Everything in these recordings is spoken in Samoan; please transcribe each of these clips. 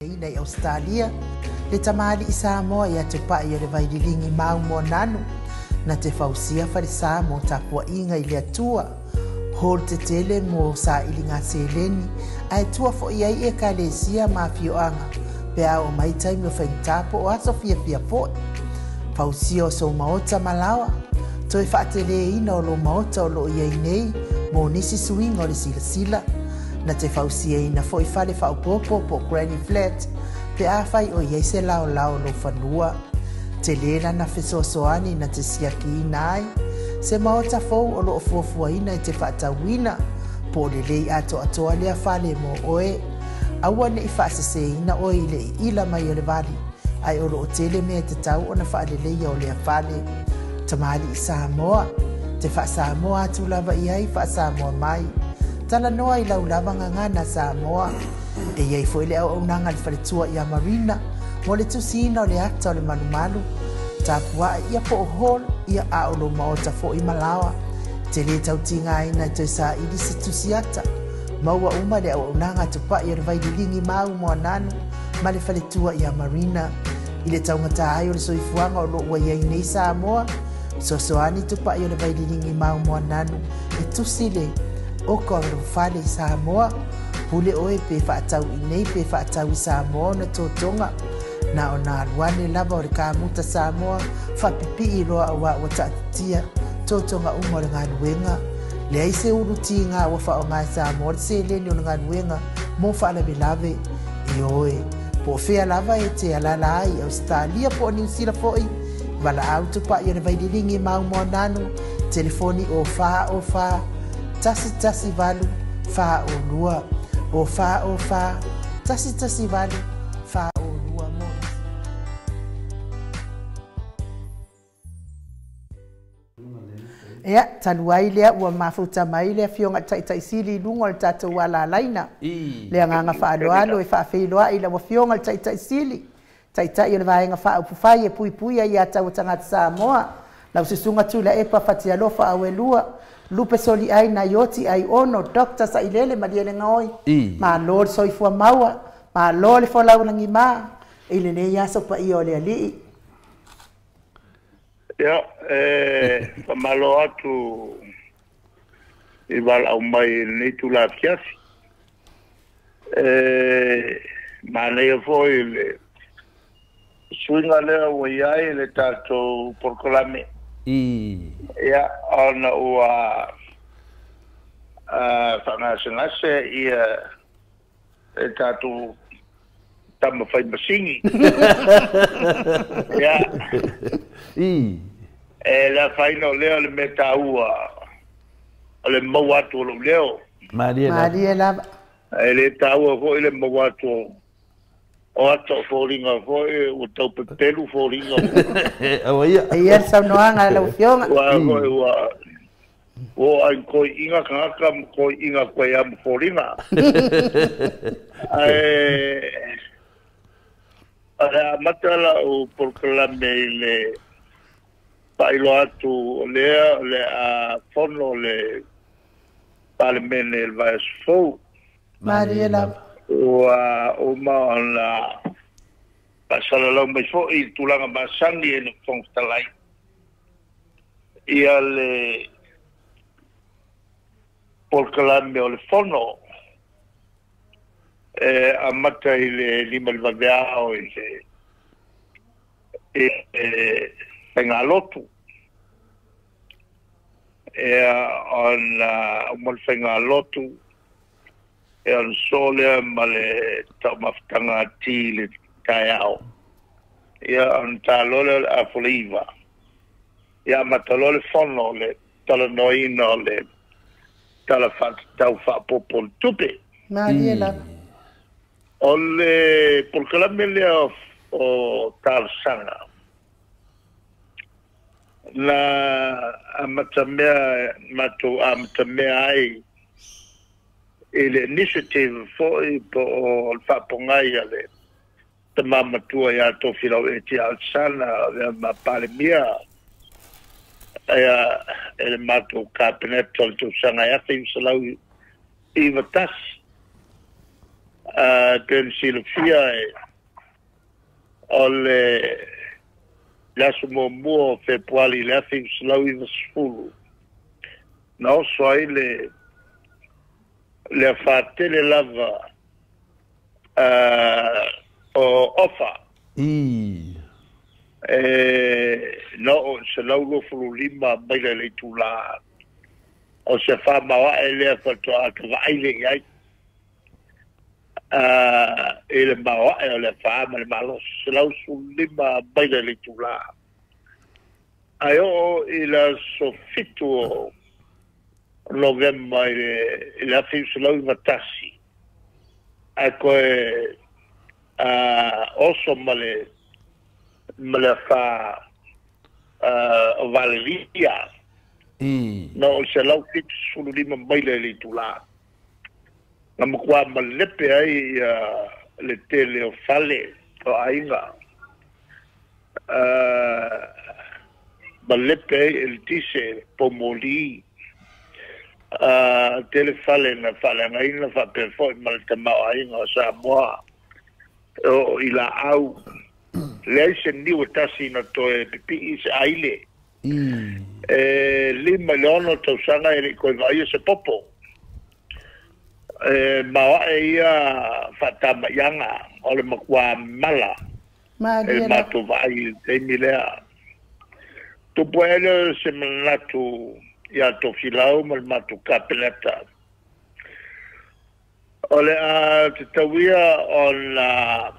Ina i Ausetalia, le tamalii Samoa ia Tupai o le Vaililigi ma Moananu, na te fausia falesa mo tapuaiga i le Atua. Hall tetele mo sailiga seleni, ae tua foi ai ekalesia ma afioaga pe a oo mai taimi o faigata po o aso fiafia foi. Fausia o sou maota ma laoa, toe faateleina o lou maota o loo i ai nei mo nisi suiga o le silasila. Na te fausiaina foi fale faaopoopo po o granny flat pe afai o i ai se laolao o lou fanua. Tele lana fesoasoani na te siakiina ai se maota fou o loo fuafuaina e te faatauina po o lelei atoatoa lea fale mo oe. Aua nei faaseseina oe i le iila mai o le vali, ae o loo tele mea e tatau ona faaleleia o lea fale. Tamalii Samoa, te faasamoa atu lava i ai faasamoa mai. Talanoa i lau lava gagana Samoa. E i ai foi le auaunaga a le faletua ia Marina mo le tusiina o le ata o le malumalu. Tapuai ia po o hall ia a o lou maota foi ma laoa. Te lē tautigaina e toe saili se tusi ata. Maua uma le auaunaga a Tupai o le Vaililigi ma Moananu ma le faletua ia Marina. I le taugata ai o le soifuaga o loo ua i ai nei Samoa, fesoasoani Tupai o le Vaililigi ma Moananu e tusi le oka o le fale i Samoa. Pule oe pe faatau i nei pe faatau i Samoa ona totoga. Na ona alu ane lava o le kamuta Samoa faapipii loa auā ua taatitia totoga uma o le galuega. Leai se ulu tiga ua faaaoga e Samoa le seleni o le galuega mo faalavelave. Ioe, po o fea lava e te alaala ai i Ausetalia po o Niusila foi, valaau Tupai o le Vaililigi ma Moananu, telefoni o 4 o 4 118 42, o 4 o 4 118 42 mo nisi. Ia, talu ai lea ua mafuta mai le afioga i le Taitai Sili i luga o le tatou alalaina. Le agaga faaaloalo e faafeiloai lau afioga i le Taitai Sili, Taitai o le Vaega Faaupufai e Puipuia Aiā Tatau a Tagata Samoa, lau Susuga Tuilaepa Fatialofa Auelua Lupe Soliai Naioti Aiono Dr. Sailele Malielegaoi. Malo le soifua maua, malo le folau lagima i lenei aso paia o le Alii. Ia, e faamalo atu i valaau mai i lenei itula afiafi. E manaia foi le suiga lea ua i ai le tatou polokalame. Ia, ona ua faagasegase ia e tatou tama fai masini. Ia, e le afaina o lea o le mea taua o le maua atu o lou leo. Malie lava. Malie lava. E le taua foi le maua atu o ata o foliga foi ua tau pepelu foliga. Aua ia. Ia le saunoaga a lau afioga. Ua foi ua ai koi'iga tagata ma koi'iga koe ia ma foliga. Ae o le amata la'u polokalame i le faailoa atu o lea o le a fono le Palemene i le vaiaso fou. Malie lava. Ua uma ona faasalalau mai foi i le tulaga masani e le Fofoga Fetalai ia le polokalame o le fono e amata i le 5 i le vaveao i le faigalotu. Ia, ona uma le faigalotu, e ona sosoo lea ma le taumafataga ati i le taeao. Ia, ona ta loa lea o le 8:30. Ia, amata loa le fono o le talanoaina o le Tala Faatatau Faaopoopo o le Tupe. Malie lava. O le polokalame lea o talosaga na amatamea matou amatamea ai i le initiative foi po o le faapogai a le tama matua ia Tofilau Eti Alesana avea ma Palemia ia e le matou Kapeneta o le tausaga e 1991. Pe ona silafia e o le aso muamua o Fepuali i le 1990 na oso ai le afatele lava o Ofa. Na oo i 125 maila i le itulā o se faamaoae lea faatoa tavaai le i ai i le maoae o le afa ma le malosi 115 maila i le itulā. Ae oo i le aso 7 o Novema i le 1991 ae koe oso ma le afa o Valeria na o 175 maila i le itulā. Na matua malepe ai le tele o fale o aiga. Malepe ai e le tise pomoli. Tele fale na faaleagaina faapea foi ma le tamaoaiga o Samoa o i laau. Leai se niu e tasi na toe pipii se aile. E 5 i le 6 tausaga e le i koe vaaia se popo. E maoae ia faatamaiaga o le matua mala e le matou vaai i le taimi lea. Tupu ai lea se manatu ia Tofilau ma le matou Kapeneta. O le a tatauia ona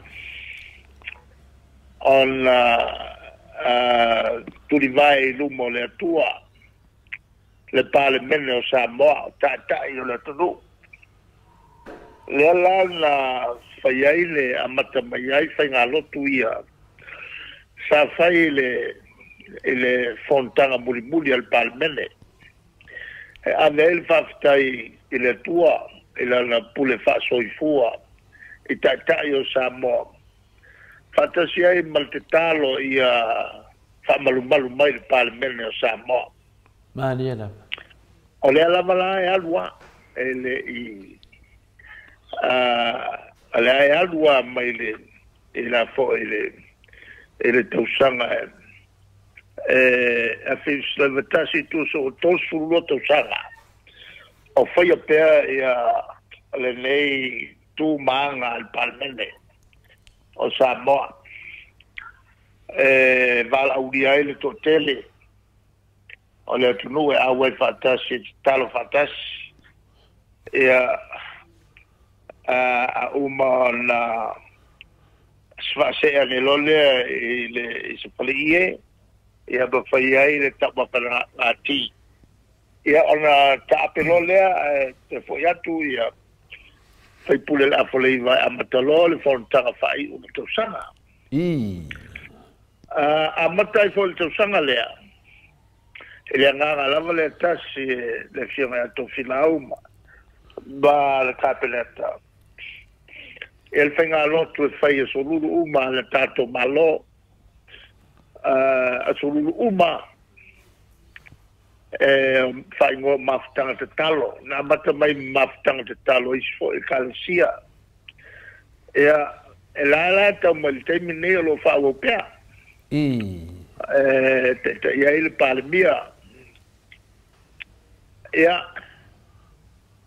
tulivae i luma o le Atua le Palemene o Samoa o taitai o le atunuu. Lea la na fai ai le amata mai ai faigalotu ia sa fai i le fonotaga mulimuli a le Palemene. E ave ai le faafetai i le Atua i lana pule faasoifua i taitai o Samoa. Faatasi ai ma le tatalo ia faamalumalu mai le Palemene o Samoa. Malie lava. O lea lava la e alu e le i lea e alu mai le i la foi i le tausaga e 1991 tusa o 32 tausaga o faia pea ia lenei tu maga a le Palemene o Samoa e valaaulia ai le toatele o le atunuu e auai faatasi e tatalo faatasi ia a uma ona faasea le loa lea i le i se faleie ia ma fai ai le taumafagati ia ona taape loa lea ae toe foi atu ia faipule le afoleiva e amata loa le fonotaga faaiu o le tausaga. Amata ai foi le tausaga lea i le agaga lava lea tasi le afioga ia Tofilau ma le Kapeneta. E le faigalotu e fai e solulu uma le tatou Malo, a solulu uma e faaigoa mafutaga tatalo. Na amata mai mafutaga tatalo isi foi ekalesia. Ia e la tau mai le taimi nei o lo o faaauau pea. E taitai ai le Palemia. Ia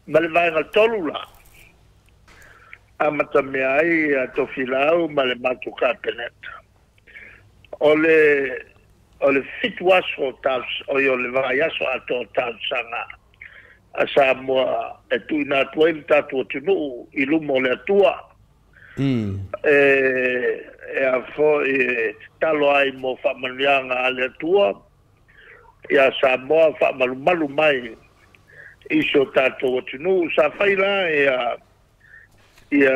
ma le vaega tolu la amata mea ai a Tofilau ma le matou Kapeneta. O le 7 aso o le vaiaso atoa tausaga a Samoa e tuuina atu ai le tatou atunuu i luma o le Atua. E a foi e tatalo ai mo faamanuiaga a le Atua ia Samoa faamalumalu mai i si o tatou atunuu. Sa fai la ia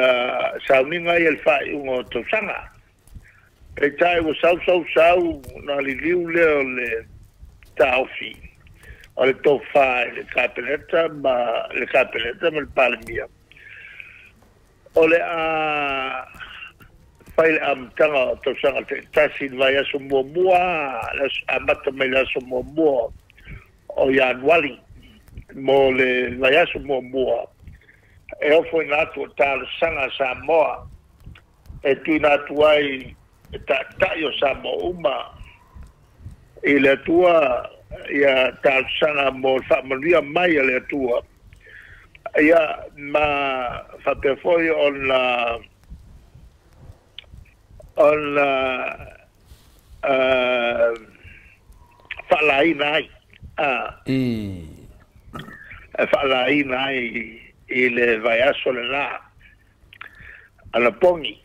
sauniga ia le faaiuga o tausaga. Peitai ua sau sau sau na liliu lea o le taofi o le tofa i le Kapeneta ma le Kapeneta ma le Palemia. O le a fai le amataga o tausaga taitasi i le vaiaso muamua, amata mai le aso muamua o Ianuari mo le vaiaso muamua. E ofoina atu o talosaga a Samoa e tuuina atu ai e taitai o Samoa uma i le Atua ia talosaga mo le faamanuia mai a le Atua ia ma faapea foi ona faalaina ai faalaina ai i le vaiaso lena anapogi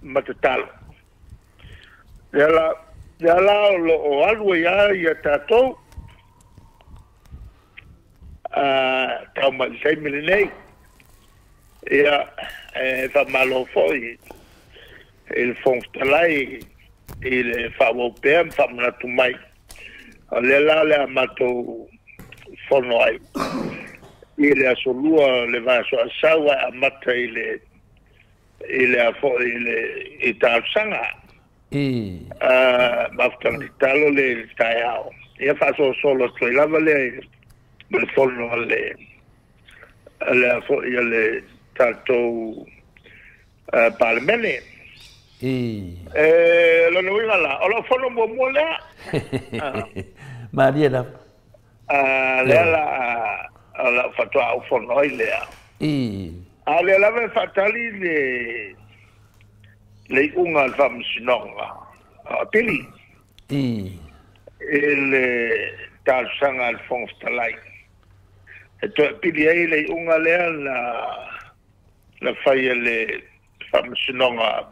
ma tatalo lea la o lo o alu ai lava ia tatou tau mai i le taimi lenei. Ia, e faamalo foi i le Fofoga Fetalai i le faaauau pea ma faamanatu mai. O lea la o le a matou fono ai i le aso Lua le vaiaso asau ae amata i le i talosaga. Mafutaga tatalo le i le taeao. Ia faasolosolo atu ai lava lea ma le fono a le foi a le tatou Palemene. Lona uiga la, o lau fono muamua lea. Malie lava. Lea la o lau faatoa ou fono ai lea. A o lea lava e faatali le iuga a le Faamasinoga o Apili i le talosaga a le Fofoga Fetalai. E toe apili ai le iuga lea na fai e le Faamasinoga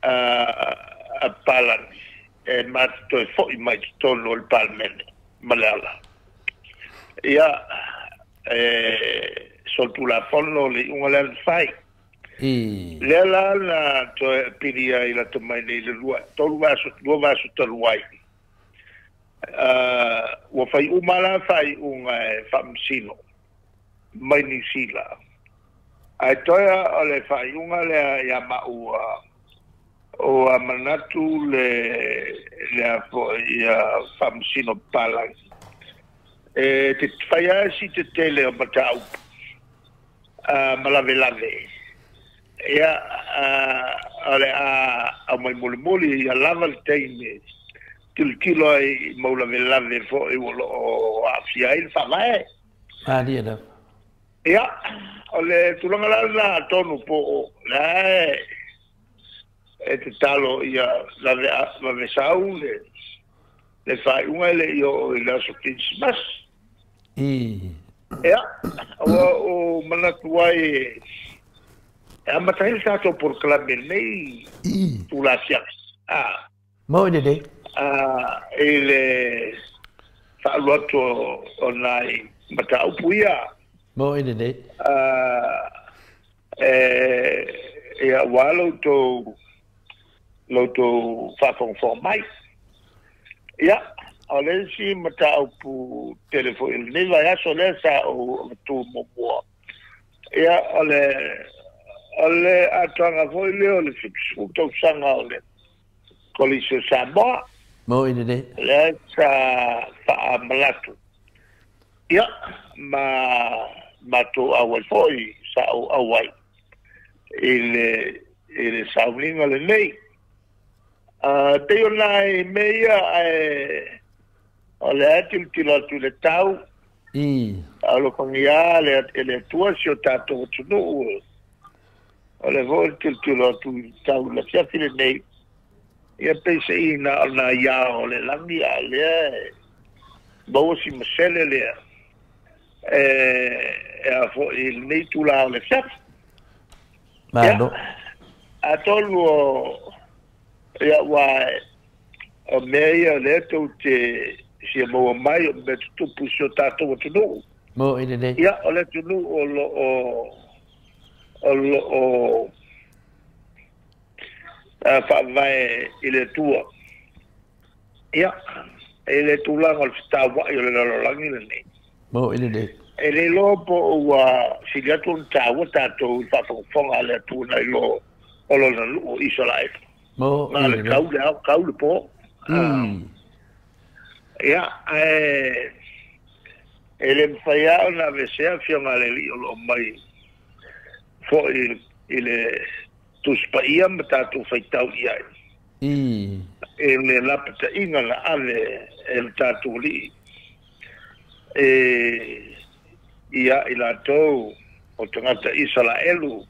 a Palani e matou toe foi mai totonu o le Palemene ma le ala. Ia, e solitulafono le iuga lea na fai. Lea la na toe apili ai lata mai nei le 2 vaiaso talu ai. Ua fai uma la faaiuga e faamasino mai Niu Sila. Ae toe o le faaiuga lea ia maua ua manatu le foi ia faamasino palagi. E te fai ai si te tele o mataupu ma lavelave. Ia, o le a aumai mulimuli ia lava le taimi tilotilo ai mau lavelave foi ua loo aafia ai le faavae. Malie lava. Ia, o le tulaga la lena atonu po o lea e tatalo ia vavesau le faaiuga e le i oo i le aso Kerisimasi. Ia, ua ou manatu ai e amata ai le tatou polokalame lenei tulafiafi. Mo i lelei. I le faalu atu o nai mataupu ia. Mo i lelei. Ia ua loutou faafogafoga mai. Ia, o le isi mataupu tele foi i lenei vaiaso lea sa ou avatua muamua. Ia, o le atoaga foi lea o le 70 tausaga o le Kolisi o Samoa. Mo i lelei. Lea sa faamalatu. Ia, ma matou auai foi, sa ou auai i le sauniga lenei. Pei o nai mea ia o lea tilotilo atu i le tau. Alofagia e le Atua si o tatou atunuu. O le foi tilotilo atu i le tau i le afiafi lenei. Ia peiseai na o nai ao o le lagi a o lea maua si masele lea. E a foi i lenei tula o le afiafi. Malo. Atonu o ia ua o mea ia lea tou te fia maua mai o mea tutupu i si o tatou atunuu. Mo i lelei. Ia, o le atunuu o lo o faavae i le Atua. Ia, e le tulaga o le fetauai o le lalolagi lenei. Mo i lelei. E le iloa po ua sili atu ona taua tatou i le faafogafoga a le Atua nai lo o lona nuu o Isaraelu. Mo i le kau le ao, kau le po. Ia, E le mafai lava ona aveesea Afioga a le Alii o lo o mai foi i le Tusi Paia ma tatou faitau i ai i le lapataiga na ave e le tatou Alii ia i latou o tagata Isaraelu,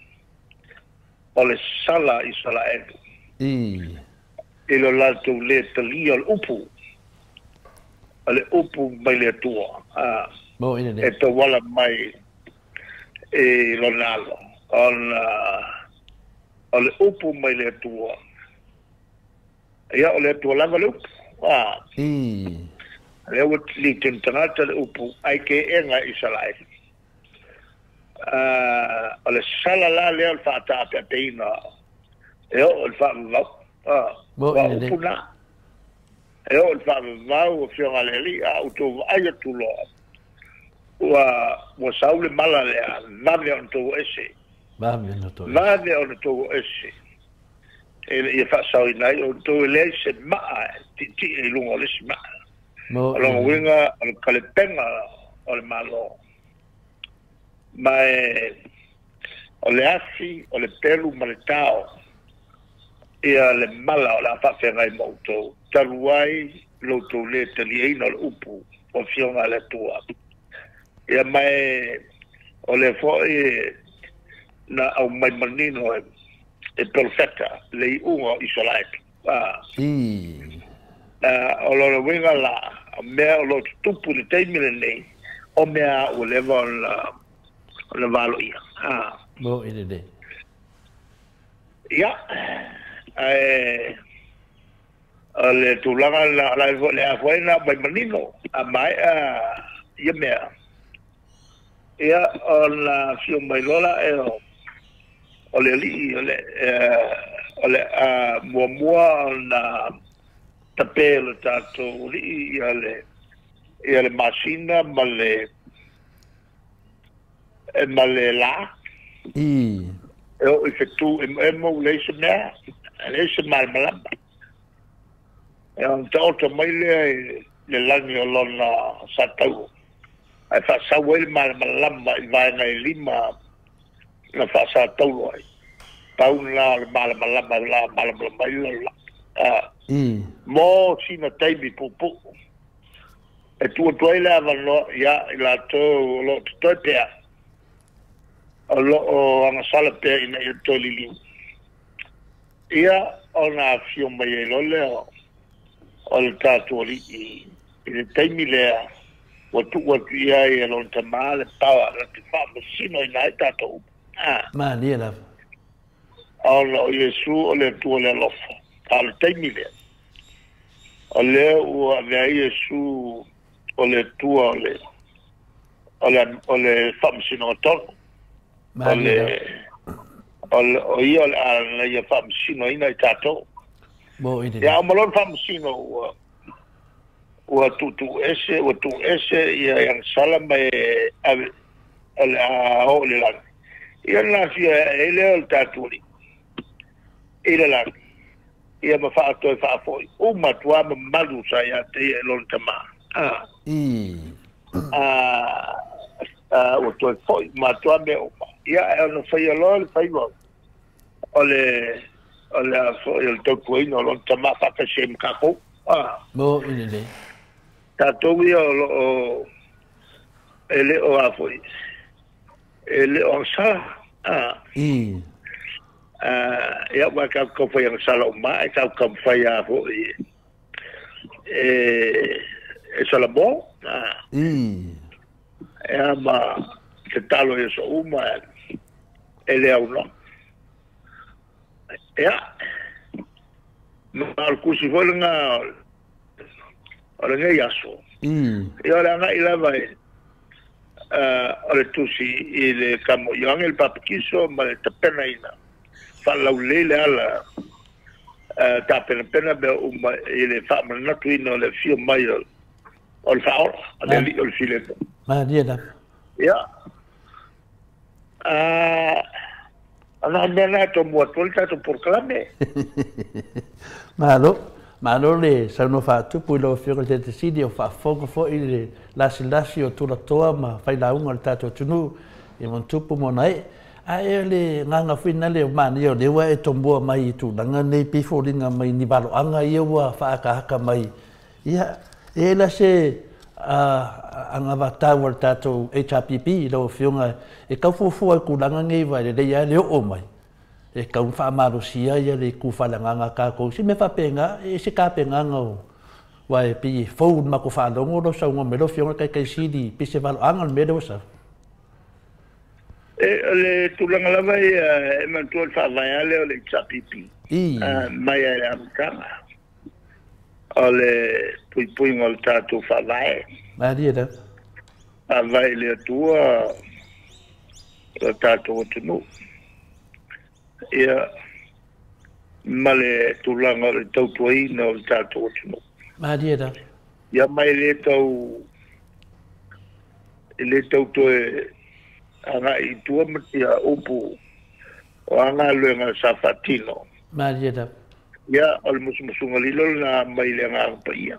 o le sala Isaraelu i lo latou lē talia o le upu, o le upu mai le Atua e tauala mai i lona alo, ona o le upu mai le Atua, ia o le Atua lava le upu. Lea ua litini tagata le upu ai ke ega Isaraelu. O le sala la lea o le faataapeapeina e oo i le faavavau. Ua upu na e oo i le faavavau Afioga a le Alii, a outou vaai atu loa ua sau le mala lea, vave ona tou ese. Vave ona tou ese. E le ia faasaoina ai outou, e leai se maa e tietie i luga o le isi maa. O lona uiga o le kalepega o le Malo. Ma e o le afi, o le pelu ma le tao ia le mala o le a faafeagai ma outou, talu ai lo outou lē taliaina o le upu o Afioga a le Atua. Ia ma e o lea foi na aumai manino e perofeta le iuga o Isaraelu. O lona uiga la, o mea o lo o tutupu i le taimi lenei, o mea ua leva ona valoia. Mo i lelei. Ia, ae o le tulaga la lea foi na aumai manino a maea ia mea. Ia, ona afio mai loa la e o le alii o le muamua ona tape le tatou alii ia le masina ma le la. E o i fetu emoemo ua leai se mea, leai se malamalama. E ona taoto mai lea i le lagi o lona satau, ae faasau ai le malamalama i vaega e 5 na faasataulo ai. Pau na o le malamalama la malamalama ai la. Mo sina taimi puupuu. E tuu atu ai le avanoa ia i latou o lo o totoe pea, o lo o agasala pea ina ia toe liliu. Ia ona afio mai ai loa lea o le tatou Alii i le taimi lea ua tuu atu i ai e lona Tamā le paoa na te faamasinoina ai tatou uma. Malie lava. Ona o Iesu o le Atua le alofa. A o le taimi lea, o lea ua avea ai Iesu o le Atua o le faamasinoga tonu. O ia o le a ia faamasinoina i tatou. Mo i lelei. Ia o ma lona faamasino ua tuutuu ese, ua tuu ese ia agasala ma e ave o le a oo i le lagi. Ia na afio ai lea o le tatou Alii i le lagi. Ia ma faatoe faafoi uma atu lava mamalu sa ia te ia e lona Tamā. Ua toe foi ma atu lava mea uma. Ia e ona faia loa le faiva o le a foi o le tautuaina o lona Tamā faatasi ai ma tatou. Mo i lelei. Tatou ia o lo o e le o a foi, e le o agasala. Ia ua kau fai agasala o ma, e kau fai a foi e Salamo. E ma te talo ia so uma e le au no. Ia, ma o le kusi foi lena o lenei aso. Ia o le agai lava o le tusi i le kamo Ioane le Papakiso ma le tapenaina faalaulelei le ala tapenapena mea uma i le faamanatuina o le afio mai o le faaola, o le alii o le filemu. Malie lava. Ia. Ana mea na e tomua atu ai le tatou polokalame. Malo. Malo le saunoa faatupu i lau Afioga i le Taitaifono, o faafofoga foi le lasilasi o tulatoa ma failauga o le tatou atunuu i ona tupu ma ona ee. Ae o le agaga foi lena o manaia o lea ua e tomua mai i tulaga nei pei foliga mai ni valoaga ia ua faaakaaka mai. Ia, e i ai la se anavatau a le tatou HRPP i lau Afioga e tau fuafua i tulaga nei aua e lelei lava le oo mai e tau ona faamalosia le itu faaleagaga a tatou. Se mea faapena, e ese tapenaga o aua e pei e fou i le matou faalogo lau saunoa mai lau Afioga i le Taitaisili pei se valoaga le mea lea ua sau. E, o le tulaga lava ia e manatua le faavae lava lea o le HRPP mai lava i le amataga o le puipuiga o le tatou faavae. Malie lava. Faavae i le Atua lo tatou atunuu. Ia, ma le tulaga o le tautuaina o le tatou atunuu. Malie lava. Ia mai le tau e le tau toe agai i tua ma ia upu o a galuega sa faatino. Malie lava. Ia, o le musumusuga lilo lena mai le Agaga Paia.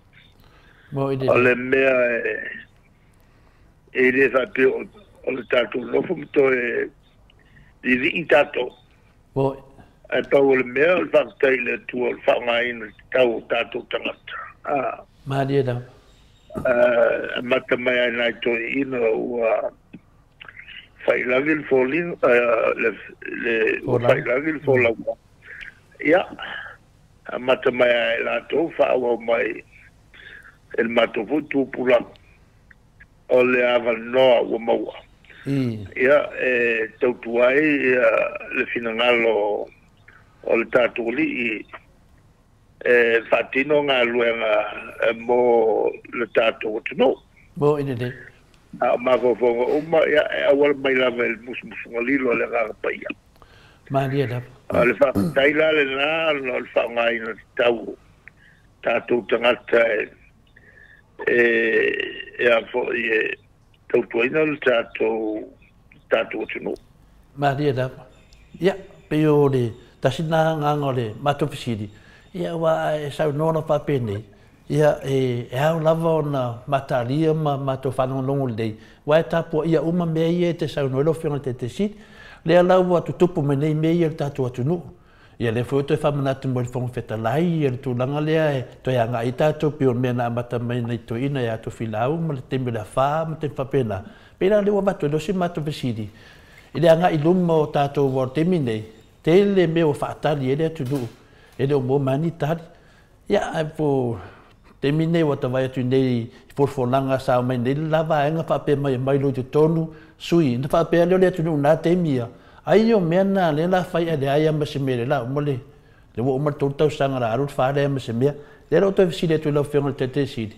Mo i O le mea e le faapea o le tatou nofo ma toe vivii tatou. Mo Ae pau o le mea o le faafetai i le Atua o le faaaogaina tatau o tatou tagata. Malie lava. Amata mai ai nai toeaiina ua failagi le foliga, ua failagi le folauga. Ia, amata mai ai latou faaauau mai e le matou foi tupulaga o le avanoa ua maua. Ia, e tautua ai le finagalo o le tatou Alii e faatino galuega mo le tatou atunuu. Mo i lelei. A o mafaufauga uma, ia, e auala mai lava i le musumusuga lilo a le Agaga Paia. Malie lava. O le faafetai la lena ona o le faaaogaina tatau o tatou tagata e a foi e tautuaina le tatou atunuu. Malie lava. Ia, pei o le tasi lena agaga o le matou fesili, ia aua a e saunoa loa faapenei, ia e ao lava ona mataalia ma matou faalogologo lelei, aua e tapuaia uma mea ia e te saunoa ai lau Afioga i le Taitaisili. Lea la ua tutupu mai nei mea ia i le tatou atunuu. Ia lea foi ua toe faamanatu mai e le Fofoga Fetalai le tulaga lea e toe agai ai tatou pei o le mea na amata mai nai toeaiina ia Tofilau ma le taimi o le afa ma taimi faapena. Pei la lea ua avatu ai loa si matou fesili i le agai i luma o tatou aua o le taimi nei, tele mea ua faatali ai le atunuu e le o maua mai ni tali. Ia ae po o taimi nei ua ta vaai atu nei i folafolaga sa omai nei le la vaega faapea mai e mai loa i totonu sui ona faapea lea o le atunuu na taimi ia, ai o mea na lea la fai ae leai lava ma se mea lea la uma le lea ua uma le 3 tausaga la alu le 4 leai ma se mea. Lea la ua toe fesili atu i lau Afioga i le Taitaisili,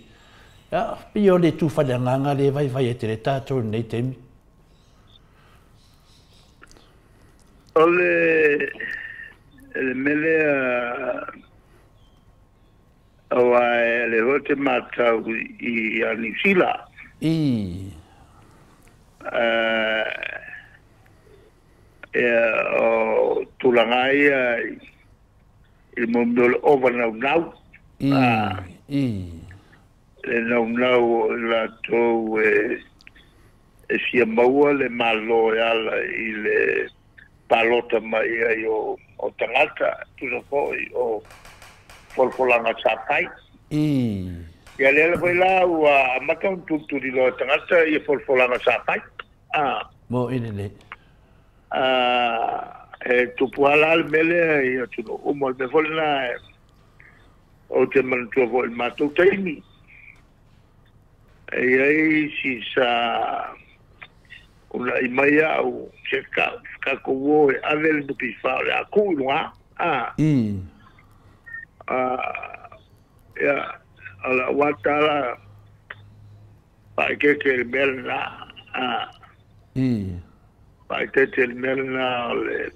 ia pei o le itu faaleagaga lea e vaivai ai tele tatou i lenei taimi. O le mea lea aua o lea foi ou te matau ia Niu Sila. Ia, o tulaga ia i le mea o le ova naunau. Le naunau o i latou e fia maua le Malo e ala i le palota mai ai o tagata, tusa foi o folafolaga sa fai. Ia lea foi la ua amata ona tulituliloa e tagata ia folafolaga sa fai. Mo i lelei. E tupu lava la le mea lea i atunuu uma. O le mea foi lena ou te manatua foi i le matou taimi. E i ai isi sa unai mai au se tatou o e ave le NPF o le a tuu i luga. Ia, o lau lava tala faaeteete i le mea lena. Faaeteete i le mea lena o le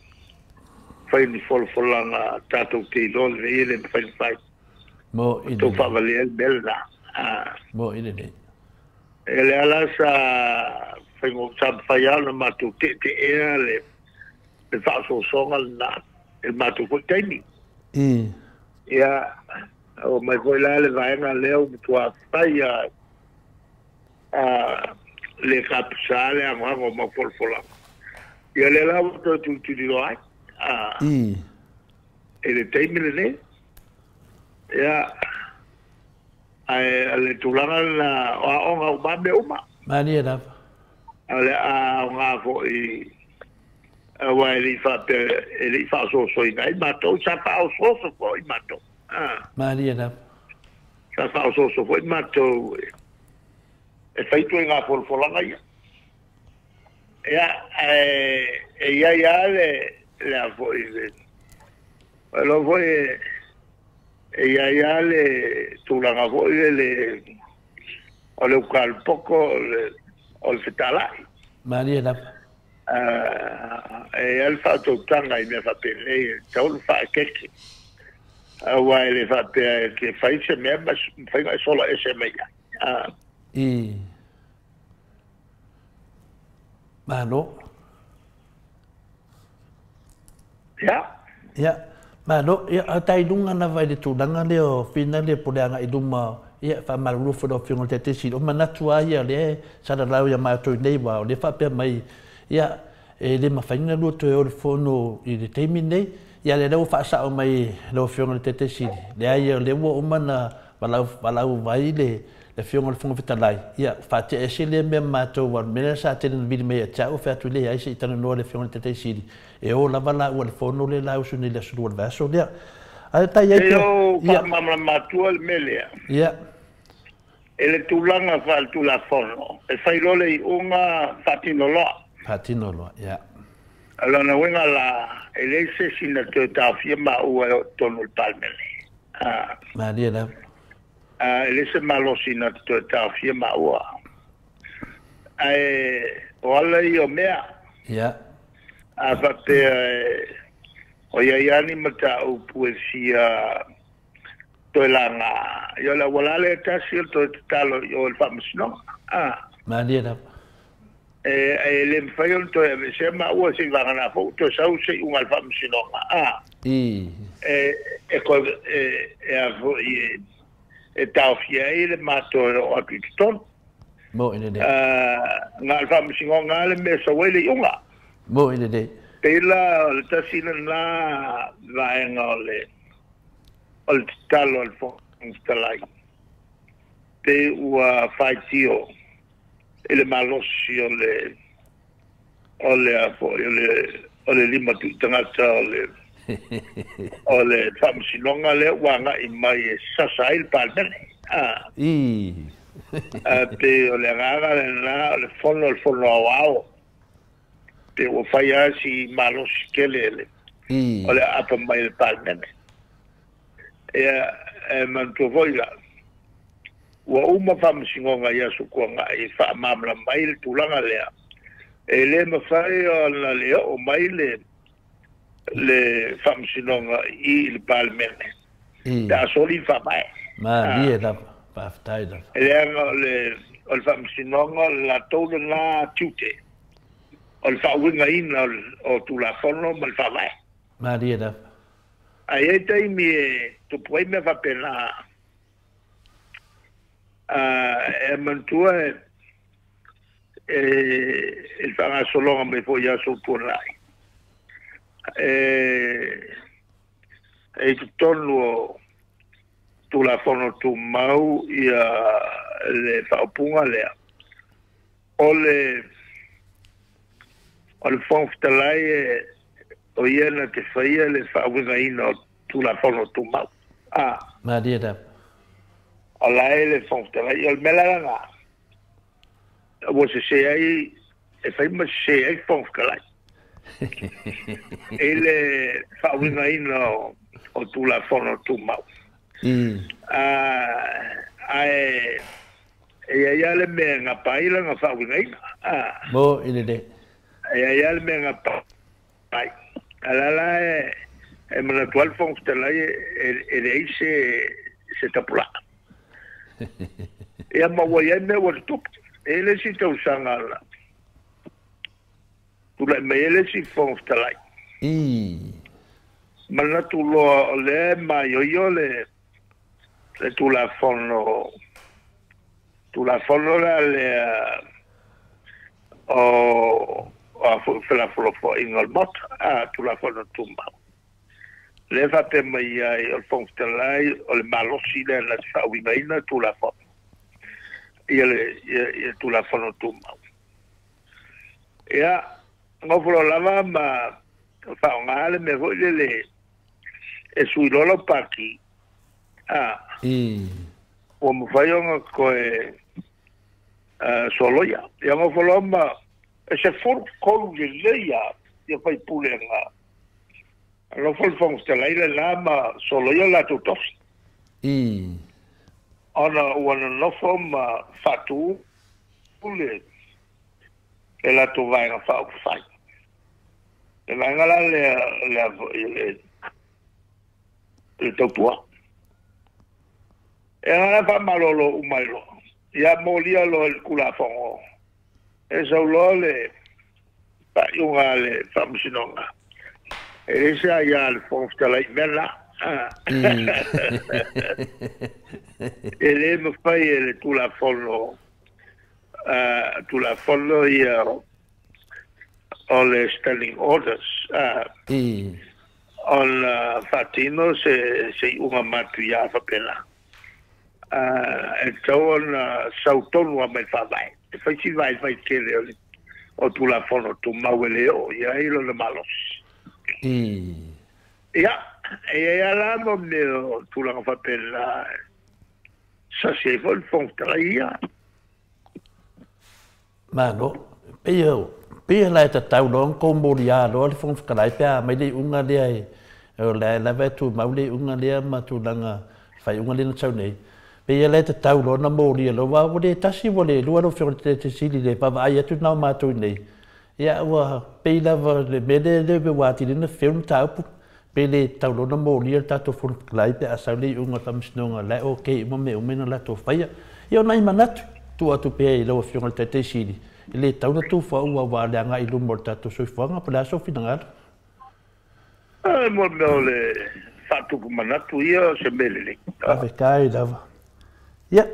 fai ni folafolaga tatou te iloa lelei e le mafai ona fai. Mo i Tou faavalia le mea lena. Mo i lelei. E lea la sa sa mafai lava ona matou teeteea le faaosoosoga lena i le matou foi taimi. Ia, O mai foi la le vaega lea ua matua fai a le kapusā le agoago o mau folafolaga. Ia lea la ua toe tulituliloa ai i le taimi lenei. Ia, ae o le tulaga lena o aoga uma lava mea uma. Malie lava. O le a aoga foi aua e le i faapea e le i faaosoosoina ai matou, sa faaosooso foi matou. Malie lava. Sa faaosooso foi matou e fai ituaiga folafolaga ia. Ia, ae e i ai lava le le a foi le iloa foi e i ai lava le tulaga foi le o le ukalupoko o le fetalai. Malie lava. E i ai le faautautaga i mea faapenei e tatau ona faaeteete. Aua e le faapea e te fai se mea ma mafai ona e sola ese mai ai. I. Malo. Ia. Ia, malo. Ia, a tai luga lava i le tulaga lea o fina lea po o le agai i luma, ia, e faamalulu foi i lau Afioga i le Taitaifono, o manatu lava ia o lea e salalau ia matou nei aua o lea e faapea mai, ia, e le mafai ona lua toe o i le Fono i le taimi lenei. Ia, o lea ua faasao mai e lau Afioga i le Taitaifono, leai, o lea ua uma ona valaau ai le Afioga i le Fofoga Fetalai, ia, faatea ese lea mea ma matou, aua o le mea lea sa tele ina vili mai ia te au, fai atu, leai, se i talanoa i le Afioga i le Taitaifono, e o lava laua i le fono lea la usu nei i le aso Lua o le vaiaso lea. Ae tai ai pea. Se i ou faamalamalama atua le mea lea. Ia. I le tulaga faaletulafono, e fai loa le iuga faatino loa. Faatino loa, ia. O lona uiga la, e leai se isi na toe taofia maua e oo i totonu o le Palemene. Malie lava. E leai se malosi na te toe taofia maua. Ae o ala ia o mea. Ia. A faapea o i ai lava ni mataupu e fia toe laga, ia o le auala lea e tasi o le toe tatalo i o i le Faamasinoga. Malie lava. E le mafai ona toe aveesea maua seivagana foi ua toe sau se iuga a le Faamasinoga. E toe e a foi e taofia ai le matou e oo atu i totonu. Mo'i lelei. Na o le Faamasinoga lava le mea e sau ai le iuga. Mo'i lelei. Pei la o le tasi lena vaega o le o le tatalo a le Fofoga Fetalai, pei ua faitio i le malosi o le o le a foi o le o le lima tuitagata o le o le Faamasinoga lea ua agai mai e sasa ai le Palemene. Pei o le agaga lena o le fono o le Fono Aoao. Pei ua fai lava si malosi tele le o le aapa mai le Palemene. Ia, e manatua foi la, ua uma faamasinoga i aso tuanai e faamalamalama ai le tulaga lea, e le mafai ona le oo mai le le faamasinoga i le Palemene pe a soli le faavae. Malie lava, faafetai lava. E leaga o le o le faamasinoga o le latou lena tiute, o le faauigaina o Tulafono ma le faavae. Malie lava. Ae i ai taimi e tupu ai mea faapena, e manatua e i le faagasologa mai foi i aso ua tuanai, e i totonu o Tulafono Tumau ia le faaupuga lea, o le o le Fofoga Fetalai o ia na te faia le faauigaina o Tulafono Tumau. Malie lava. O la e le Fofoga Fetalai, o le mea la lena ua sese ai, e fai ma sese ai le Fofoga Fetalai i le faauigaina o Tulafono Tumau. Ae e i ai lava le mea e gapa ai lana faauigaina. Mo i lelei. E i ai lava le mea e gapa ai. A o la la e manatu ai le Fofoga Fetalai e leai se tapulaa. Ia ma ua i ai mea ua tutupu. E i ai le isi tausaga na tulai mai ai le isi Fofoga Fetalai. Manatu loa o lea e maioio le Le Tulafono Tulafono la lea o a felafolafoaiga o le Maota, a Tulafono Tumau. Lea faapea mai ai o le Fofoga Fetalai o le malosi lea na te faauigaina Tulafono ia le ia Tulafono Tumau. Ia, nofo loa lava ma faaaoga le mea foi lele e sui loa lau pati, a ua mafai ona toe soloia. Ia nofo loa ma e 13 lelei lava ia faipule na nofo le Fofoga Fetalai lena ma soloia latou tofi. Ona ua nonofo ma faatu le latou vaega faaupufai. Le vaega la lea le le tautua. E ala faamalolo uma ai loa. Ia molia loa i le Tulafono. E sau loa le faaiuga a le Faamasinoga. E le se aia a le Fofoga Fetalai i mea na. E le mafai e le Tulafono Tulafono ia o le Standing Orders ona faatino se iuga matuia faapena. E tatau ona sau tonu lava mai le Faavae. E fai si vaivai tele o Tulafono Tumau e le oo i ai lona malosi. Ia, e i ai lava la mo mea o tulaga faapena e sasi ai foi le Fofoga Fetalai ia. Malo. Pei la e tatau loa ona tou moliā loa le Fofoga Fetalai pe a aumai le iuga lea e o la e lava e tumau le iuga lea ma tulaga faaiuga lea na sau nei. Pei la e tatau loa ona molia loa, aua ua le tasi ua le lua lau Afioga i le Taitaifono i le vaavaai atu lena o matou i inei. Ia ua pei lava le mea lea lea ua atili ai ona feu le mataupu. Pe le tatau loa ona molia le tatou Fofoga Fetalai pe a sau le iuga o le Faamasinoga o la e okay uma mea uma na latou faia. Ia o nai manatu, tuu atu pea i lau Afioga i le Taitaisili, e le tatau ona tuufau aua le agai i luma o le tatou soifuaga, po o le a sou finagalo? E mo le mea o le faatupu manatu ia o se mea lelei. Faafetai lava. Ia,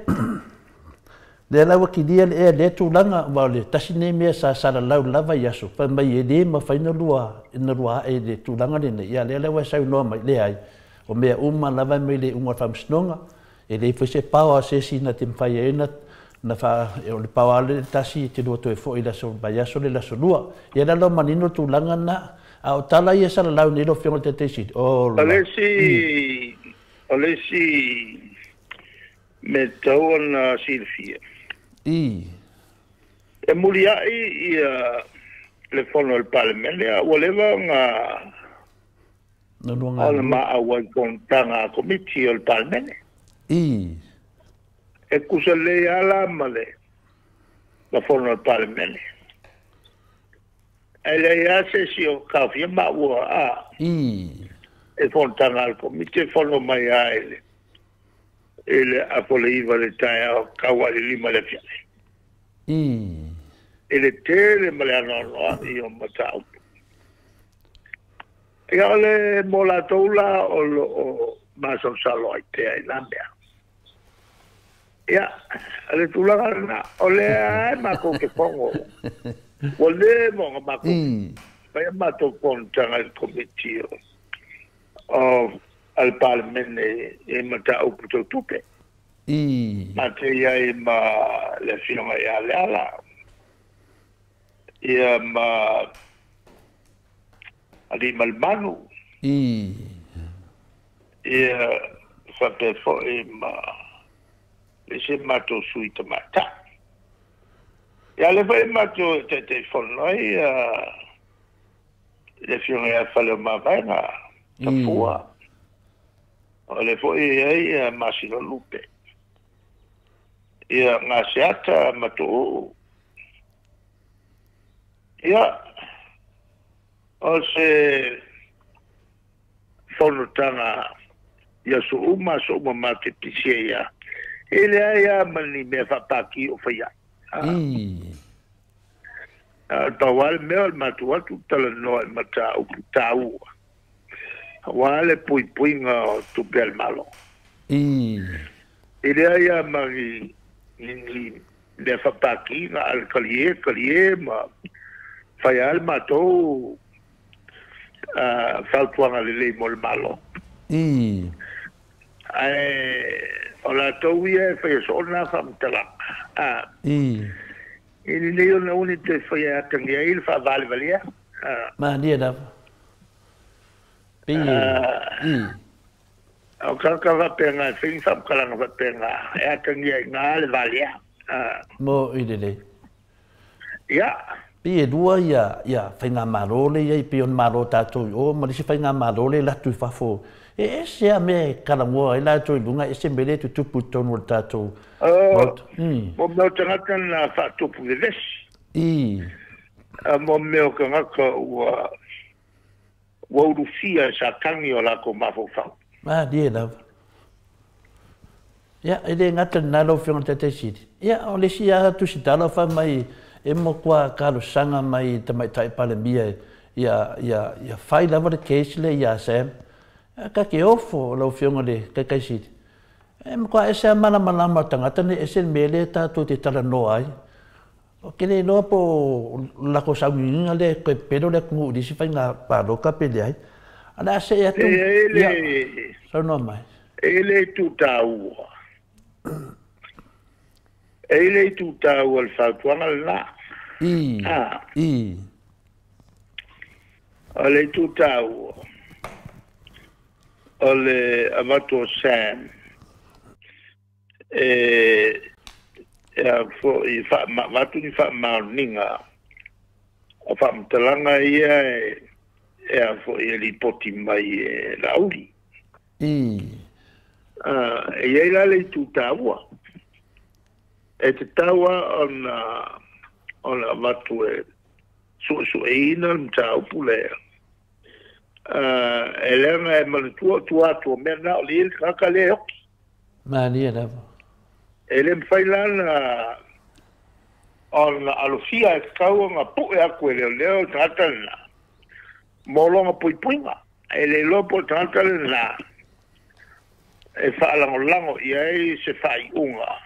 lea la ua kilia le ea i lea tulaga, aua o le tasi lenei mea sa salalau lava i aso, fai mai e le mafai ona lua, ona lua ae i le tulaga lenei. Ia lea la ua e saunoa mai, leai, o mea uma lava e mai le iuga o le Faamasinoga, e leai foi se power a se isi na te mafai ai ona na faa, o le power lava le tasi e te lua toe foi i le aso vaiaso le aso lua. Ia lea la ua manino le tulaga lena. A o tala ia e salalau nei lau Afioga i le Taitaisili, o le isi, o le isi mea e tatau ona silafia, e muliai ia le fono a le Palemene, a ua leva ona maau ai i fonotaga a Komiti o le Palemene. E tusa lelei lava la ma le fono a le Palemene. Ae leai lava se isi o taofia maua a e fonotaga a le Komiti e fono mai lava i le apo le 9 i le taeao tau i le 5 i le afiafi. I le tele ma le anoanoai o mataupu. Ia o le mo latou la o lo o masalosalo ai pea i na mea. Ia, o le tulaga lena, o lea e matou te fono. Ua leva ona matou fai a matou fonotaga i le Komiti o a le Palemene i mataupu tau tupe. Matou i ai ma le Afioga ia Leala, ia ma Alii Malimanu, ia faapea foi ma le isi matou sui tamaitai. Ia lea foi matou e Taitaifono ai le Afioga ia Faleomavaega Tafua. O lea foi e i ai Masina Lupe. Ia Gaseata ma Tuuu. Ia, o se fonotaga i aso uma, aso uma matou te pisi ai lava. E leai lava ma ni mea faapaki o fai ai. A o le pau lava le mea o le matou atu talanoa i mataupu taua, aua le puipuiga o tupe a le Malo. E leai lava ma ni ni mea faapakī na o le talie talie ma fai lava le matou fautuaga lelei mo le Malo. Ii. Ae o latou ia e faia soo lena faamatalaga. Ii. E lelei ona aua ne i toe faia e atagia ai le faavalevalea. Malie lava. Pei e. Ii. O tagata faapena e fai ni faamatalaga faapena e atagia ai i ina le valea. Mo i lelei. Ia. Pei e lua ia ia faigamalo lea i ai pei o le Malo o tatou i o ma le isi faigamalo lea e alu atu i fafo. E ese lava mea e talanoa ai latou i luga, ese mea lea e tutupu i totonu o le tatou Maota. Ii. Mo mea o tagata na faatupu vevesi. Ii. Mo mea o tagata ua ua ulufia e Satani o latou mafaufau. Malie lava. Ia, e le gata i lena lau Afioga i le Taitai Sili, ia, o le isi lava tusitala o fai mai e matua talosaga mai i le Tamaitai Palemia ia, ia, ia fai lava le case lea ia Sam. Ta te ofo lau Afioga i le Taitai Sili, e matua ese lava malamalama o le tagata nei, ese le mea lea tatou te talanoa ai. Ou te le iloa po o le latou sauniuniga lea e toe pepelo le atunuu i le isi faiga palota pe leai. Ae o le a see atu, ia, saunoa mai. E le itu taua. E i le itu taua le fautuaga lena. Ii, ii. O le itu taua, o le avatu o Sam e a foi avatu ni faamaoniga o faamatalaga ia e a foi e lipoti mai e Laauli. Ii. E i ai la le itu taua e tatau lava ona avatu e suesueina le mataupu lea. E leaga e manatua o tua atu o mea na o le i ai le tagata lea e oki. Malie lava. E le mafai la ona alofia e tatau ona pue atu e leoleo le tagata lena mo lona puipuiga. E le iloa po o le tagata lena e faalagolago i ai se faaiuga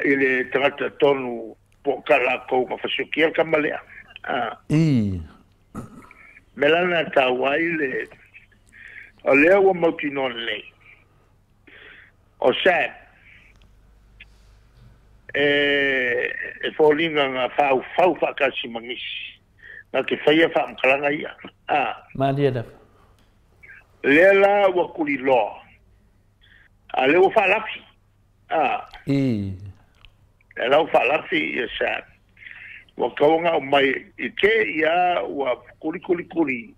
i le tagata tonu po o ka latou na fasiokia le tama lea. Ii. Mea la lena e taua ai le, o lea ua mautinoa lelei, o Sam e foliga na faufau faatasi ma nisi na te faia faamatalaga ia. Malie lava. Lea la ua tuliloa, a lea ua faalafi. Ii. Lea la ua faalafi ia Sam. Ua tatau ona aumai i te i a ua kulikulikuli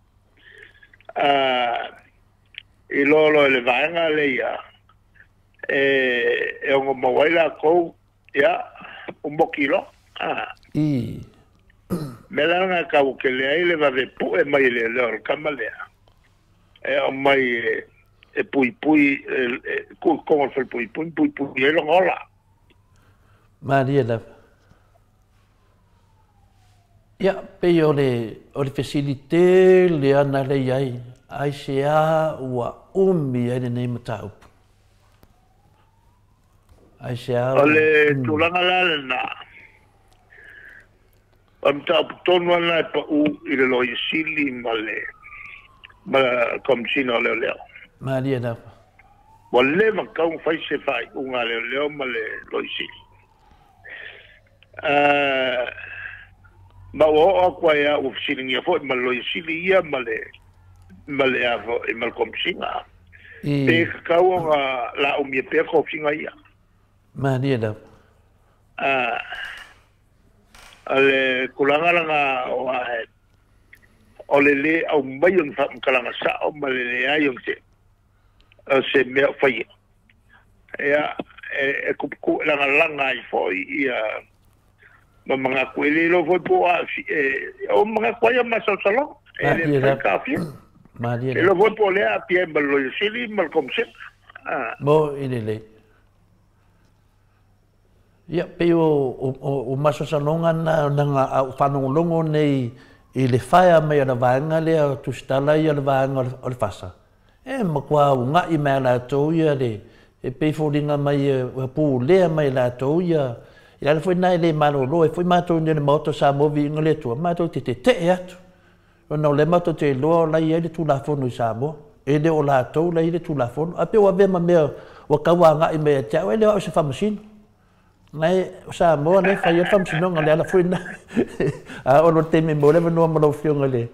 i loa loa i le vaega lea e ono maua ai latou, ia, umoki loa. Ii. Mea la lena e taua tele ai le vave pue mai e leoleo o le tama lea e aumai e puipui, e tuu i totonu o le falepuipui ma puipui ai lona ola. Malie lava. Ia, pei o le, o le fesili tele ana lea i ai, aisea ua umi ai lenei mataupu? Aisea ua. O le tulaga la lena, o le mataupu tonu lava lena e pau i le Loia Sili ma le ma le Komesina o Leoleo. Malie lava. Ua leva tatau ona fai se faaiuga a Leoleo ma le Loia Sili. Ma ua oo atu ai lava ua fesiligia foi ma le Loia Sili ia ma le ma le a foi ma le Komesina. Pe tatau ona laumia pea tofiga ia. Malie lava. O le tulaga lena o ae o le lē aumai o ni faamatalaga sa'o ma le leai o se o se mea o faia, ia, e tuputu e lagalaga ai foi ia ma manatu e le iloa foi po o aafi e o manatu ai o masalosaloga e le mafai ona taofia. Malie E iloa foi po o lea e aafia ai ma le Loia Sili ma le Komesina. Mo i lelei. Ia, pei o masalosaloga na leaga a ou faalogologo nei i le faea mai a le vaega lea o Tusitala ia o le vaega o le FASA, e matua uga'i mai lava latou ia le E pei foliga mai ua pulea mai e latou ia, i le ala foi lena e le malolo ai foi matou i inei i le Maota o Samoa Viiga le Atua, matou te tetee atu, ona o lea matou te iloa o la e i ai le Tulafono i Samoa, e le o latou la e i ai le Tulafono. Ae pei ua avea ma mea ua tau agai mai ia te au, e le o au o se Faamasino. Nai o Samoa lea e fai ai le faamasinoga, o le ala foi lena. A oo loa i le taimi e maua ai le avanoa ma lau Afioga i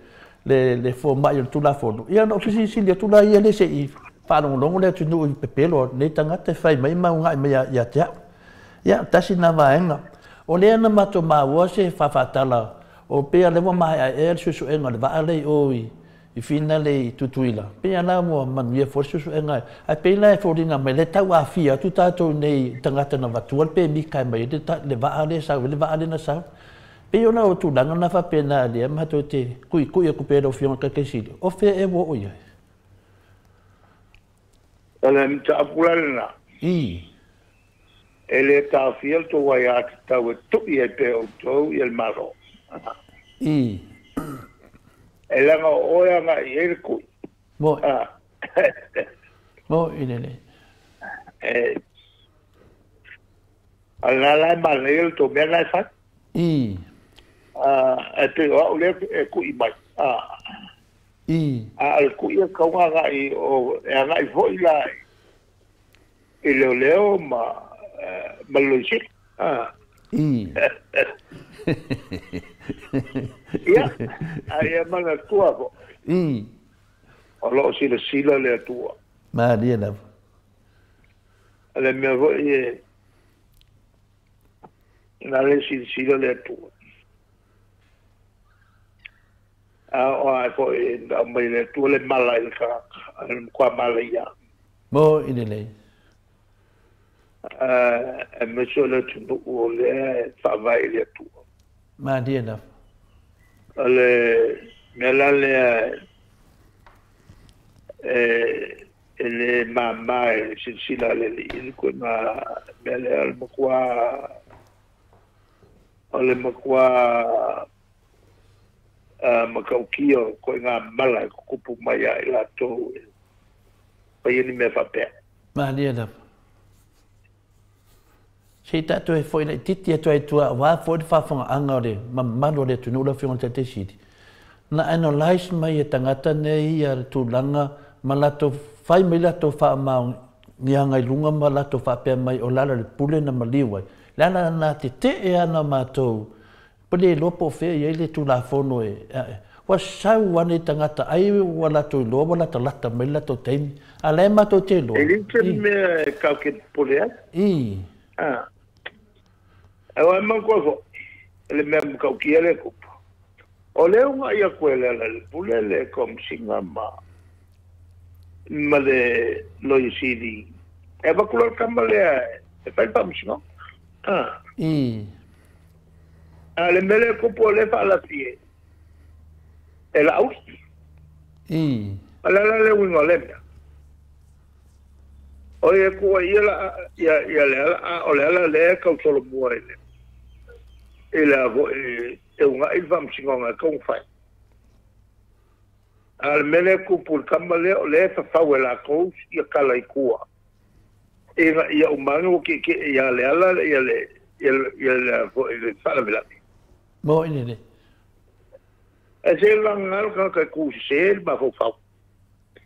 le fomai o le Tulafono, ia ona ou fesilisili atu laia lea se i faalogologo le atunuu i pepelo a lenei tagata e fai mai ma uga'i mai ia te au. Ia, tasi lena vaega. O lea na matou maua se faafaatala o pei lava o lea ua maeaea le suesuega o le vaa lea i o i i finale i Tutuila, pei lava la ua manuia foi le suesuega, ae pei la e foliga mai lea e tau aafia atu tatou i nei tagata na avatua le pemita e aumai ai le vaa lea e sau ai le vaa lea na sau. Pei o lau tulaga lena faapena lea matou te tuitui atu pea i lau Afioga i le Taitaisili, o fea ea ua oo i ai? O le mataupu la lena. I. E le taofia le tou aiatatau e tui ai pea e outou ia le Malo. I. E leaga o oe agai i ai le kui. Mo'i. Mo'i lelei. E. A o lena la e manaia le tou mea lena e fai. I. Ae pei o au lea e kui mai. I. A o le kui e tatau ona agai, e agai foi la i leoleo ma le loia sili. I. Ia, a ia manatua foi. I. O lo o silasila le Atua. Malie lava. O le mea foi e na le silasila le Atua. A o ai foi na aumai e le Atua le mala i le tagata, a o le matua mala ia. Mo i lelei. Aemaise o le atunuu o lea e faavae i le Atua. Malie lava. O le mea la lea e le mama i le silasila a le Alii le koina mea lea o le matua o le matua matautia o koina mala e tutupu mai ia i latou e faia ni mea faapea. Malie lava. Se i tatou e foi laitiiti atu ai i tua aua foi le faafofogaaga o le mamalu o le atunuu lau Afioga i le Taitaisili. Na analyse mai e tagata nei ia le tulaga ma latou fai mai latou faamaoniaga i luga ma latou faapea mai o le ala o le pule na maliu ai. Le ala na tetee ana matou Ua le iloa po o fea e i ai le Tulafono e ae. Ua sau ane i tagata ai ua latou iloa ua latalata mai le latou taimi. A la e matou te iloa. E leai se mea e tatou te popole ai. I. A. Aua e manatua foi, o le mea matautia lea e tupu, o lea e uunai atu e Lealailepule le Komesina ma ma le Loia Sili e avatu loa le tama lea e fai le faamasinoga. A. I. A o le mea lea e tupu o lea e faalafi e, e Laauli. I. O le a la le uiga o lea mea? O ia e tuu ai ia la, ia, ia Leala, a o Leala lea e tau solomua i le, i le a foi, e uunai le faamasinoga e tatau ona fai. A o le mea lea e tupu i le tama lea, o lea e fafau e latou ia tala i tua, ina ia uma ane ua tietie ia Leala ia le, ia le, ia le, foi le faalavelave. Mo i lele. Ae se lagalaga le tagata e tu sese le mafaufau.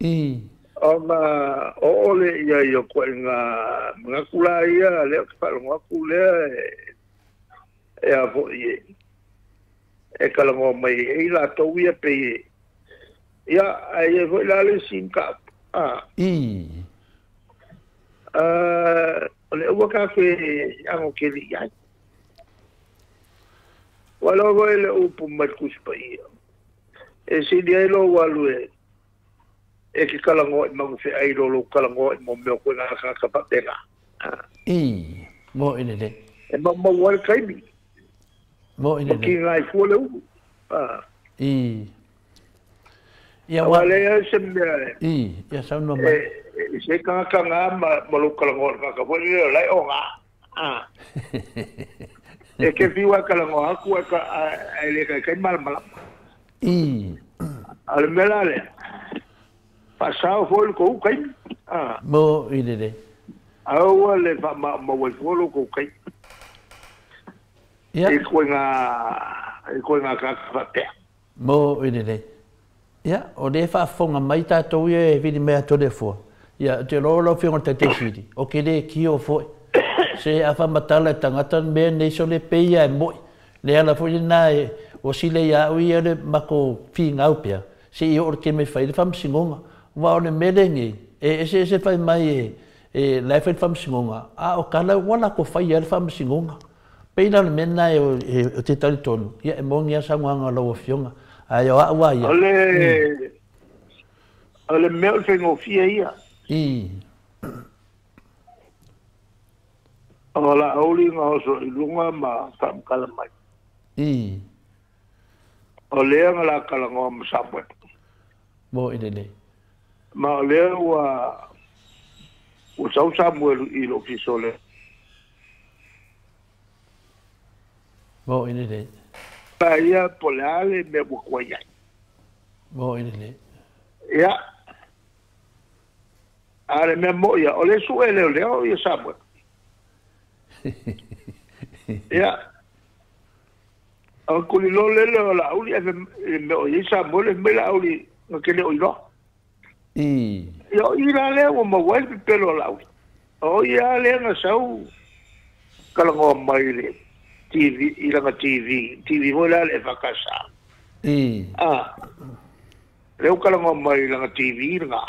I. Ona oo lea i ai o ituaiga manatu la ia, lea ou te faalogo atu lea e a foi e, e talanoa mai ai latou ia pei e, ia, ae i ai foi la le isi mataupu, a. I. O le aua tatou te anotele i ai. Ua iloa foi le upu mai le Tusi Paia, e sili ai lou alu e e te talanoa i magufeai i lo lou talanoa i mea o koe tagata faapena. I, moʻi lelei. E maumau ai le taimi. Moʻi Ma lelei. kiga ai fua le ulu. I. Ia Aua ua. e leai se mea e. I, ia saunoa mai. E se tagata na ma lou talanoa i le tagata foi lele o la e oga. E te fiu lava e talanoa atu ae le taitai malamalama. I. A o le mea la lea, faasao foi le tou taimi. Moʻi lelei. Aua le faamaumau ai fua lo kou kai. Ia. I koe ngā kaka faapea. Mo i lelei. Ia, o lea e faafofoga mai tatou ia e vili mai atu le Afua. Ia, ou te iloa lau Afioga i le Taitaisili, o ke le kio foi. Se a faamatala e tagata le mea nei sole pei lava e mo'i. Le ala foi lena e ua sila ia au ia le matou figau pea, se i oo i le taimi e fai ai le faamasinoga. Aua o le mea lenei, e eseese fai mai e la e fai le faamasinoga, a o tala ua latou faia le faamasinoga. Pei la o le mea lena e te talitonu, ia e moni lava saunoaga a lau Afioga. Ae o au lava ia. O le mea o le faigofie ia. O la auli nga oso i luga ma faamatala mai. O lea nga la kalagoa ma Samuel. Mo i lelei. Ma o lea ua sau Samuel i le ofisa o le Mo i lelei. La ia po le a le mea ua tuai ai. Mo i lelei. Ia. A le mea mo ia, o le su e leo leo ia Samuel. Ia. O kuli lo le le o la uli e me o ia Samuel e me la uli nga ke le o iloa. Ia o i la lea ua maua ai le pepelo o la uli. O ia lea nga sau kalagoa mai le TV, i langa TV, TV foi la le fakasa. Ah. Leo kalagoa mai langa TV langa.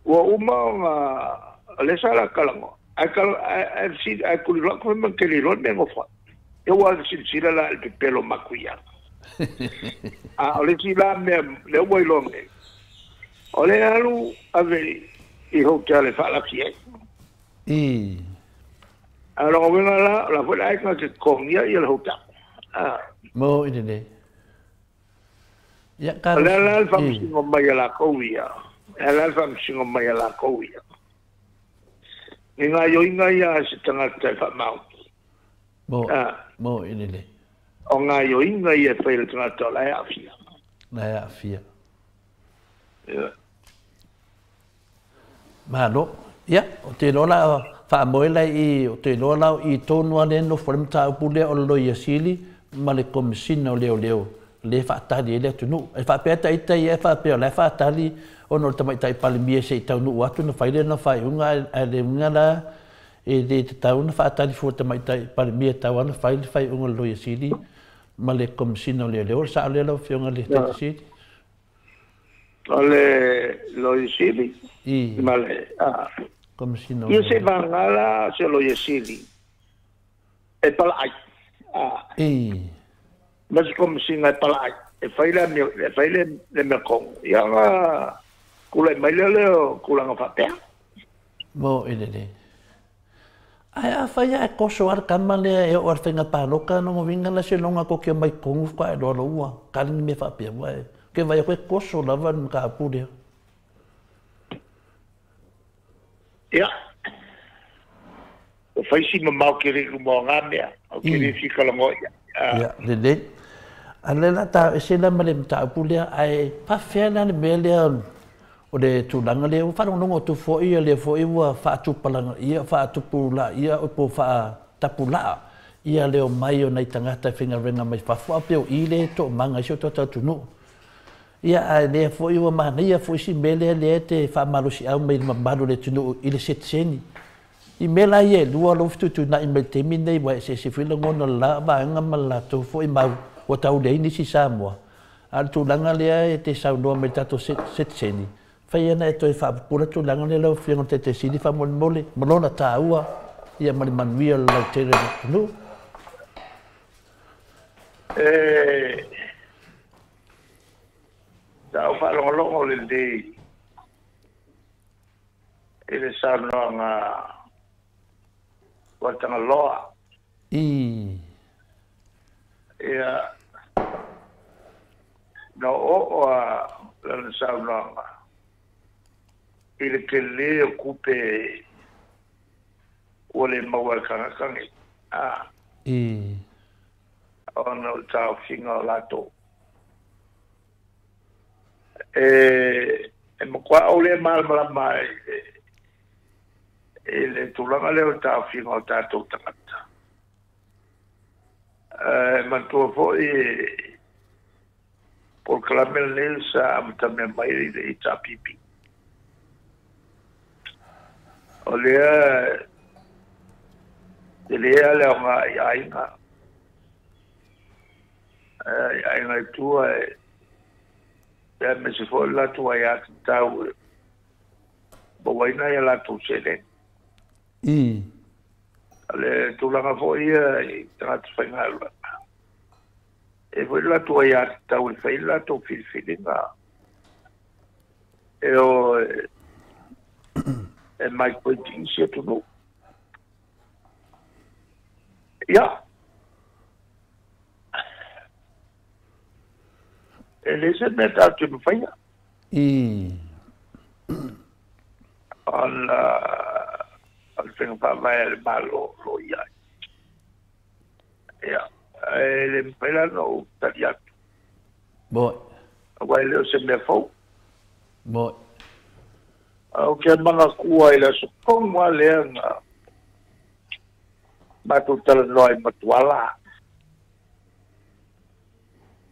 Ua uma nga le sa la kalagoa. Ai kala ai si ai kuli lo ko man ke le lo me ngofa. E ua sila la le pepelo makuia. A o le si la me le ua i longe. O le alu ave i hotel e whaalafi ai. A longa winga la, la foi la nga ke kongia i le hotel. Ah, Mo i lelei. Ia, o Carlos. le la le whamsingo mai a la kouia. Le la le whamsingo mai a la kouia. I ngā yoinga ia se tangata e whamau. Mo, Ah, mo i lelei. o ngā yoinga ia e whai le tangata o la e awhia. La e aafia. Yeah. Malo. Ia, o te iloa la faamoe lai i o te iloa la i tonu ale nofo le mataupu lea o le Loia Sili ma le Komesina o Leoleo le faatali ai le atunuu. E faapea ita ia e faapea o la e faatali ona o le tamaitai Palemia se i taunuu atu na fai lea na faaiuga ae le uiga la e le tatau ona faatali fua le tamaitai Palemia e tau lava ona fai le faaiuga o le Loia Sili ma le Komesina o Leoleo. O le sao lea lau Afioga i le Taitaisili? O le loia sili, ma le, ah, Komesina o ia se Leoleo. vangala se loia sili, e pala ai. Ah, ma se komisinga e pala ai. E fai le mea, e fai le mea kongo. Ia nga kula mai le leo kulanga whapea. Mo i lelei. Ae a fai e koso ar kama lea e o ar whainga pāloka no winga la se longa ko kia mai kongu ka e loa ua. Kali ni me whapea ua e. Ke vai koe koso lava ni ka apu lea. Ia. O whaisi ma mau ke reku mō ngā mea. O ke re whikalango ia. Ah, Ia, lelei. A le la ta e se la ma le mataupu lea ae pawhea la le mea lea o le tulaga lea ua faalogologo atu foi ia lea foi ua faatupalaga ia faatupulaia ia o po faatapulaa ia leo mai o nai tagata e faigaluega mai fafo a pe o i le toomaga i si o tatou atunuu. Ia ae lea foi ua manaia foi si mea lea lea e te faamalosiau mai le mamalu o le atunuu i le setiseni. I mea la ia e lua lou fetuituinai mai le taimi lenei ua eseese foi lagona o le la vaega ma le latou foi mau ua tau leai nisi Samoa. A o le tulaga lea e te saunoa mai le tatou setiseni, fai ana e toe faapupula tulaga lea lau Afioga i le Taitaisili faamolemole ma lona taua ia ma le manuia o le lautele o le atunuu. E, sa o whaalongolongo le lei i le saunoaga wa Tangaloa. Ia, na o o a lana saunoaga i le tele o kupe ua le maua e kagakangi. Ah, ona o le taofiga o latou. E makua'o lea malamalama ai I le tulaga lea o le taofiga o tatou tagata. E manatua foi polokalame lenei sa amatamea mai i le HRPP. O lea tele le aoga i aiga. I aiga i tua e aemaise foi le latou aiatatau e mauaina ia latou seleni. O le tulaga foi ia i tagata faigaluega. E foi le latou aiatatau e fai le latou filifiliga. E o e migrate i isi atunuu. Ia. E le se mea tatou te mafaia. Ona o le faiga faavae a le Malo o lo o i ai. Ia, e le mafai la ona ou tali atu. Aua e le o se mea fou. Ou te manatua i le aso tonu lava lea na matou talanoa ai ma Tuala.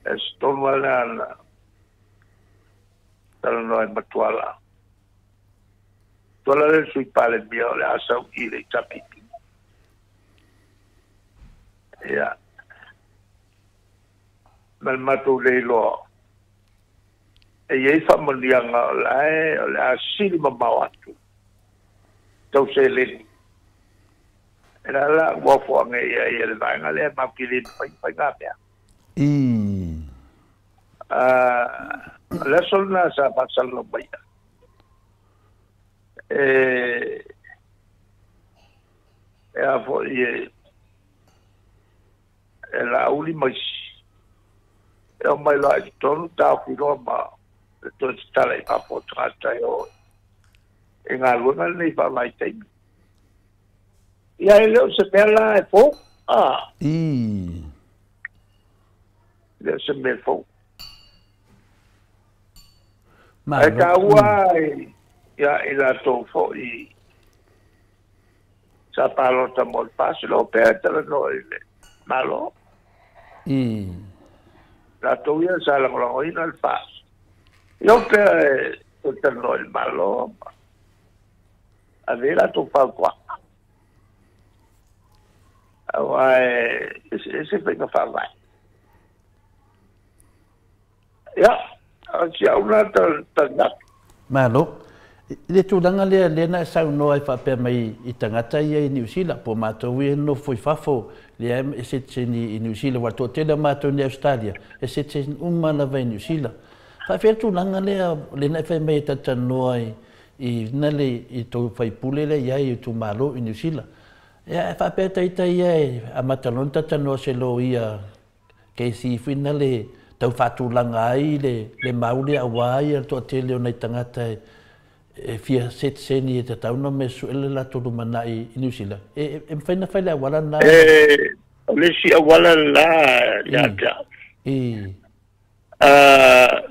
Le aso tonu lava lea na talanoa ai ma Tuala. Tuala lea le Sui Palemia o le a sau i le HRPP. Ia, ma le matou le iloa e i ai faamanuiaga o la e o le a sili mamao atu tau seleni. E la la ua ofoaga i ai e le vaega lea matou te le mafai ona fai na mea. O le aso lena sa faasalalau mai ai. E a foi e Laauli ma isi. E omai loa i totonu taofi loa ma le toe tatala i fafo o tagata e o i galuega lenei faavaitaimi. Ia e le o se mea la e fou. Le o se mea fou. Ae taua ia i latou foi sa palota mo le FAST, o pea e talanoa i le Malo. Latou ia sa lagolagoina le FAST. Ia o pea e talanoa i le Malo, ave latou fautuaga. Aua e eseese faiga faavae. Ia, o si au lena tali atu. Malo. I le tulaga lea lea na e saunoa ai faapea mai i tagata ia i Niu Sila, po o matou ia e nonofo i fafo, lea e citizen i Niu Sila, aua o le toatele o matou nei Ausetalia, e citizen uma lava i Niu Sila. Faapefea le tulaga lea lea na e fai mai e talatalanoa i na le i tou faipule lea i ai i itumalo i Niu Sila. Ia e faapea ita ia e amata loa ona talatalanoa se loia Casey foi na le tau faatulaga ai le mau lea aua ia le toatele o nai tagata e fia citizen e tatau ona omai e sue le latou lumanai i Niu Sila. E mafai ona fai le auala lena? O le isi auala lena ia te au.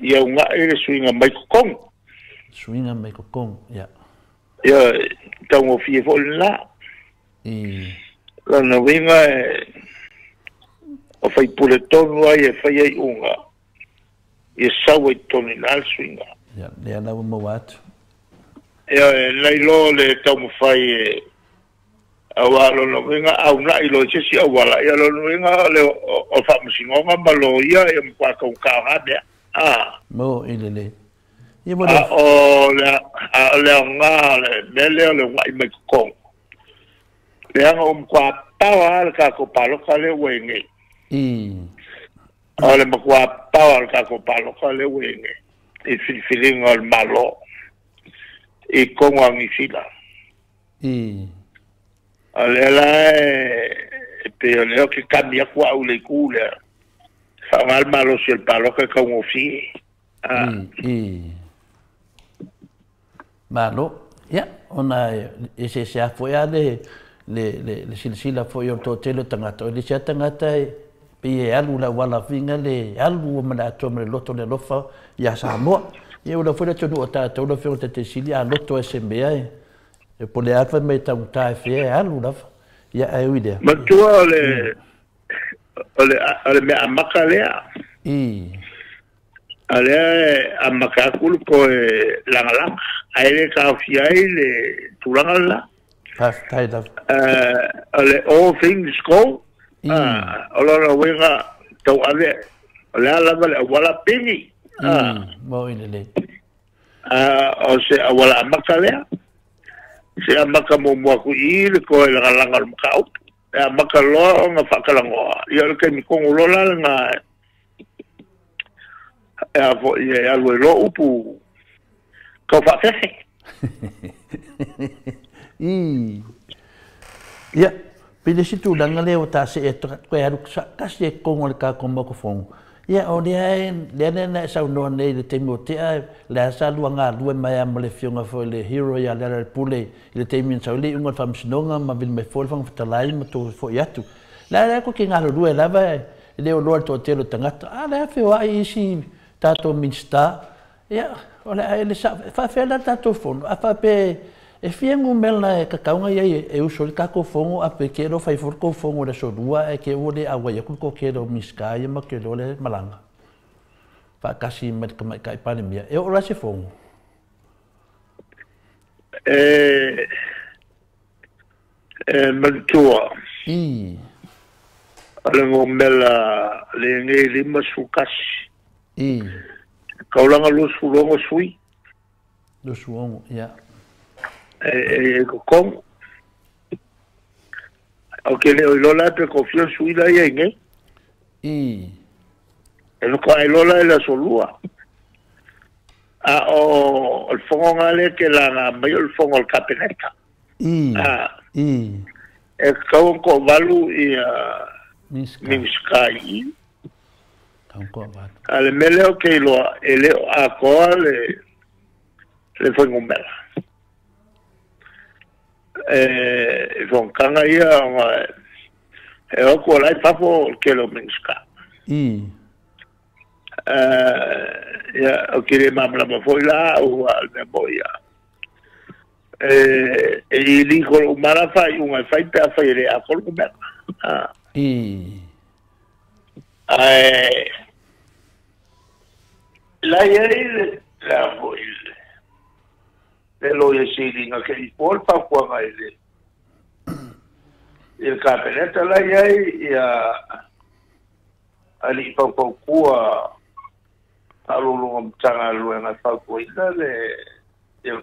Ia uunai le suiga mai totonu. Suiga mai totonu, ia. Ia, taugofie foi lena. Lona uiga o faipule tonu ai e fai ai iuga, ia sau ai totonu i ina le suiga. Ia, lea la ua maua atu. Ia, e nai loa le taumafai e aua lona uiga a uunai loa i se isi auala, ia lona uiga o le faamasinoga ma loia ia matua taugata o na mea. Mo i lelei. Ia mo le. A o le aoga o le mea lea o le uunai mai totonu, leaga ua matua paoa lava le tatou palota lea ua i nei. O le matua paoa o le tatou palota lea ua i nei i filifiliga o le Malo i totonu o Niu Sila. O lea la e pei o lea ou te kami atu au i le itu lea, faaaoga le malosi o le palota e taugofie. Malo. Ia, ona e eseese lava foi lava le silasila foi o le toatele o tagata. O le isi lava tagata e pei e alu i le auala foi lea e alu ma le atoa ma le loto le alofa ia Samoa. Ia ua iloa foi le atunuu o tatou lau Afioga i le Taitaifono, a loto lava i se mea e E po le afa me taugata e fea e alu lava. Ia ae ui lea. Matua o le o le mea amaka lea. I. A lea e amaka aku le toe lagalaga, ae le taofia ai le tulaga le la. Faafetai lava. O le all things go, o lona uiga tauave, o le a lava le auala pigi. I, mo i lelei. O se auala amaka lea. Se amaka muamua atu i i le toe lagalaga o le mataupu. E amaka loa ona faatalagoa, ia o le taimi tonu loa la lena e a foi e alu ai loa upu tau faafefe. I. Ia, pei le isi tulaga lea ua ta see atu toe alu tasi e totonu o le tatou Maota Fono. Ia, o lea e, lea lea na e saunoa nei i le taimi ua tea, lea sa lua galue mai lava ma le Afioga foi i le Hero ia Lealailepule i le taimi na sau ai le iuga o le Faamasinoga ma vili mai foi le Fofoga Fetalai ma tou foi atu. Lea lea tou te galulue lava e le o loa le toatele o tagata, a o lea e feoai isi tatou Minisita. Ia, o le a e le sao, e faafefea la le tatou fono? A faapea e fia numera e tatau ona i ai e usu ai le tatou fono, a pe ke loa fai foi le tou fono i le aso Lua ae te i ua le auai atu le toatele o Minisita ia ma te iloa le malaga faatasi ma le Tamaitai Palemia, e oo la se fono? E manatua. I. O le numera lenei 51. I. Taulaga 26 sui. 26, ia. E totonu. Ou te le o iloa la pe kofia sui la ia i nei. I. E faatoa iloa la i le aso Lua. A o le fono lena lea e te laga mai o le fono a le Kapeneta. I. I. E tatau ona toavalu ia Minisita i i. A o le mea lea ou te iloa, e le o atoa le fuainumera. E fonotaga ia ona e o atu o la e i fafo le tele o Minisita. Ia, ou te le malamalama foi la au, a o le mea moni ia. E illegal uma la faaiuga e fai pe afai e le atoa le numera. Ae la i ai le a foi le Loia Sili na te i po le fautuaga i le Kapeneta la i ai ia alii faufautua faalualuga o Matagaluega e fautuaina le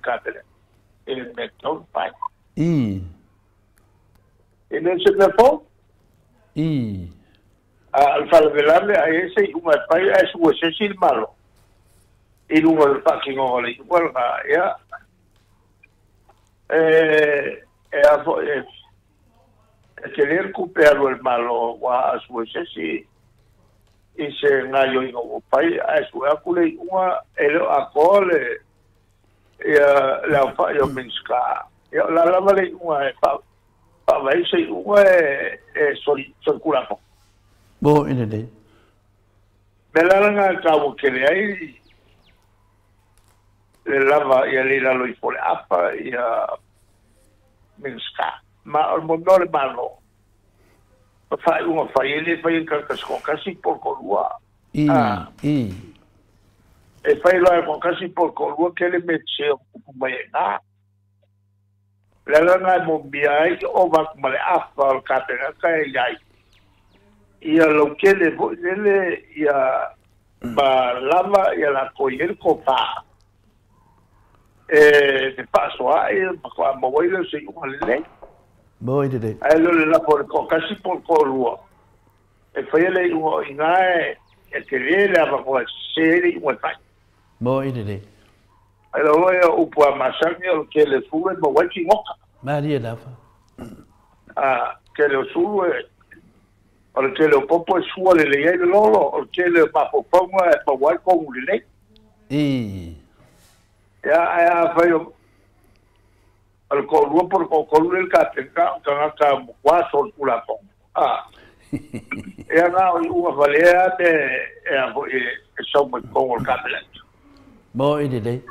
Kapeneta i le mea tatau ona fai. E le o se mea fou. A o le faalavelave a i ai se iuga e fai ae sua e se isi le Malo i luga o le faatinoga o le iuga lena, ia, e a foi, e tele le tupe e alu a le Malo aua a sua e se isi i se gaoioiga ua fai ae sue atu le iuga e le o atoa le ia le aofai o Minisita. Ia o le a lava le iuga e faavae se iuga e solitulafono. Mo i lelei. Mea la lena e taua tele ai le lava ia le i lalo ifo o le afa ia Minisita. Ma o le mea o le Malo, o faaiuga fai e le fai e tagata se toatasi po o le toalua. I, i. E fai loa e toatasi po o le toalua tele mea sese o tupu mai ai i ina. O le ala lena e momia ai ova atu ma le afa o le Kapeneta e i ai ia lautele foi lele ia ma lava ia latou i ai le tofa e te faasoaai ma faatoa maua ai lea o se iuga lelei. Moi lelei. Ae le o le lafo o le toatasi po o le toalua e faia le iuga o i ina e tele le avanoa e sese ai le iuga e fai. Moi lelei. Ai lau ia upu a masani o le tele sulu e maua ai tinoka. Malie lava. A tele o sulu e o le tele o popo e sua lelei ai le lolo, o le tele o mafaufauga e maua ai kogu lelei. I. Ia ae afai o le toalua po o le toatolu lea i le Kapeneta o tagata matua solitulafono. A. Ia na o iuga valea me e a foi e sau mai totonu o le Kapeneta. Mo i lelei.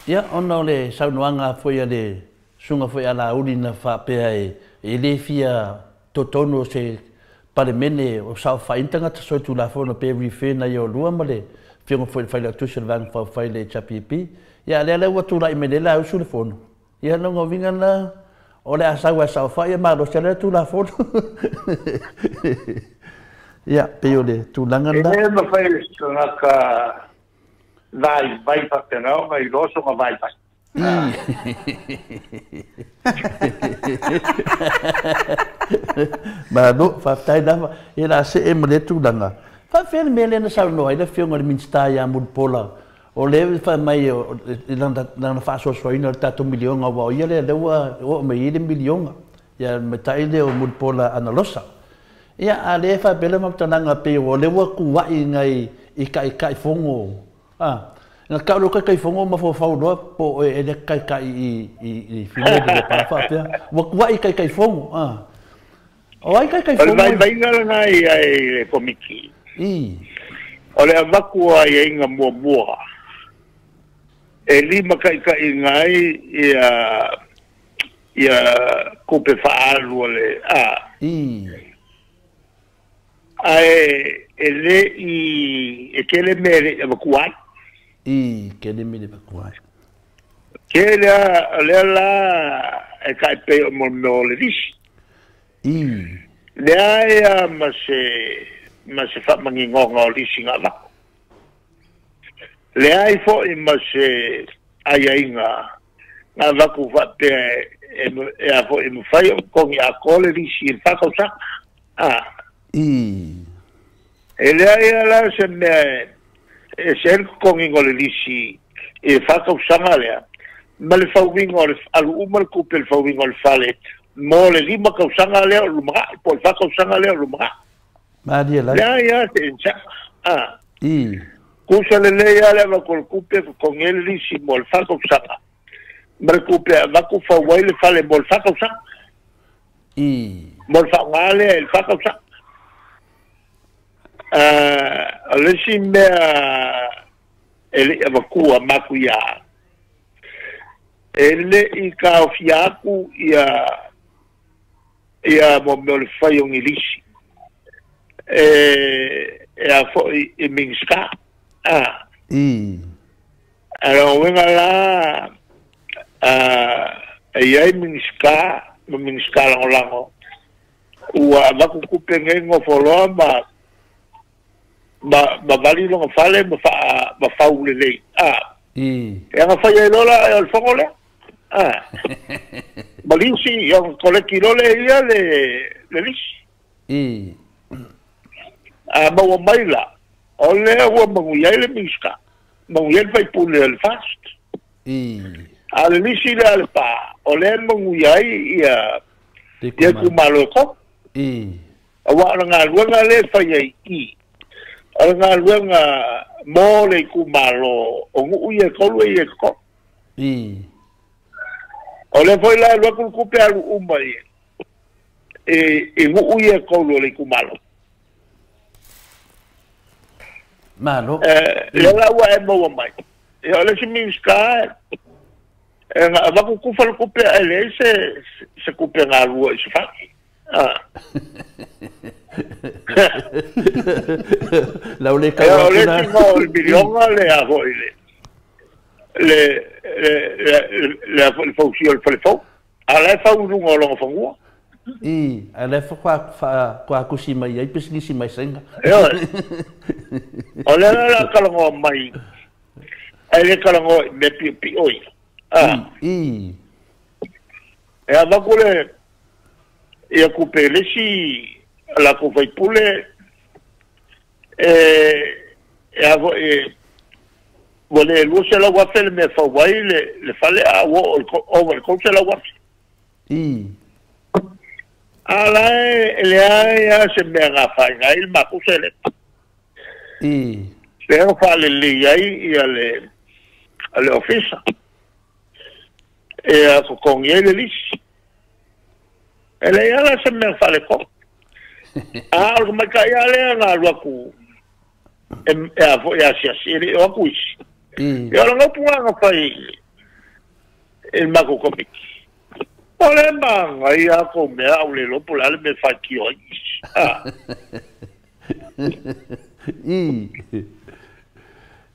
Ia, ona o le saunoaga foi a le susuga foi a Laauli na faapea e le fia totonu o se Palemene o saofai tagata solitulafono pe refer na ia lua ma le afioga foi i le Failautusi o le Vaega Faaupufai le HRPP. Ia, lea ua tulai mai nei la usu le fono. Ia, lona uiga la o le a sau ai saofai ia malosi lea Tulafono. Ia, pei o le tulaga lena. E le mafai e se tagata vaivai faapena ona iloa sona vaivai. Malo, faafetai lava. Ia la see ma lea tulaga. Faafefea le mea lea na saunoa ai le afioga i le Minisita ia Mulipola, o lea fai mai i lana faasoasoaina o le tatou miliona, aua o ia lea ua oo mai ai le miliona. Ia matai lea o Mulipola Analosa. Ia, a lea faapea le faamatalaga pei o lea ua tuai nai i taitaifono. Na tau le taitaifono ma faufau loa po e le taitai i file le pa faapea. Ua tuai taitaifono. O ai taitaifono? O le vaivaiga lena ia i le komiti. O le avaku ai aiga muamua e lima taitaiga ai ia kupe faaalu o le Ae e le i e tele mea e le i avatua ai. Tele mea e le avatua ai. Tele a lea la e tai pei o mo mea o le lisi. Leai a ma se faamaninoga o lisi na avatu. Leai foi ma se aiaiga na avatu faapea e a foi e mafai o totogi atoa le lisi i le 4 tausaga. E leai la se mea e se le totogiga o le lisi i le 4 tausaga lea ma le fauiga o le alu uma le tupe le fauiga o le fale mo le 5 tausaga lea o lumanai po o le 4 tausaga lea o lumanai. Malie lava. Leai a se insa. Kusa lelei a le avatu o le tupe totogi ai le lisi mo le 4 tausaga ma le tupe avatu fau ai le fale mo le 4 tausaga. Mo le faaaoga lea i le 4 tausaga. O le isi mea e le i avatua matuia e le i taofia atu ia mo mea o le fai o ni lisi e a foi i Minisita. A lona uiga la e i ai Minisita ma Minisita lagolago ua avatu tupe nei nofo loa ma vali lona fale ma faa ma fau lelei. E aga fai ai loa la e o le fono lea. Ma lisi, ia koleki loa le ia le lisi. A maua mai la, o lea ua manuia ai le Minisita, manuia ai le faipule o le FAST. A le lisi lea a le pa, o lea e manuia ai ia ia itumalo e tolu. Aua o le galuega lea e fai ai i, o le galuega mo le itumalo o nuu ia e tolu e ia e totonu. O lea foi la e alu atu le tupe alu uma i nuu ia e tolu o le itumalo. Malo. Lea la ua e maua mai. Ia o le isi Minisita e na avatu kufa le tupe ae leai se tupe galua i se fale. Lau le tau o le isi o le miliona le a foi le a foi le fausia o le fale fou. A la e fau i luga o lona fanua. A lea fa kusi mai ai pisinisi mai sainga. E oe. O lea la kalagoa mai, ai le kalagoa i mea piopio ia. E avatu le ia kupe le isi latou faipule e a foi ua le 200,000 le mea fau ai le fale a ua oo ova i le 300,000. A la e leai a se mea gafaina ai le matou seleni. Lea na faalelei ai ia le ofisa e a totogi ai le lisi. E leai ala se mea faaletonu. A o le tamaitai lava lea na alu atu e a foi asiasi e le i o atu isi. Ia o le gaupu na fai E le makou komiti. O le magaia a kou mea a ua le iloa po o le a le mea e faitio ai isi. A. I.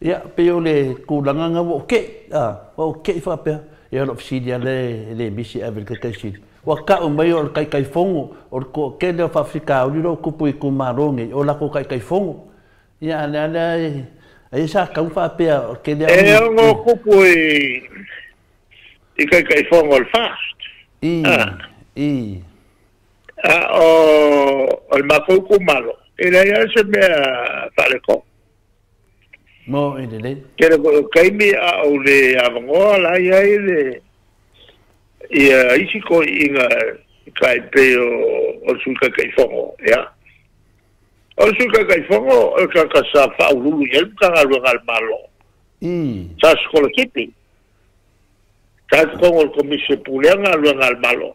Ia, pei o le tulaga lena ua ou te'i, a, ua ou te'i faapea, ia o lou fesili lava lea e le misi e ave i le Taitaisili. Ua tau mai o le Taitaifono o le toatele o faafitauli o lo o tupu i itumalo nei, o latou Taitaifono. Ia, a o le a lea, ai sa tau faapea o le tele lava o E ono tupu i i Taitaifono o le FAST. I, i. A o le matou itumalo, e leai lava se mea faaletonu. Mo e lelei. Tele foi o taimi a ou le avanoa la e i ai le ia isi toeaiina tai pei o le Sui Taitaifono, ia. O le Sui Taitaifono o le tagata sa faauluulu i ai le Matagaluega a le Malo. Sa sikolasipi. Sa i totonu o le Komisi e Pulea Galuega a le Malo.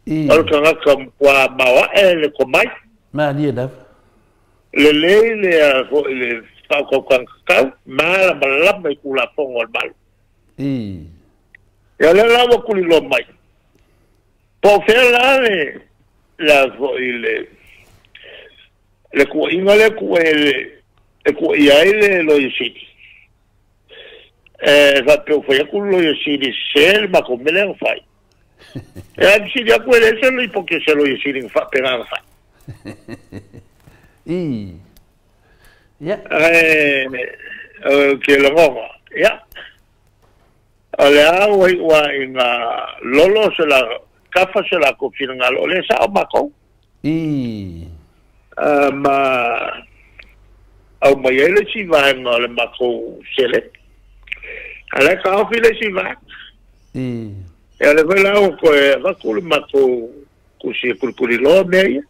O le tagata matua maoae le tomai. Malie lava. Lelei le foi le faautautaga tatau, malamalama i Tulafono a le Malo. Ia lea la ua tuliloa mai, po o fea la le le foi le le tuuaiga lea e tuuaia ai le Loia Sili. E faapea ua fai atu le Loia Sili e sese le matou mea lea na fai. E ae fesili atu e leai se lipoti a se Loia Sili na faapena na fai. I. Ia. Ae ou te lagona, ia, o le a ua iu lava ina lolo se la, tafa se latou finagalo, o lea e sao matou. I. Ma aumai ai le isi vaega o le matou seleni. A o la e taofi le isi vaega. Ia o lea foi la ua toe avatu le matou tusi e tulituliloa mea ia.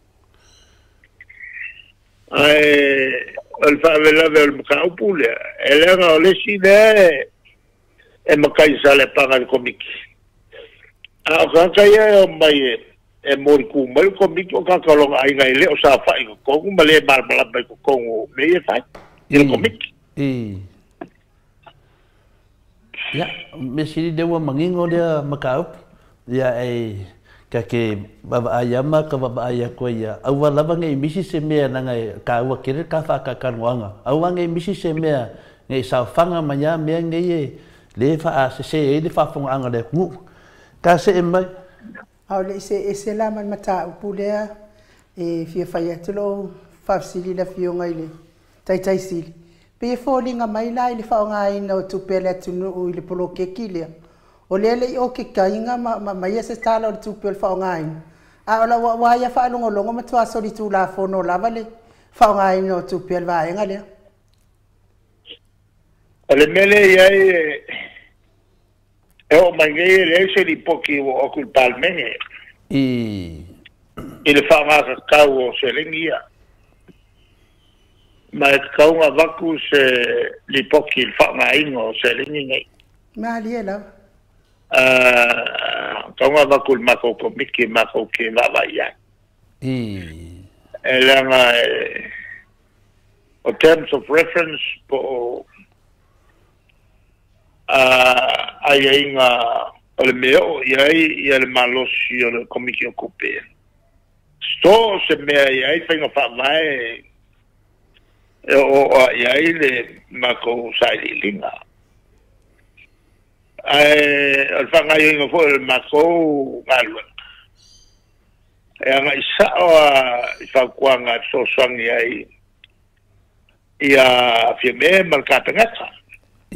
Ae o le faalavelave o le mataupu lea, e leaga o le isi lea e matai i Saleapaga i le Komiti. A o tagata ia e omai e molitu mai le Komiti o tagata o lona aiga e le o saofai i totonu ma le malamalama i totonu o mea ia e fai i le Komiti. Ia, mea sili lea ua manino lea mataupu. Ia, e ta te vaavaai lava ma ta vaavaai atu ai ia, aua lava ne i misi se mea leaga e taua tele le ta faatalatalanoaga. Aua ne i misi se mea ne i saofaga mai lava mea nei e le faasese ai le faafofogaaga a le atunuu. Ta see mai. A o le i see ese la ma le mataupu lea, e fia fai atu lou faafesili i le Afioga i le Taitaisili, pei e foliga mai la i le faaaogaina o tupe a le atunuu i le poloketi lea, o lea e le i okikaina ma aumaia se tala o le tupe o le faaaogaina, a o lau auā ia faalogologo matua solitulafono lava le faaaogaina o tupe a le vaega lea. O le mea lea e i ai, e oo mai nei e leai se lipoti ua oo atu i le Palemene i le faaaoga tatau o seleni ia. Ma e tatau ona avatu se lipoti i le faaaogaina o seleni nei. Malie lava. Tatau ona avatu i le matou komiti matou te vaavaai i ai. E leaga o terms of reference po o aiaiga o le mea e oo i ai ia le malosi o le Komiti o Tupe. So o se mea e i ai faiga faavae e oooo i ai le matou sailiiliga. Ae o le faagaoioiga foi o le matou galuega, e agai sao lava i fautuaga e fesoasoani ai ia Fiame ma le Kapeneta. E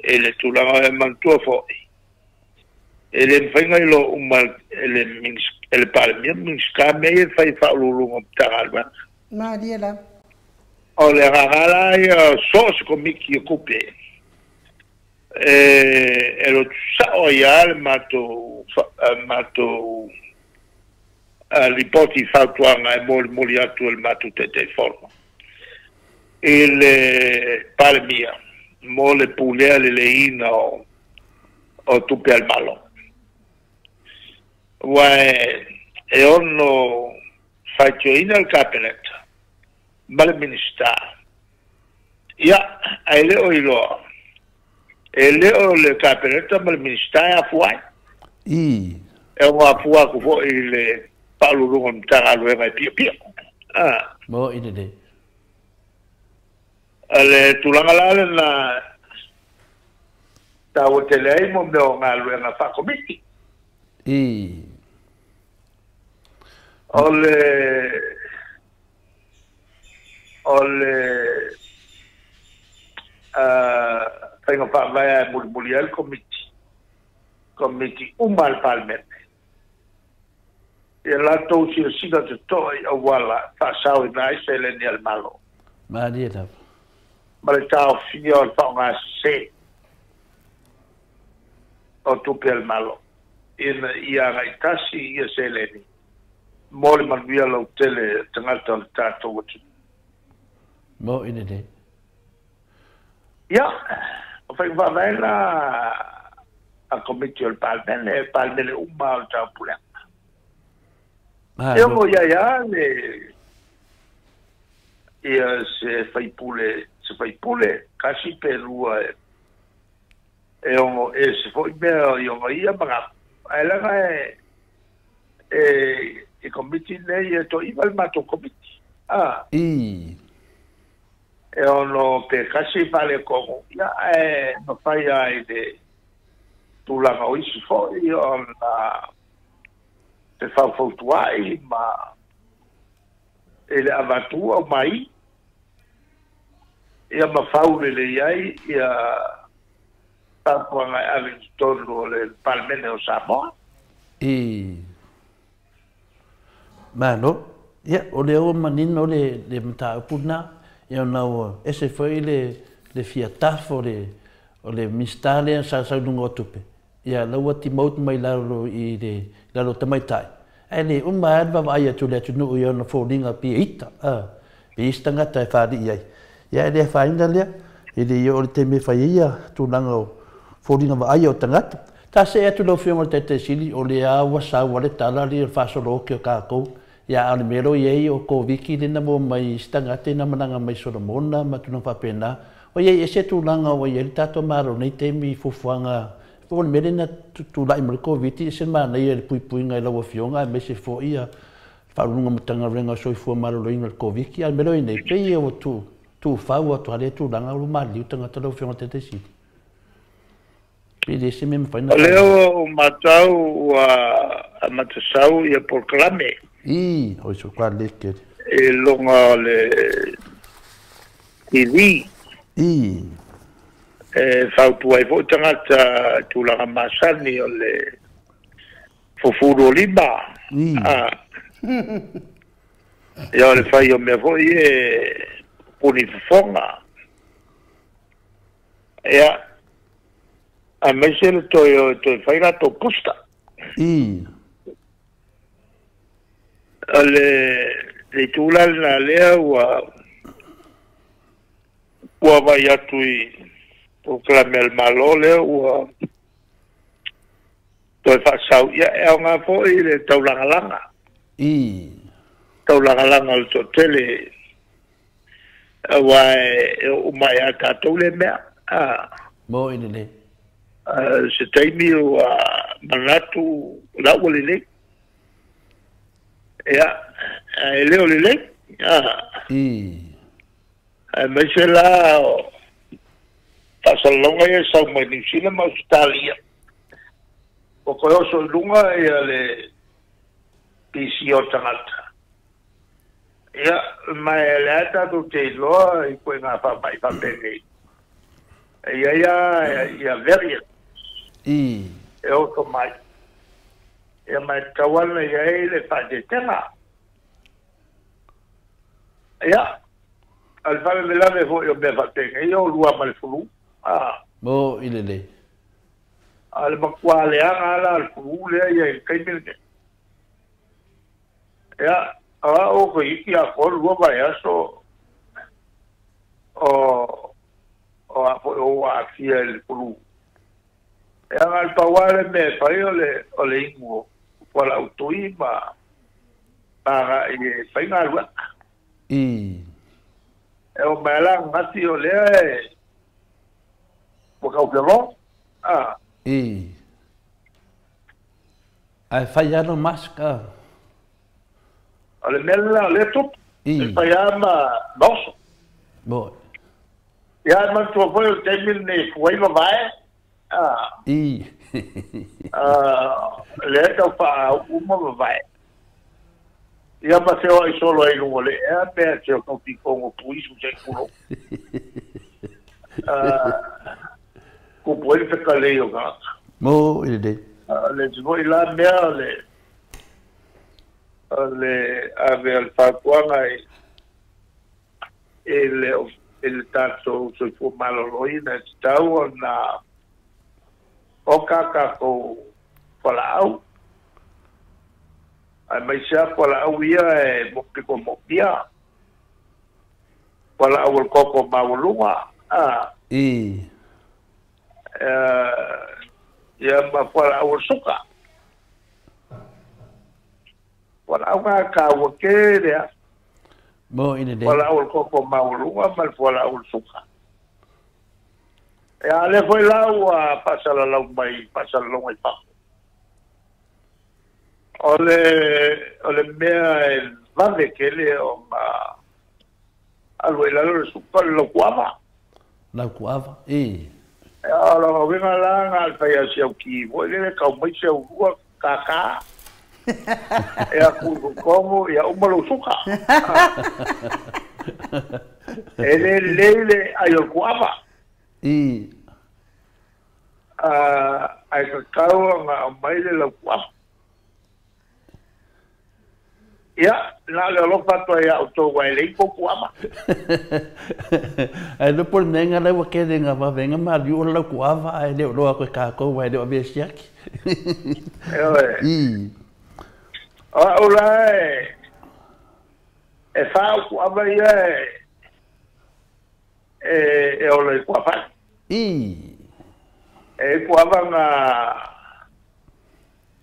i le tulaga e manatua foi, e le mafai ona iloa uma e le Palemia ma Minisita mea ia e fai e Faauluuluga o Matagaluega. Malie lava. O le agaga la ia so o se Komiti o Tupe e lotu sao ai lava le matou lipoti fautuaga e molimoli atu e le matou Taitaifono i le Palemia mo le pulea leleiina o tupe a le Malo. Aua e ono faitioina le Kapeneta ma le Minisita, ia, ae le o iloa E le o le Kapeneta ma le Minisita e afua ai. I. E ono afua atu foi i le Faauluuluga o le Matagaluega e piopio. Ah. Mo i lelei. O le tulaga la lena taua tele ai mo mea o galuega faakomiti. I. O le o le faiga faavae e mulimuli ai le komiti, komiti uma a le Palemene. Ia latou silasila totoa i auala e faasaoina ai seleni a le Malo. Malie lava. Ma le taofia o le faaaoga sese o tupe a le Malo, ina ia agai tasi ia seleni mo le manuia lautele o tagata o le tatou atunuu. Mo i lelei. Ia, o faiga faavae la a Komiti o le Palemene, Palemene uma o le Taupulega. E Malo. ono ia ia le ia se faipule, se faipule, kasi pe lua e ono e se foi mea i ona ia manatu. Ae laga e i komiti nei e toaiva le matou komiti. Ah, I. e ono pe kasi faaletonu, ia ae mafai ai le tulaga o isi foi ona te faufautuai ma e le avatua o mai ia ma faulelei ai ia fautuaga e ave i totonu o le Palemene o Samoa. I. Malo. Ia, o lea ua manino le mataupu lena. Ia ona ua ese foi le fia tafa o le Minisita lea sa sau i luga o tupe. Ia, la ua demote mai lalo i le lalo o tamaitai. Ae le uma lava le vaavaai atu i le atunuu i ona foliga pei e ita. Ah, pe i ai se tagata e faalii ai. Ia, e le afaina lea. E le i oo i le taimi e fai ai ia tulaga o foliga vaaia o tagata. Ta see atu lau Afioga i le Taitaisili, o lea ua sau a le tala lea o le faasolo oke o tatou. Ia, a o le mea lo i ai o Koviti lea na maua mai i si tagata ina malaga mai Solomona ma tulaga faapena. O i ai ese tulaga ua i ai le tatou Malo nei taimi i fuafuaga po o le mea lea na tulai mai le Koviti, ese manaia i le puipuiga i lau Afioga aemaise foi ia Faauluuluga o Matagaluega o Soifua Maloloina i le Koviti. A o le mea lea o i ai nei, pei ua tuufau atu lava lea tulaga ua maliliu tagata lau Afioga i le Taitaisili. Pe le se mea mafai ona O lea ua ou matau ua amatasau ia polokalame I, oi so kwa leke. i luga o le TV I. e fautua ai foi tagata i tulaga masani o le fufulu o lima. I. Ah. Ia o le fai o mea foi e puni fofoga. Ia, aemaise le toe o e toe fai latou booster. I. O le itu la lena lea ua vai atu i polokalame a le Malo lea ua toe faasau. Ia, e aoga foi le taulagalaga. I. Taulagalaga o le toatele aua e oo mai ia tatou le mea. Ah, Mo i lelei. Se taimi ua manatu la ua lelei. Ia, e le o lelei. Ah, I. aemaise la o faasalalauga ia e sau mai Niu Sila ma Ausetalia. Ua toe oso i luga ia le pisi o tagata. Ia, ma e le a tatou te iloa i koe ngā faamai faapenei. E ia ia ia variant I. e oso mai. Ia ma e tatau ana i ai le faatetega. Ia, o le faalavelave foi o mea faapenei o lua ma le flu. Ah, Mo i lelei. a le matua leaga la o le flu lea ia i le taimi lenei. Ia, a o ko iki a ko lua vaiaso o a foi o aafia i le flu. Ia ga le pau lava le mea e fai o le igu o fualaau ma agai e fai galuega. I. E o mai la gati o lea e Ua kau ke lo. A. I. Ai fai ano mask a. O le mea lena o lea tupu. I. E fai lava ma oso. Mo. Ia e manatua foi o le taimi lenei e fua ai vavae. A. I. Lea tau faauu uma vavae. Ia ma feoai solo ai i luga o le ea pe a te o tau pikogo puisu se i tulou. Kupu ai le fekalei o tagata. Mo i le. O le isi foi la mea o le o le ave o le fautuaga i i le i le tatou soifua maloloina e tatau ona oka a tatou fualaau aemaise lava fualaau ia e pito moomia, fualaau o le toto maualuga, a. I. Ia ma fualaau o le suka. Fualaau na e taua tele lava. Mo i le. Fualaau o le toto maualuga ma le fualaau o le suka. Ia a o lea foi la ua faasalalau mai i faasalalauga i fafo. O le o le mea e vave tele ona alu ai i lalo le suka o le laukuava. Laukuava, i. O lona uiga la na o le fai lava o si au ki foi lele tau mai si au lua kākā ia tuu i totonu ia uma lou suka. E le lelei le ai o le kuava. I. Ae tatau ona aumai le laukuava. Ia, na o le alofa atu ai ia outou aua e leai tou kuava. Ae iloa po o le mea ina ua tele ina vave ai ona maliu o le laukuava ae le o iloa atu e tatou aua e le o avea siaki. Ioe. I. O au la e, e fa au kuava ia e, e ola i kuafale. I. E i ai kuava na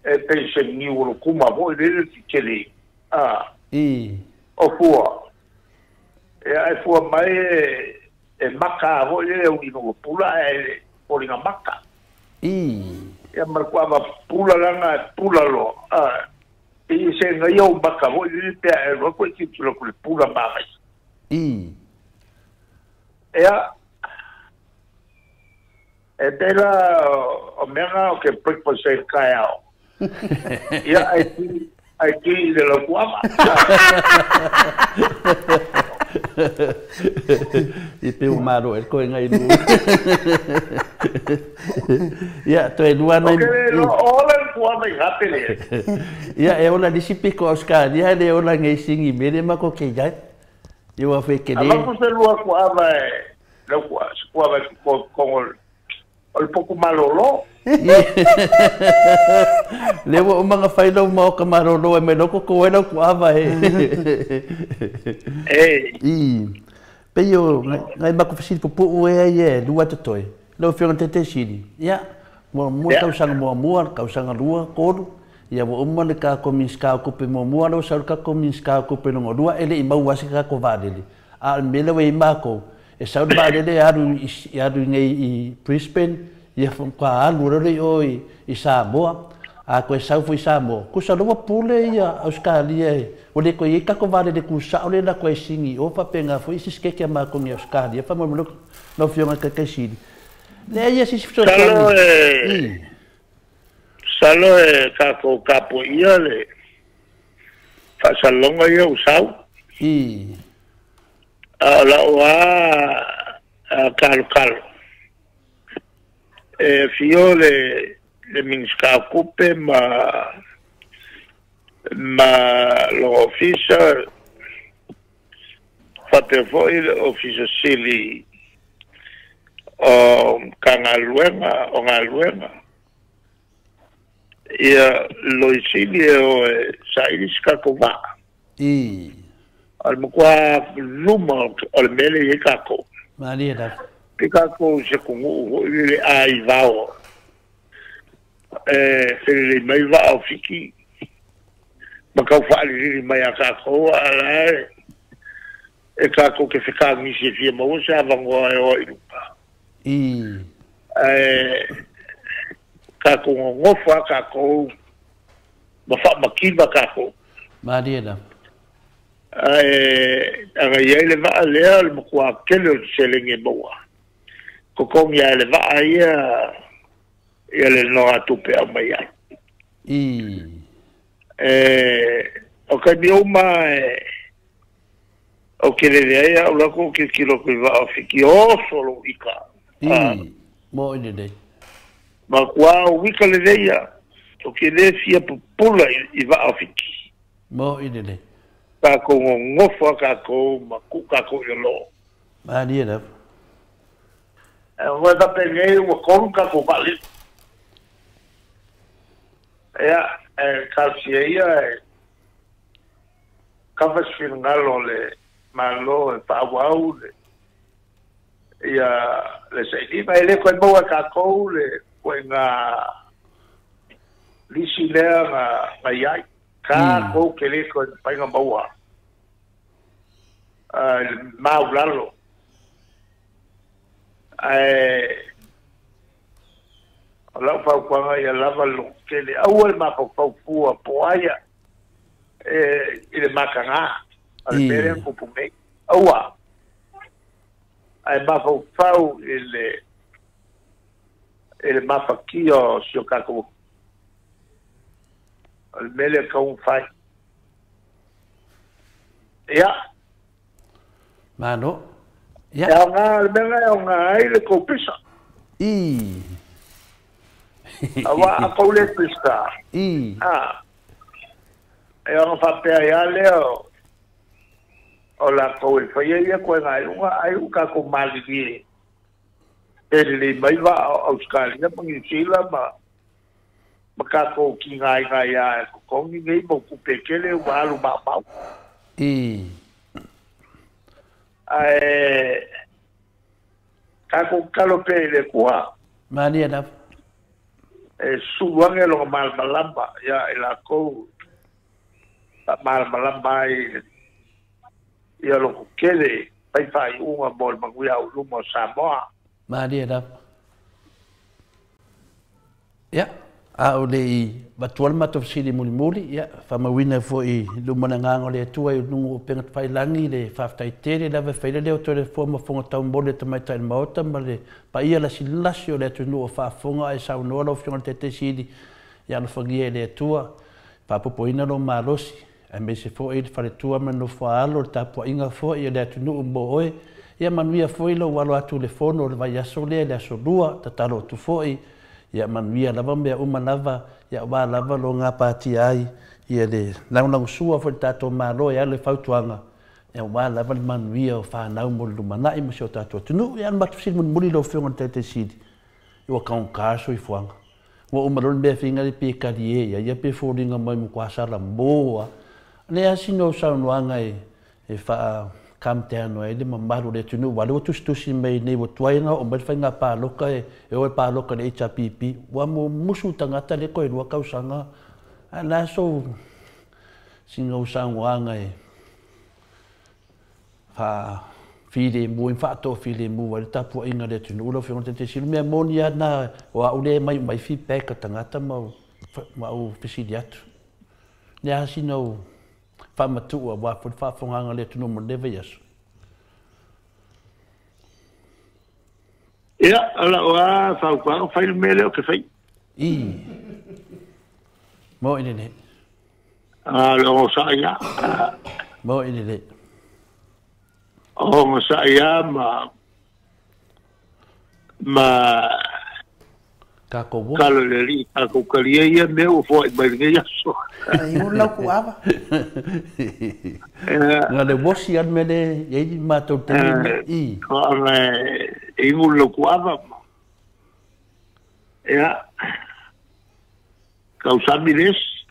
e pei se niu o le kuma foi lele tetele a. I. O fua. Ia e fua mai e e maka foi lele uli no pula ae foliga maka. I. Ia ma le kuava pula lana e pula loa a. Pei e sega ia ou maka foi lele pe a e alu atu e tilotilo atu i le pula manaia. I. Ia E pei la o mea na o ke breakfast ai i le taeao. Ia, ai ki, ai ki i le laukuava. I pei ua malo ea le koena i lua. Ia, toe lua nai... O ke le iloa o ola le kuava i gape le. Ia, e ola nisi piko Ausetalia e le ola nei sini mele ma ko ke iai. Ia ua fai kele. Avatu se lua kuava e lau kua, se kuava e tukotogo o le potu malolo. Lea ua uma ona fai lau maoka malolo e mai loko kou ai lau kuava e. E. I. Pei o ngai maku fesili pupuu ea ia e lua totoe. Lau Afioga i le Taitaisili, ia, muamua tausaga muamua, tausaga lua, tolu, ia ua uma le tatou Minisita o Tupe muamua, lea ua sau le tatou Minisita o Tupe lona lua, e le i maua lava se tatou vaalele. A o le mea lea ua i ai matou, e sau le vaalele e alu i alu i nei i Brisbane, ia faatoa alu loa lea i o i Samoa, a toe sau foi i Samoa, tusa loa ua pule ia Ausetalia e, ua le toe i ai tatou vaalele tusao lea e alu atu ai i Sini i o faapena foi isi siketi a matou i Ausetalia. Faamolemole lau Afioga i le Taitaisili, leai lava se isi Masalo fesoasoani. e, I. masalo e tatou tapuaia le faasalaloga ia ua sau. I. A o lau lava talotalo, e afio le le Minisita o Tupe ma ma lona Ofisa, faapea foi le Ofisa Sili o Matagaluega o Galuega. Ia loia sili e o e saili se tatou vaa. I. O le matua luma o le mea lea e i ai tatou. Malie lava. Pei tatou i se atunuu foi lele aivao e felelei mai vaa o Fiti ma tau faalilili mai ia tatou, a o la e tatou te fetagisi e fia maua se avanoa e o ai i luga. I. Ae kākou gogofo a kākou ma faamakina kākou. Malie lava. Ae aga i ai le vaa lea o le matua tele o le seleni e maua. Totogi lava e le vaa ia ia le nogatupe e aumai ai. E o taimi uma e ou te lele ai au lako ou tilotilo atu i vaa o Fiti oso lou ika. Mo i lelei. Matua ou ika lelei ia, ou te le fia pupula i vaa o Fiti. Mo i lelei. Tākou gogofo a kākou ma tuu kākou i lalo. Malie lava. Ua faapea nei ua 3 kākou vaalele. Ia, e talosia ia e kava se finagalo o le Malo e faaauau le ia le sailiga. E le toe maua e kākou le ituaiga lisi lea na i ai. Kākou te le toe mafai ona maua i le maulalo. Ae o lau fautuaga ia lava le lototele, aua le mafaufau fua po o ai e i le mataga a le mea lea na tupu nei. Aua, ae mafaufau i le i le mafatia o si o tatou atunuu. O le mea lea e tatau ona fai. Ia. Malo. Ia. E aoga, o le mea lena e aoga ai le tou pisa. Aua a tou le pisa, a, e ono faapea ai lava lea o latou e faia ia ituaiga iuga, ai ua tatou malilie e lelei mai vaa o Ausetalia ma Niu Sila ma tatou tigaina ai lava e totogi nei mau tupe e tele ua alu maumau. Ae tatou tatalo pea i le Atua. Malie lava. E sulu ane lona malamalama ia i latou, faamalamalama ai ia lototele, fai faaiuga mo le manuia auiluma o Samoa. Malie lava. Ia, a o le i avatua le matou fesili mulimuli, ia, faamauina foi i luma o le Agaga o le Atua i luga o upega tafailagi le faafetai tele lava e fai le leo toe ma fofoga taumoli a Tamaitai o le Maota ma le paia lasilasi o le atunuu o faafofoga ae saunoa lau Afioga i le Taitaisili, ia alofagia e le Atua, faapopoina lou malosi, aemaise foi le faletua ma le nofoaalo, le tapuaiga foi a le atunuu mo oe. Ia manuia foi lou alo atu i le fono o le vaiaso lea i le aso Lua, tatalo atu foi, ia manuia lava mea uma lava, ia aua lava lo gapatia ai ia le lagolagosua foi i le tatou Malo e ala i fautuaga, ia aua lava le manuia o fanau mo le lumanai ma si o tatou atunuu. Ia o le matou fesili mulimuli lau Afioga i le Taitaisili, ua taugata le soifuaga. Ua uma loa le mea finga le pe talie ia ia pe foliga mai matua salamo a. Le a sina o saunoaga e faa calm down ai le mamalu o le atunuu aua lea ua tusitusi mai nei ua tuai ona oo mai le faiga palota e o e palota i le HRPP ua mumusu tagata lea toe 2 tausaga. Ae o le a sou sina ou saunoaga e faafilemu ai ma faatoafilemu ai le tapuaiga a le atunuu lau Afioga i le Taitaisili. O le mea moni lava lena o au lea e aumai uma ai feedback a tagata ma au fesili atu. O le a sina ou faamatuu aua foi le faafofogaaga a le atunuu mo lenei vaiaso? Ia, o lau lava fautuaga, fai le mea lea ou te faia. Mo i lelei. A, le onosai lava. Mo i lelei. Onosai lava ma Tatou ola. Talo i le Alii tatou talia ia mea ua foai mai lenei aso. E ulu lau kuava. Na le uosi lava le mea lea e i ai le matou taimi lenei. Ona e ulu lau kuava. Ia, tausami le esi.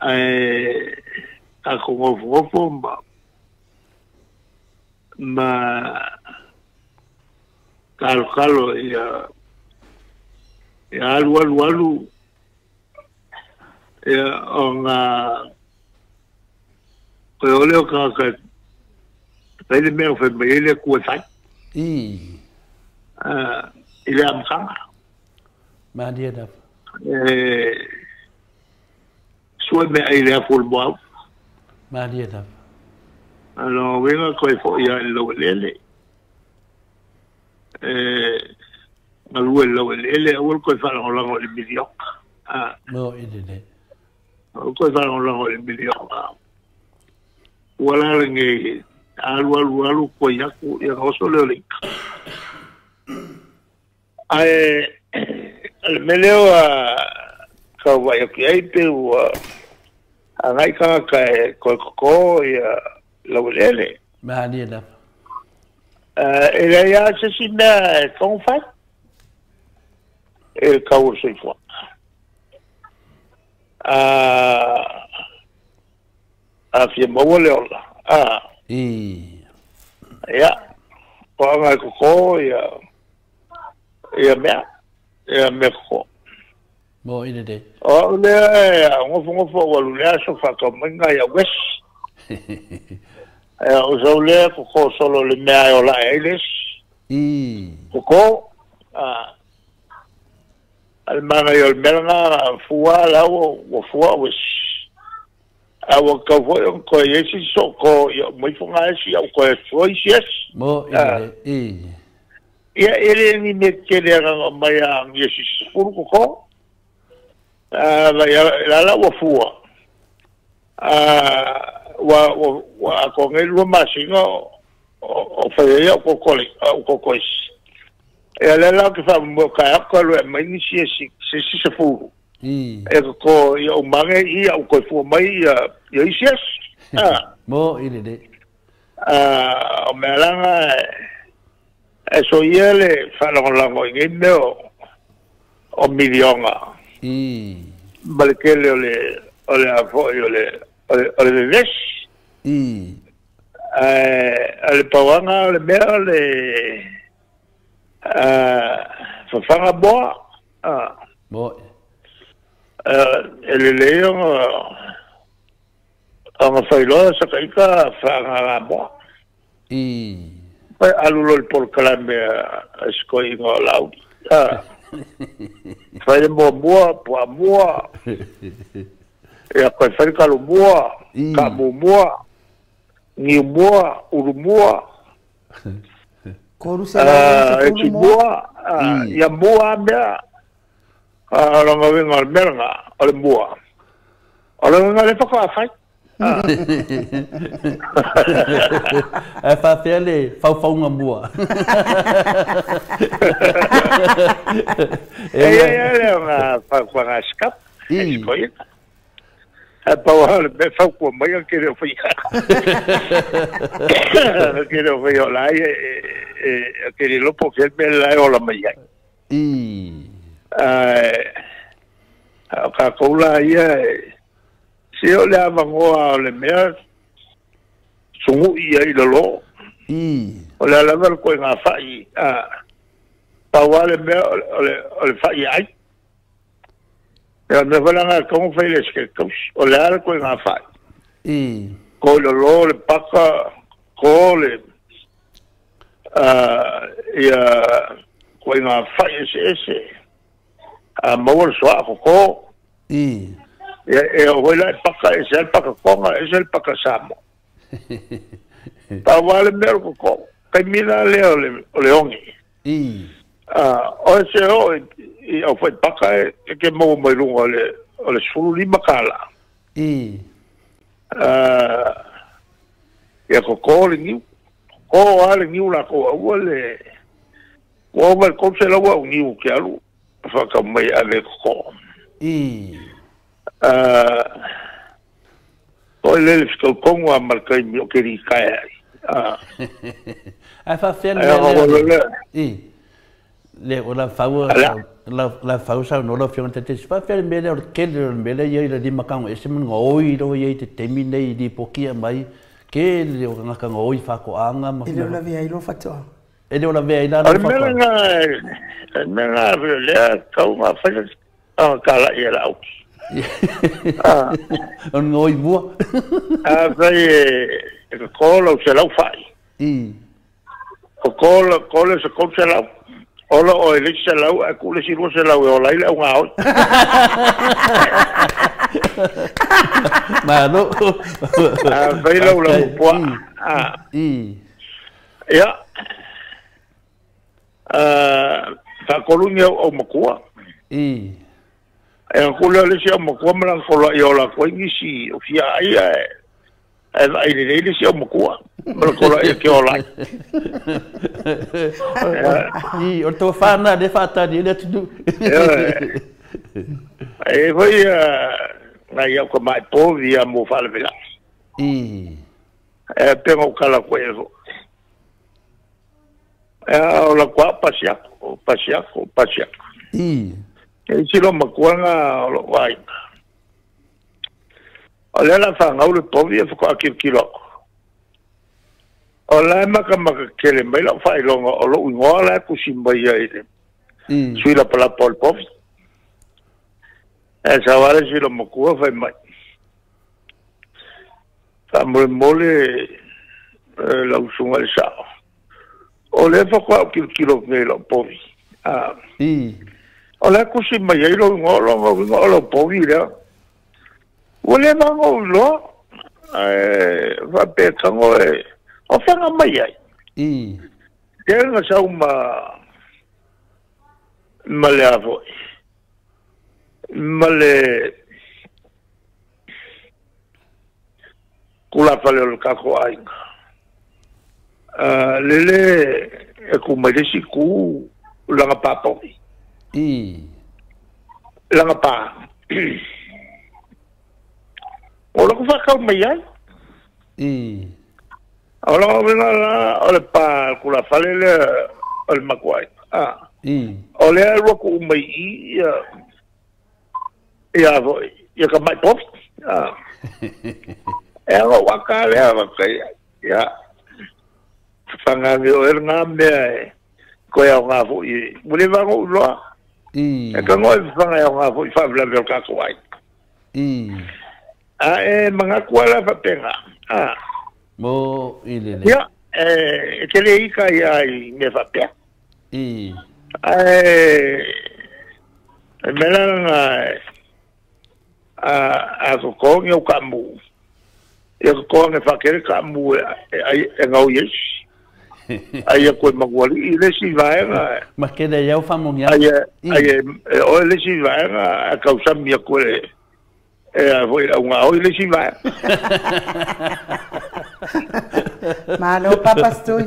Ae tatou nofonofo ma talotalo ia alu alu alu ia ona toe o lea o tagata Fai le mea o fai mai ai le Atua e fai. I le amataga. Malie lava. E sue meaai i le afu o le muaulu. Malie lava. A o lona uiga toe foi lava i le laueleele. E galue i le laueleele, aua le toe faalagolago i le miliona. Mo i lelei. Aua le toe faalagolago i le miliona. Ua la lenei, alu alu alu toe atu, ia ona oso lea o le ita. Ae o le mea lea ua tau vaai atu i ai pei ua agai tagata e toe toto ia laueleele. Malie lava. E leai lava se isi mea e tatau ona fai i le tau o le soifuaga. A fia maua le ola, ia, toaga e toto ia ia mea, ia mea toto. Mo i lelei. O au lea e nofonofo ou alu i le aso faatau mai nai au esi. Ia o sau lea toto solo i le mea e ola ae ai le esi. Toto. A le manaia o le mea lena, fua la ua fua au esi. A ua tatau foi ona toe i ai se isi sootoo ia uma ifo na esi a ua toe fua isi esi. Mo i lelei. Ia e le ni mea tetele ana na aumai a ni esi 10 toto. La la ua fua. Ua atoa nei 2 masina o fai ai au koko esi. Ia lea la ou te faamoemoe o taeao toe alu e aumai nisi esi, se isi 10. E toto ia uma ane i au toe fua mai ia isi esi. Mo i lelei. O mea laga e soia le faalagolago i nei mea o miliona. Ma le tele o le o le a foi o le o le vevesi. Ae o le pauaga o le mea o le fafaga moa. Mo. E lelei ona failoa sa taita faagaga moa. Pai alu loa i le polokalame a si toeaina o Laauli. Fai le muamua, puaa mua, ia toe fai le talo mua, taamu mua, niu mua, ulu mua, eti mua, ia mua lava mea. O lona uiga o le mea lena, o le mua. O lona uiga o lea faatoa fai. Ae faapea le faufauga mua. E i ai lava le ona fautuaga a Scout, e si toeaina. Ae pau lava o le mea e fautua mai a ke le o faia. Ke le o faia o la ia e ke le iloa po o fea le mea la e ola mai ai. Ae o tatou la ia se o le avanoa o le mea sugui ai i lalo. O le a lava le koiga fa'i, pau lava le mea o le fa'i e ai. Ia o le mea foi la lena e tatau ona fai e le Esetete Tausi. O le a le koiga fa'i. Ko i lalo le paka, ko le ia koiga fa'i eseese, a maua le soaa koko. Ia e oo foi la i paka, ese lava le paka Toga, ese le paka Samoa. Pau lava le mea o le koko. Taimi la lea o le oge. O se oo i au fai paka e ke maua mai luga o le $15. Ia koko le niu. Koko lava le niu latou aua le... Ua ova i le 300 au niu ou te alu whaatau mai ave koko. Oi le le whitautonga a ma le taimi o ke ritae ai. Ae faafefea le mea lea le o la fau la fau saunoa lau Afioga i le Taitaifono, faafefea le mea lea o le tele o le mea lea e i ai i le lima tago ese ma le gaoi lea ua i ai i te taimi nei i lipoti e aumai, tele o tagata gaoi i faatoaga ma E le o lavea ai loa faatoaga. E le o lavea ai la O le mea lena, o le mea lena o lea e tatau ona fai le talai e Laauli. O le gaoi mua. Afai e toto lau 100 fai. I. O kola kola se kou se lau. Ola o e le se lau a ku le si se lau e ola ile au ngā oi. Malo. A fai lau lau pua. I. Ia. Whakolungi au makua. I. E a kule le si au makua mana kola i ola koe ngisi o fia ai e vai le le si au makua. Mana kola i ke ola. I, o tō whāna le whātani le atunu. E foi ngai au ka mai pōvi a mō whalawela. I. E penga o kala koe e fo. E o la kua pasiako, pasiako, pasiako. I. E silo makuanga o lo wai. O le la whangau le pōvi e whakakirikiro ako. O la maka maka kele mai lau whailonga o lo ingoa la kusi mai ai le. Sui la palapa o le pōvi. E sawale silo makua whai mai. Wha mole mole lau sunga le sao. O le whakakirikiro ngai lau pōvi. O le kusi mai ai lo ingoa lo ingoa lo pōvi lea. O le mango loa e whape kango e o whanga mai ai. I. Te nga sau ma le afo. Ma le kula whale o le kako ainga. Lele e ku mai lesi ku langa pāpori. I. Langa pā. O la ku whakau mai ai. I. O la ngā la o le pā kula whale le o le makuai. I. O le alua ku umai i ia voi, ia ka mai pofi. E anga waka lea waka ia. Whangangi o e ngā mea e koe au ngā foi. Mule vango uloa. I. E ka ngoi whanga au ngā foi whawilame o kako ai. I. A e mangakua la whapenga. Mo i lele. Ia, e te le ika ia i me whapea. I. E mea ngā a kokongi o ka mu. Ia kokongi whakere ka mu e ngau yesi. Ai a koe makuali i le si vaenga. Ma kere iau whamongi au. Ai e oe le si vaenga a kausami a koe e a voi au ngā oi le si vaenga. Malo papastui.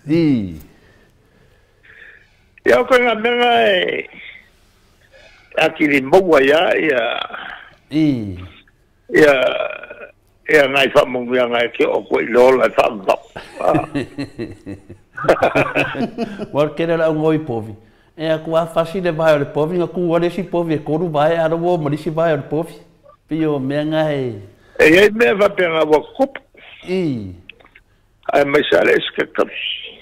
I. Ia koe ngā menga e akiri maua ia ia. I. Ia ia ngai whamongu ia ngai ke o koe i lola e whamau. Wa kere la ngoi povi. E a kua fasi le vai o le povi, ngā kua le si povi e koru vai, ara wo marisi vai o le povi. Pio mea ngā e. E ei mea whapenga wā kupu. I. Ai mai sa le eske kausi.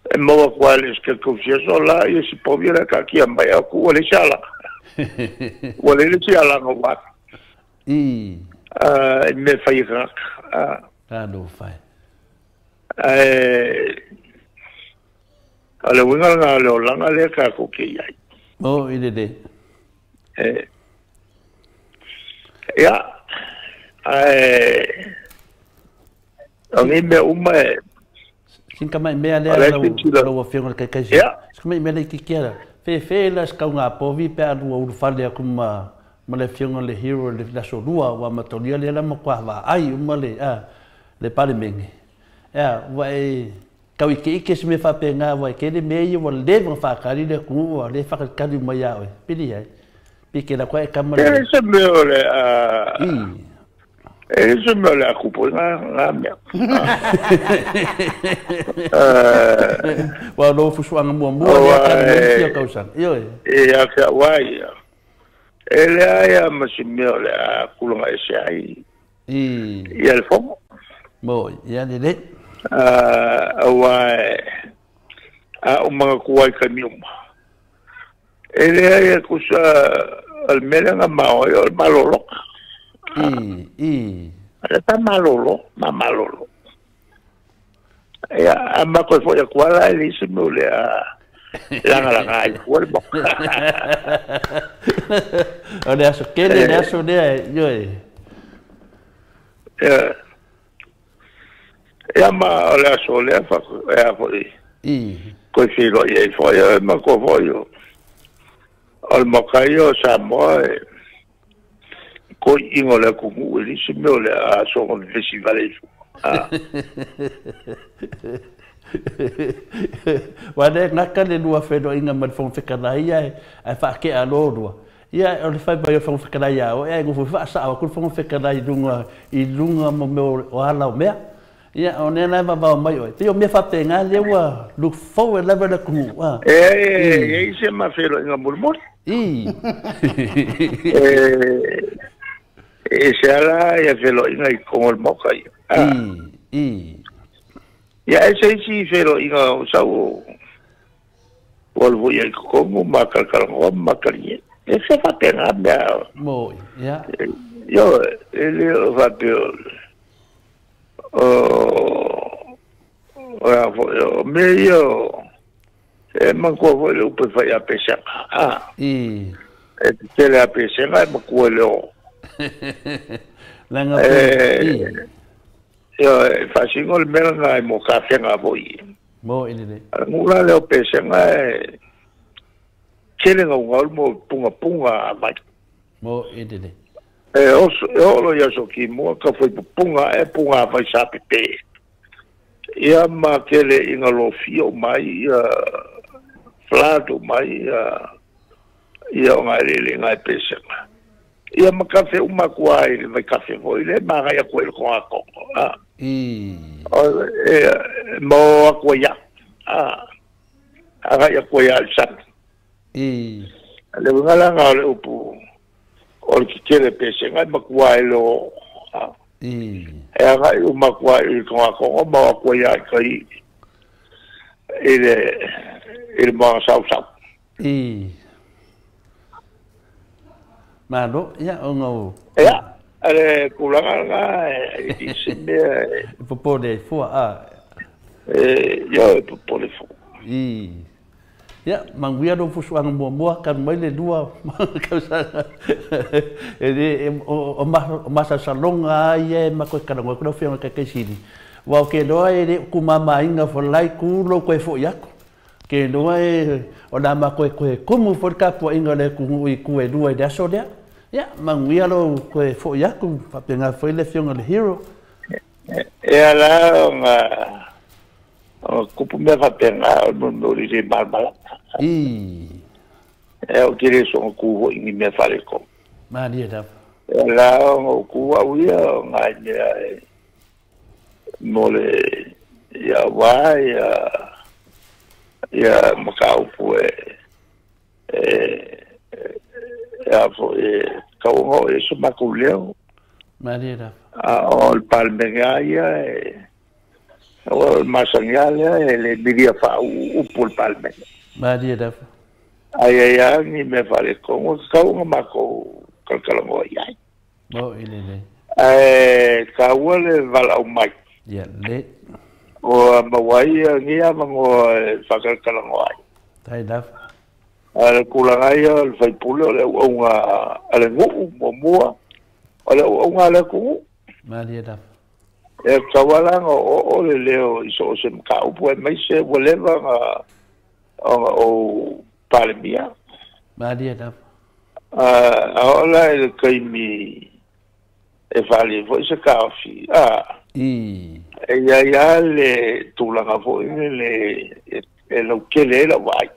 E maua kua le eske kausi e so la, ia si povi le ka kia mai a kua le si ala. Ua le le si ala ngā wā. I. E mea whai ngaka. Ka no whai. A le winga ngā leo langa le ka koke iai. O, i le le. Ia, o ngi mea uma e. Sinka mai mea lea lau afionga le kaikaisi. Ia. Sinka mai mea lea i kikiara. Fe fe la skau ngā povi pe alua ulufale aku ma le afionga le hero le laso lua wa matolia le la makua wa ai uma le le palemenge. Ia, wa e kau i ke ike se me whapenga wai ke le mea ia wa le wanga whakari le kuu wa le whakakari mai au e. Pili ai. Pi ke la koe e kama le. E se mea o le e se mea o le akupo ngā mea. Wa lo fusuanga mua mua le akari mea tia kausanga. Iyo e. E a kia wai ia. E le aia ma si mea o le akulanga e se ai. Ia le fomo. Mo, ia le le. Aua a o mga kuai ka miuma. E lea ia kusa al mele nga mao o maloloka. I. Le ta malolo, ma malolo. Ia, a ma koe foi akuala e le isi mea o le a lagalaga ai fua le maoka. O le aso kele le aso lea, ioe. Ia, ia ma o le aso lea fa e a foi. I. Koe feiloai ai foi e ma koe foi o o le maoka ia o Samoa e koi'iga o le atunuu e le isi mea o le a soga vevesi vale ai fua. Ua le gata le lua feiloaiga ma le Fofoga Fetalai ae ae faatea loa lua. Ia o le fai mai o le Fofoga Fetalai ia oe ae nofo faasao atu le Fofoga Fetalai i luga mo mea o ala o mea. Ia o lea la e vavao mai oe. Pei o mea faapena lea ua look forward lava le atunuu. E i ai se ma feiloaiga mulimuli. I. E se ala ia feiloaiga i totonu o le Maota ia. I. I. Ia e se isi feiloaiga o sau o alu foi ai i totonu ma talatalanoa ma matalie. E se faapena mea. Mo'i, ia. Ioe, e le o faapea o o a foi o mea ia o e manatua foi le upu e fai a pesega. I. E tetele a pesega e matua i le oo. Leaga pe, i. Ioe, e faasino le mea lena i mo tafega foi. Mo'i lelei. A le nuu la lea o pesega e tele gaugau le mo pungapunga a vai. Mo'i lelei. E oso, e oo loa i aso kimua ka fai pupunga ae punga vai sa pepe. Ia ma tele ina lofia uma ai ia flood uma ai ia ia o gaeleelega e pesega. Ia ma kafe uma atu lava i le vaikafe foi lea ma agai atu ai i le togatogo. I. O e ma o atu ai lava. Agai atu ai lava i le sami. I. Le uiga la lena o le upu o le tetele pesega e matua e le oo. I. E agai uma atu lava i le togatogo ma o atu ai lava i tai i le i le moana sausau. I. Malo, ia, ona o. Ia, le tulaga lena e i se mea e popole ai fua, a. E, ia, e popole fua. I. Ia, manuia lou fusuaga muamua, talu mai le lua tausaga. E le, o masalosaloga lava ia e matou talanoa atu lau Afioga i le Taitaisili, aua ou te iloa e le o tumamaina foi le la itu lou toe foi atu. Ou te iloa e, o le a matou toe tumu foi le tapuaiga a le atunuu i itu e lua i le aso lea. Ia, manuia lou toe foi atu, faapena foi le Afioga i le Hero. E ala ona tupu mea faapena o le mea o le le malamalama. I. E ou te le soona tu foi i ni mea faaletonu. Malie lava. E ala ona ou tu au ia o nai mea e mo le ia aua ia ia mataupu e e e a foi e tatau ona oo i ai so matou leo. Malie lava. A o le Palemene lava ia e o le masani lava lea e le milia faauu upu o le Palemene. Malie lava. Ai ai lava ni mea faaletonu e tatau ona matou talatalanoa i ai. Mo'i lelei. Ae taua le valaau mai. Ia le. Ua maua ai lenei avanoa e faatalatalanoa ai. Tai lava. A o le tulaga ia o le faipule o le auauna a le nuu muamua, o le auauna a le atunuu. Malie lava. E tatau lava la ona oooo le leo i so o se mataupu aemaise ua leva ona ou Palemia. Malie lava. A oo la i le taimi e faaalia ai foi se taofi, I. e i ai lava le tulaga foi lele e lautele ai lau vaai.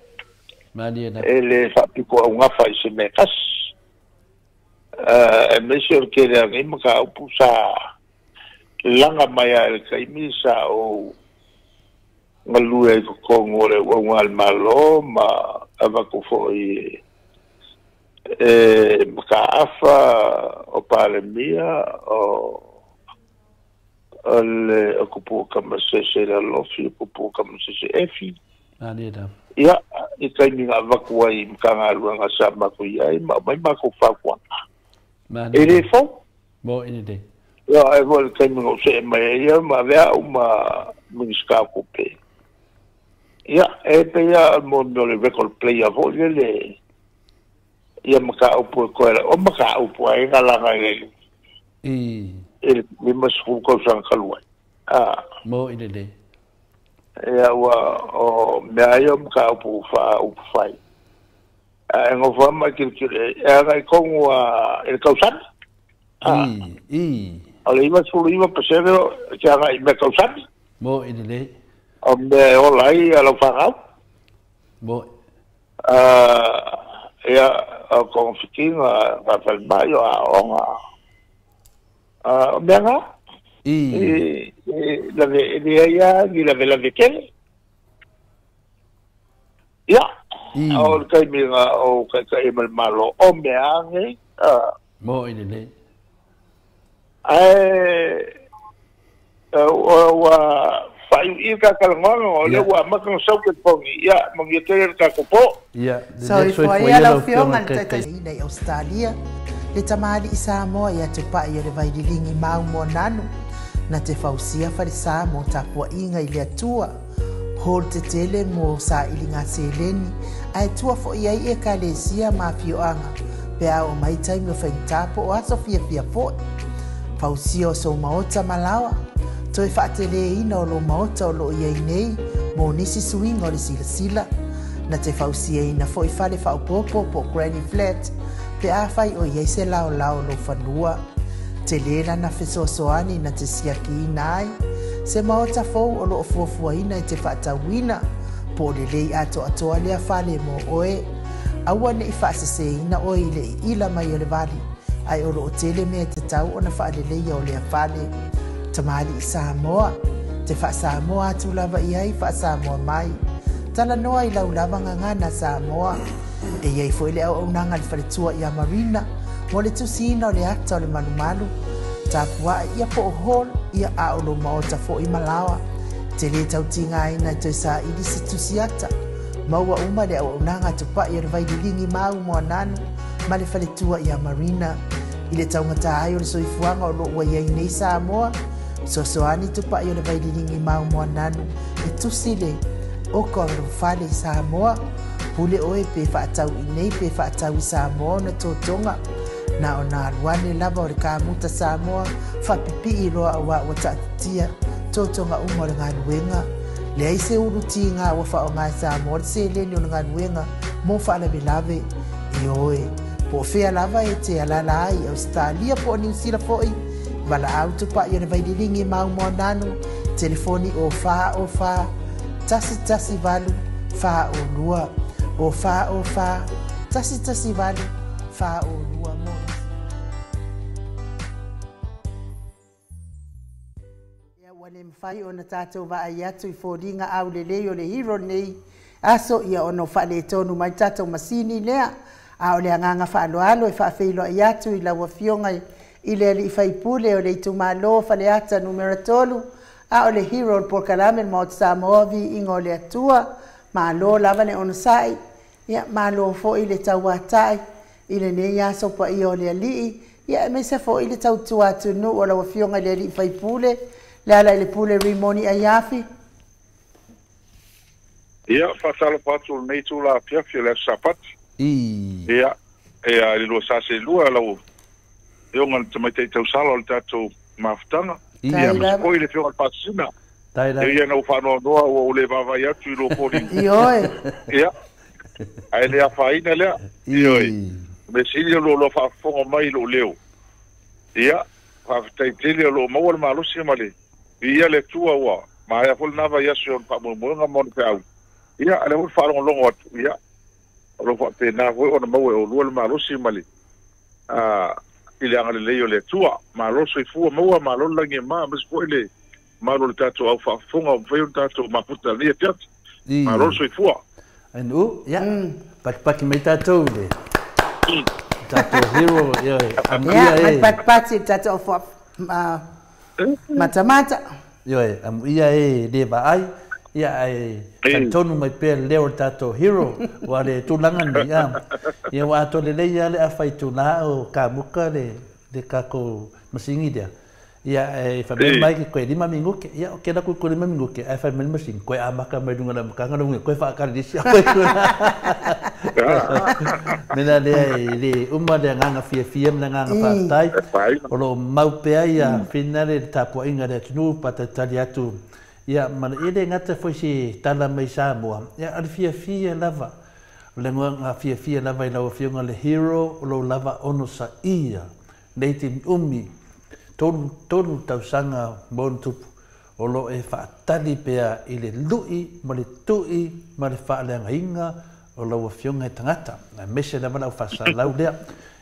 Malie lava. E le faapitoaugafa i se mea e tasi. Aemaise o le tele o nei mataupu sa laga mai lava i le taimi sa ou galue ai i totonu o le auauna a le Malo ma avatu foi e mataafa o Palemia o le o Tupua Tamasese Lalofi, o Tupua Tamasese Efi. Malie lava. Ia, i taimi na avatu ai i Matagaluega sa matou i ai ma aumai matou fautuaga. Malie E le lava. fou. Mo i le. Ia, e foi le taimi na ou see mai ai ia ma avea au ma Minisita o Tupe. Ia, e pei lava o le mea o le record player foi lele ia mataupu e toe o mataupu ai na laga i le 50 tausaga talu ai. Mo i le. Ia, ua o mea ia o mataupu faa-upufai. Ae nofo lava ma tilotilo e agai tonu i le tausami. O le 99% e te agai i mea tausami. Mo i le. O mea e ola ai lau fanau. Mo. Ia, o togafitiga, fafalemai, o aoga. O mea na. E leai lava ni lavelave tele. Ia, o le taimi na ou taitai ma le Malo, o mea lava nei. Mo i le. Ae ua faaiuiu ta talanoaga, o lea ua amata ona sau telefoni, ia, manuia tele le tatou po. Ia, Soifua ia lau Afioga i le Taitaifono. I Ausetalia, le tamalii Samoa ia Tupai o le Vaililigi mau moananu, na te fausia falesa mo tapuaiga i le Atua, hall tetele mo sailiga seleni, ae tua foi ai ekalesia ma afioaga, pe a oo mai taimi o faigata po o aso fiafia foi. Fausia o sou maota ma laoa, toe faateleina o lou maota o loo i ai nei mo nisi suiga o le silasila, na te fausiaina foi fale faaopoopo po o granny flat, pe afai o i ai se laolao o lou fanua. Tele lana fesoasoani na te siakiina ai se maota fou o loo fuafuaina e te faatauina, po o lelei atoatoa lea fale mo oe. Aua ne'i faaseseina oe i le iila mai o le vali, ae o loo tele mea e tatau ona faaleleia o lea fale. Tamalii Samoa, te faasamoa atu lava i ai faasamoa mai. Talanoa i lau lava gagana Samoa. E i ai foi le auaunaga a le faletua ia Marina mo le tusiina o le ata o le malumalu. Tapuae ia po o hall ia a o lou maota foi ma laoa. Te lē tautigaina e toe saili se tusi ata. Maua uma le auaunaga a Tupai o le Vaililigi mau moananu ma le faletua ia Marina. I le taugata ai o le soifuaga o loo ua i ai nei Samoa, fesoasoani Tupai o le Vaililigi mau moananu e tusi le oko o lou fale i Samoa. Pule oe pe faatau i nei pe faatau i Samoa ona totoga. Na ona alu ane lava o le kamuta Samoa faapipii loa auā ua taatitia totoga uma o le galuega. Leai se ulu tiga ua faaaoga e Samoa le seleni o le galuega mo faalavelave. Ioe, po o fea lava e te alaala ai i Ausetalia po o Niu Sila foi, valaau Tupai o le Vaililigi mau moananu, telefoni o 4 o 4 1 1 8 4 o 2, o 4 o 4 1 1 8 4 o 2 mo Ia, ua le mafai ona tatou vaai atu i foliga aulelei o le hero lenei aso, ia ona o faaletonu mai tatou masini lea. A o le agaga faaaloalo e faafeiloai atu i lau Afioga i le alii faipule o le itumalo Faleata Numera 3, a o le hero o le polokalame le Maota Samoa, viiga o le Atua. Malo lava le onosai, ia malo foi le tauatai i lenei aso paia o le alii, ia aemaise foi le tautua atunuu o lau Afioga i le alii faipule, le ala i le pule Rimoni Aiafi. Ia, faatalofa atu i lenei itula afiafi o le Aso Sapati. Ia, i le lua sa selua lau Afioga i le Tamaitai Tausala o le tatou mafutaga. Ia, aemaise foi le Afioga i le Faasisina. Tai. Ia, na ou faanoanoa ua ou le vaavaai atu i lua foliga. Ioe. Ia, ae le afaina lea. Ioe. Mea sili o lo faafofoga mai i lou leo. Ia, faafetai tele o loo maua le malosi ma le viia le Atua ua maea foi lena vaiaso i ona faamoemoega ma ona feau. Ia, a lea foi le faalogologo atu, ia, o lo o faapena foi ona maua e oulua le malosi ma le i le agalelei o le Atua. Malo soifua maua, malo le lagi e mama, aemaise foi le mamalu o le tatou au faafofoga ua mafai ona tatou mafuta i lenei afiafi. Malo le soifua. Ainu, ia, patipati mai tatou i le tatou hero, ioe, amuia Ia, e. patipati le tatou matamata. Ioe, amuia e le vaai, ia ae talitonu mai pea le leo o le tatou hero, ua le tulaga nei, a. Ia ua atoa lelei lava le afa itula o kamuka le tatou Masini lea. Ia e fai mai ke koe 5 minuke. Ia o kena koe 5 minuke. Ai fai mai masini koe amaka mai lunga na makanga lunga koe whaakari lisi. Mena lea e le uma lea nganga fia fia mena nganga whaatai. O lo maupea ia finale le tapua inga le atunu patatali atu. Ia mana ele ngata foi se tala mai Samoa. Ia ale fia fia lava. O le ngā fia fia lava i lau afioga le hero o lo lava ono sa ia. Nei te umi. Tolu tausaga mo tupu o lo e whaatali pea i le lui ma le tui ma le whaaleangainga o lau afioga e tangata. Na mese lava lau whasalau lea.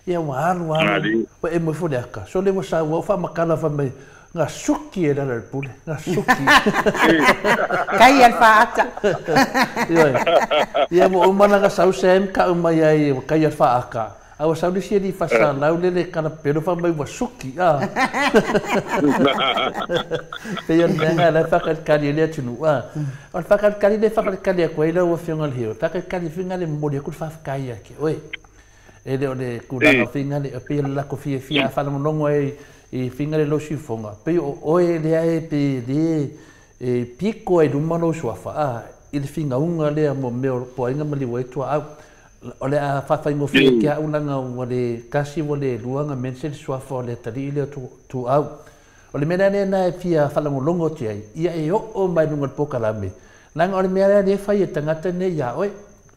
Ia ua alu alu, ua e moe fo le aka. So le ua sa ua whamakala wha mai, ngā suki e lala le pule, ngā suki. Kai al whaata. Ia mo umana ngā sau sem ka umai ai kai al whaaka. Awa sau lisi e whasalau lele kana pero wha mai ua suki. Pei o mea la whakalikali le atunu. O le whakalikali le whakalikali a koe lau afioga le heo. Whakalikali whinga le momoli aku le whawhakai ake. Oe, e le o le kulaga whinga le pei o le lako fia fia a whalamonongo e i whinga le lo siufonga. Pei o oe lea e pe le e piko e luma lo suafa. I le whinga unga lea mo meo poainga ma liwa e tua au. O le a whawhai ngō whia kia ulanga o le kasi o le luanga mense le suafa o le tari i le tu au. O le mea nea e fia whalangolongo te ai, ia e o mai nunga le pokalame. Nanga o le mea nea whai e tangata ne ia oe,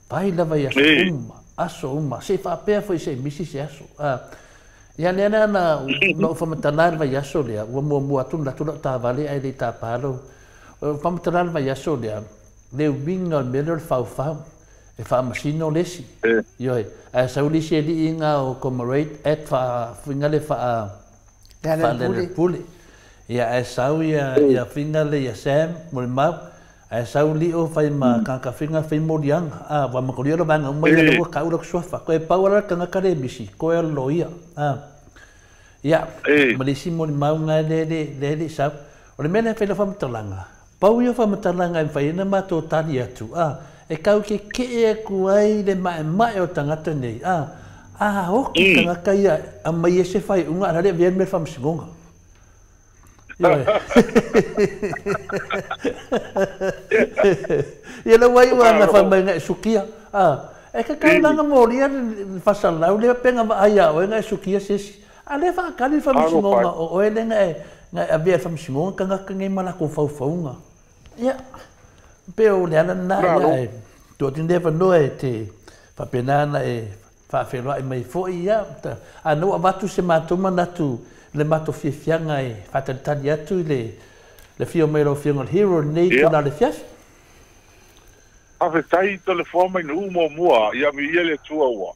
pai lava i aso uma, aso uma, se whaapea fo i se misi se aso. Ia nea nea na whamatala vai aso lea, ua mua mua atu latu lau tāwale ai le tāpalo. Whamatala vai aso lea, le winga o le mea leo le whauwhau. E whaamasino lesi. Ioi. A saulisi e li inga o comrade at wha le wha le pule. Ia a sau ia whinga le ia Sam mo le mau. A sau li o whai ma kaka whinga whai morianga. A wa makoria lo vanga umai ia lua kaura kusuafa. Koe pauara kanga kare misi. Koe lo ia. Ia malisi mo le mau ngai le le sau. O le mea whai la whamatalanga. Pau ia whamatalanga e whai ina mātou tari atu. E kau ke ke e kuai le mae mae o tangata nei. A hoki tangata ia a mai e se whai unga arare vien me whamsingonga. Ia la wai ua na whamai ngai sukia. E ka kau langa mōria le whasalau le penga wa aia oe ngai sukia sesi. A le whaakari whamsingonga o oe le ngai avea whamsingonga kangaka ngai malako whauwhaunga. Ia. Peo le ala nā ia e tua tine whanua e te whapenana e whaawheroa e mai foi ia. A nau awatu se mātou manatu le mātou fiafianga e whatalitali atu i le fio mai lau fionga le hero nei tōna le fiafi. Awhetai tō le fō mai nu mō mua ia mi ia le tua ua.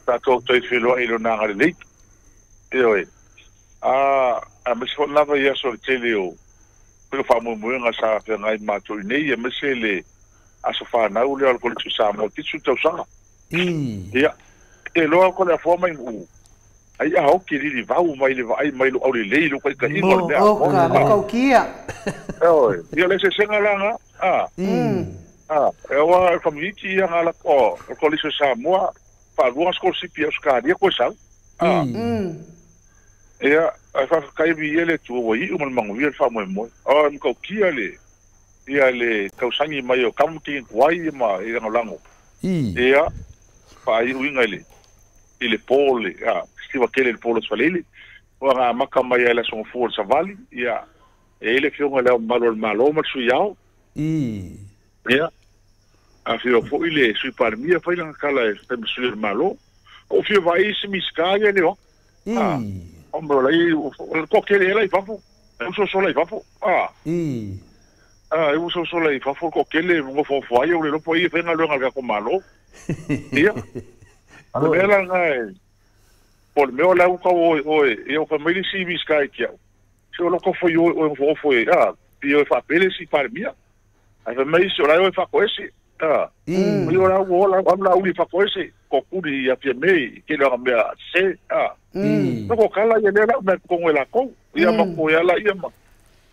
Tātou toi wheroa i lo nānga le leit. Eoe. A mesi fo lava ia so le tele o pelo whaamuamuenga sa whangai mātou i nei, e mese le aso whanau le o le tu Samoa tisu tausaga. Ia, e loa ko le afua mai uu. Ai a hoki riri vau mai le vaai mai lo au le lei lo kai ka ingo le mea. Oka, makaukia. Eoe, ia le se senga langa. E oa e whamihiti ia ngā lako o Kolisi Samoa, whaalua skolsipi au skaria koe sau. Ia, ai whakakai mi ia le tua wa iu mana mangu ia le whaamoemoe. O, mkaukia le, ia le tausangi mai o kamuti kuai ma i langolango. Ia, whaai uinga i le pōle, siwa kele le pōle swalele. Oa ngā maka mai ai la songa fua le savali, ia, e ele fionga leo malo le malo ma le sui ao. Ia, a whio fo i le sui parimia whai langa kala e whai sui le malo. O whio vai isi miska ia leo. O mea lai, o le kele ela i fafo. E uso sola i fafo. E uso sola i fafo, ko kele ngo fofo ai o le lopo i whenga luanga le kako malo. Ia. A le mea la ngai, po le mea o lau kau oe, oe, ia o whamaili si miska i ki au. Se o loko fo i oe, oe fofo i, pi oe whapele si parimia. Ai whamaili si o lai oe whakoese. I o lau o lau, am lau uli whakoese, ko kuri ia pia mei, ke langa mea se, Noko kala ia lea lau mea kongo e lākou. Ia mako e ala ia ma.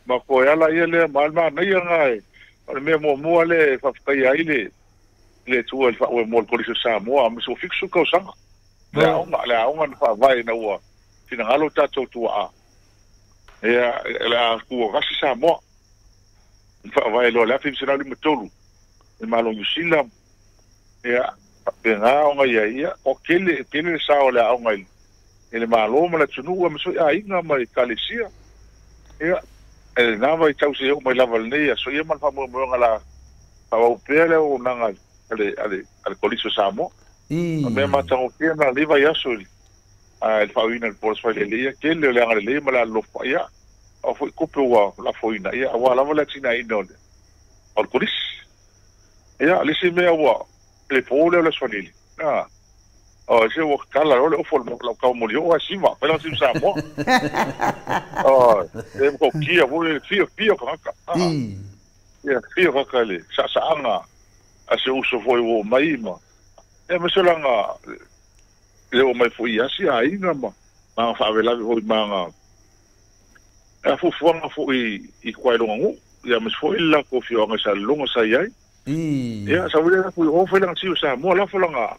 Mako e ala ia lea ma alma nei anga e. O le mea mua mua le whawhakai ai le tua le whaoe mua le Kolisi o Samoa. A miso fiksu kausanga. Le aonga na whaavae na ua. finagalo tatou tuaa ia le a kuagasi Samoa faavae loa le 1953 le Malo Niu Sila ia faapena ona ia ia o tele tele le sao o le aoga i le Malo ma le atunuu ma sui aiga ma ekalesia ia e lena vaitau seia oo mai lava lenei aso ia ma le faamoemoega la faaauau pea le auaunaga a le Kolisi o Samoa. O mea matagofie na lenei vaiaso i le faauiina i le po o le Aso Faraile ia tele o le agalelei ma le alolofa ia o foi tupe ua lafoina ia aua lava le atinaeina o le Kolisi. Ia le isi mea ua le po lea o le Aso Faraile o se ua tatala loa le ofo o lau taumolioo ae siva fai lana siva Samoa. E matautia foi le fiafia o tagata. Ia fia tagata i le saasaaga a se uso foi ua oo mai ma ia aemaise o laga le oo mai foi i asi aiga ma maga faavelave foi ma aga fuafuaga foi i tua i lona nuu ia aemaise foi le latou afioaga i Salelologa sa i ai. Ia sau lea latou i o fai lana siva Samoa lafo lana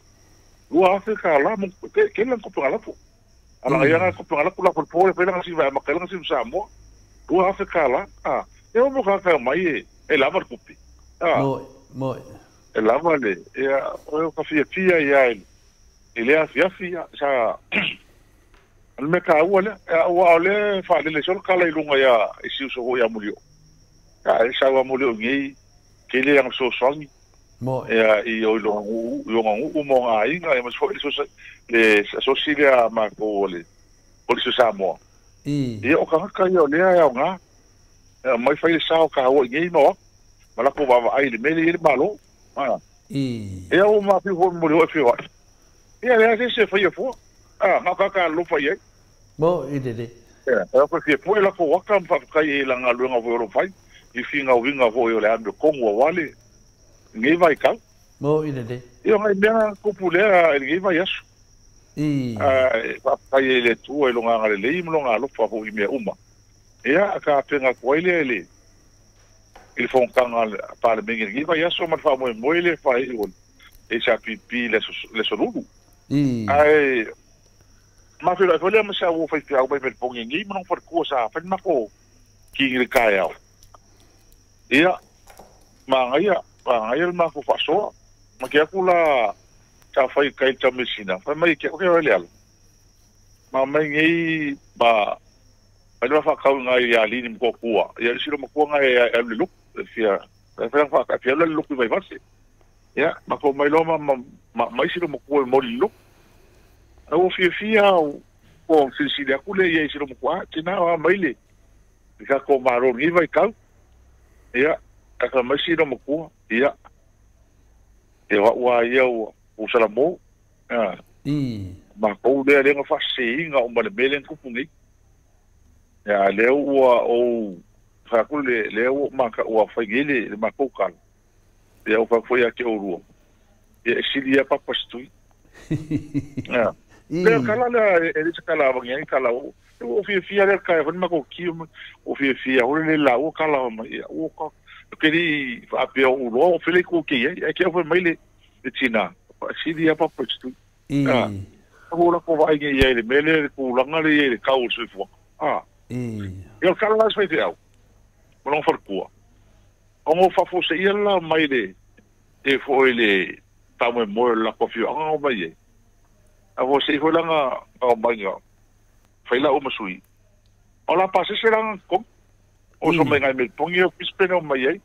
$2,000 mo tele lana tupe na lafo. Ala ia na tupe na lafo lafo le po le fai lana siva e amata ai lana siva Samoa $2,000. E o mo tagata e omai e lava le tupe. Moi. E lava le ia o ka fiafia ia i le afiafi ia sa o le mea taua lea aua o lea e faalele solo tala i luga ia i si uso foi ia Mulioo. E sau a Mulioo nei tele ana fesoasoani ia i o i lona nuu ma ona aiga ia aemaise foi le asosi lea a matou o le Kolisi o Samoa. Ia o tagata ia o lea e aoga e aumai fai le sao taua i nei ma o atu ma latou vaavaai i le mea lea e i ai le Malo. Ia ua mafiu foi ma Mulioo e feoai. Ia leai se isi e faia fua. Na o tagata alolofa i ai. Mo i lelei. Ia, e o fia pue latou ata ma faafetai i la galuega foi o lo o fai, i finauiga foi o le amiotonu aua lenei vaitau. Mo i lelei. Ia, o nai mea na tupu lea i lenei vaiaso. E faafetai ai i le Atua i lona agalelei ma lona alofa foi i mea uma. Ia, tapena atu ai lea i le fonotaga a le Palemene i lenei vaiaso ma le faamoemoe lea e faaiu o le HRPP i le aso Lulu. Ae mafeiloai foi lea ma se auo faifeau mai Melbourne nei ma lona faletua sa fai le matou kini i le taeao. Ia, manaia, manaia le matou faasoa. Ma ke atu la sa fai i tai i le taumeasina, fai mai ke atu ke le ala. Ma mai nei ma fai le faatau ngai ia lini ma kua. Ia le silo matua ngai e alu le luku, e fia e fai fa fia le luku i Vaivase. Ia, ma ko mai loa ma mai silo matua e moli luku. A ua fiafia au o silisili atu lea i ai silo matua, tina o a mai le i tatou Malo i lenei vaitau. Ia, ata mai silo matua, ia, e o au a ia ua salamo. Matou lea lea na faaseseina uma le mea lea na tupu nei. Ia, lea ua ou fai atu lea ua ua fai nei le matou tala. Ia, ua fai atu foi ia te oulua. Ia, e sili ia papa se tui. Ia. Lea kala lea e le se kala avangi ai kala o. Ua fiafia lea kai foi matou kio o fiafia o le la ua kala mai ia ua ka ke li faapea o uloa o fele ku ke ai e ke o mai le tina. Sili ia papa se tui. O la ko vai ia le mele le kulanga le ia le kau o soifua. Ia o kala la se fai au. Ma lona faletua. O ngo faafoseia ia la mai le e foi le faamoemoe o le latou afioaga o mai ai. A fosei foi langa o mai nga fai lau ma sui. O la pasese langa totogi. O so mai ngai Melbourne o Brisbane o mai ai.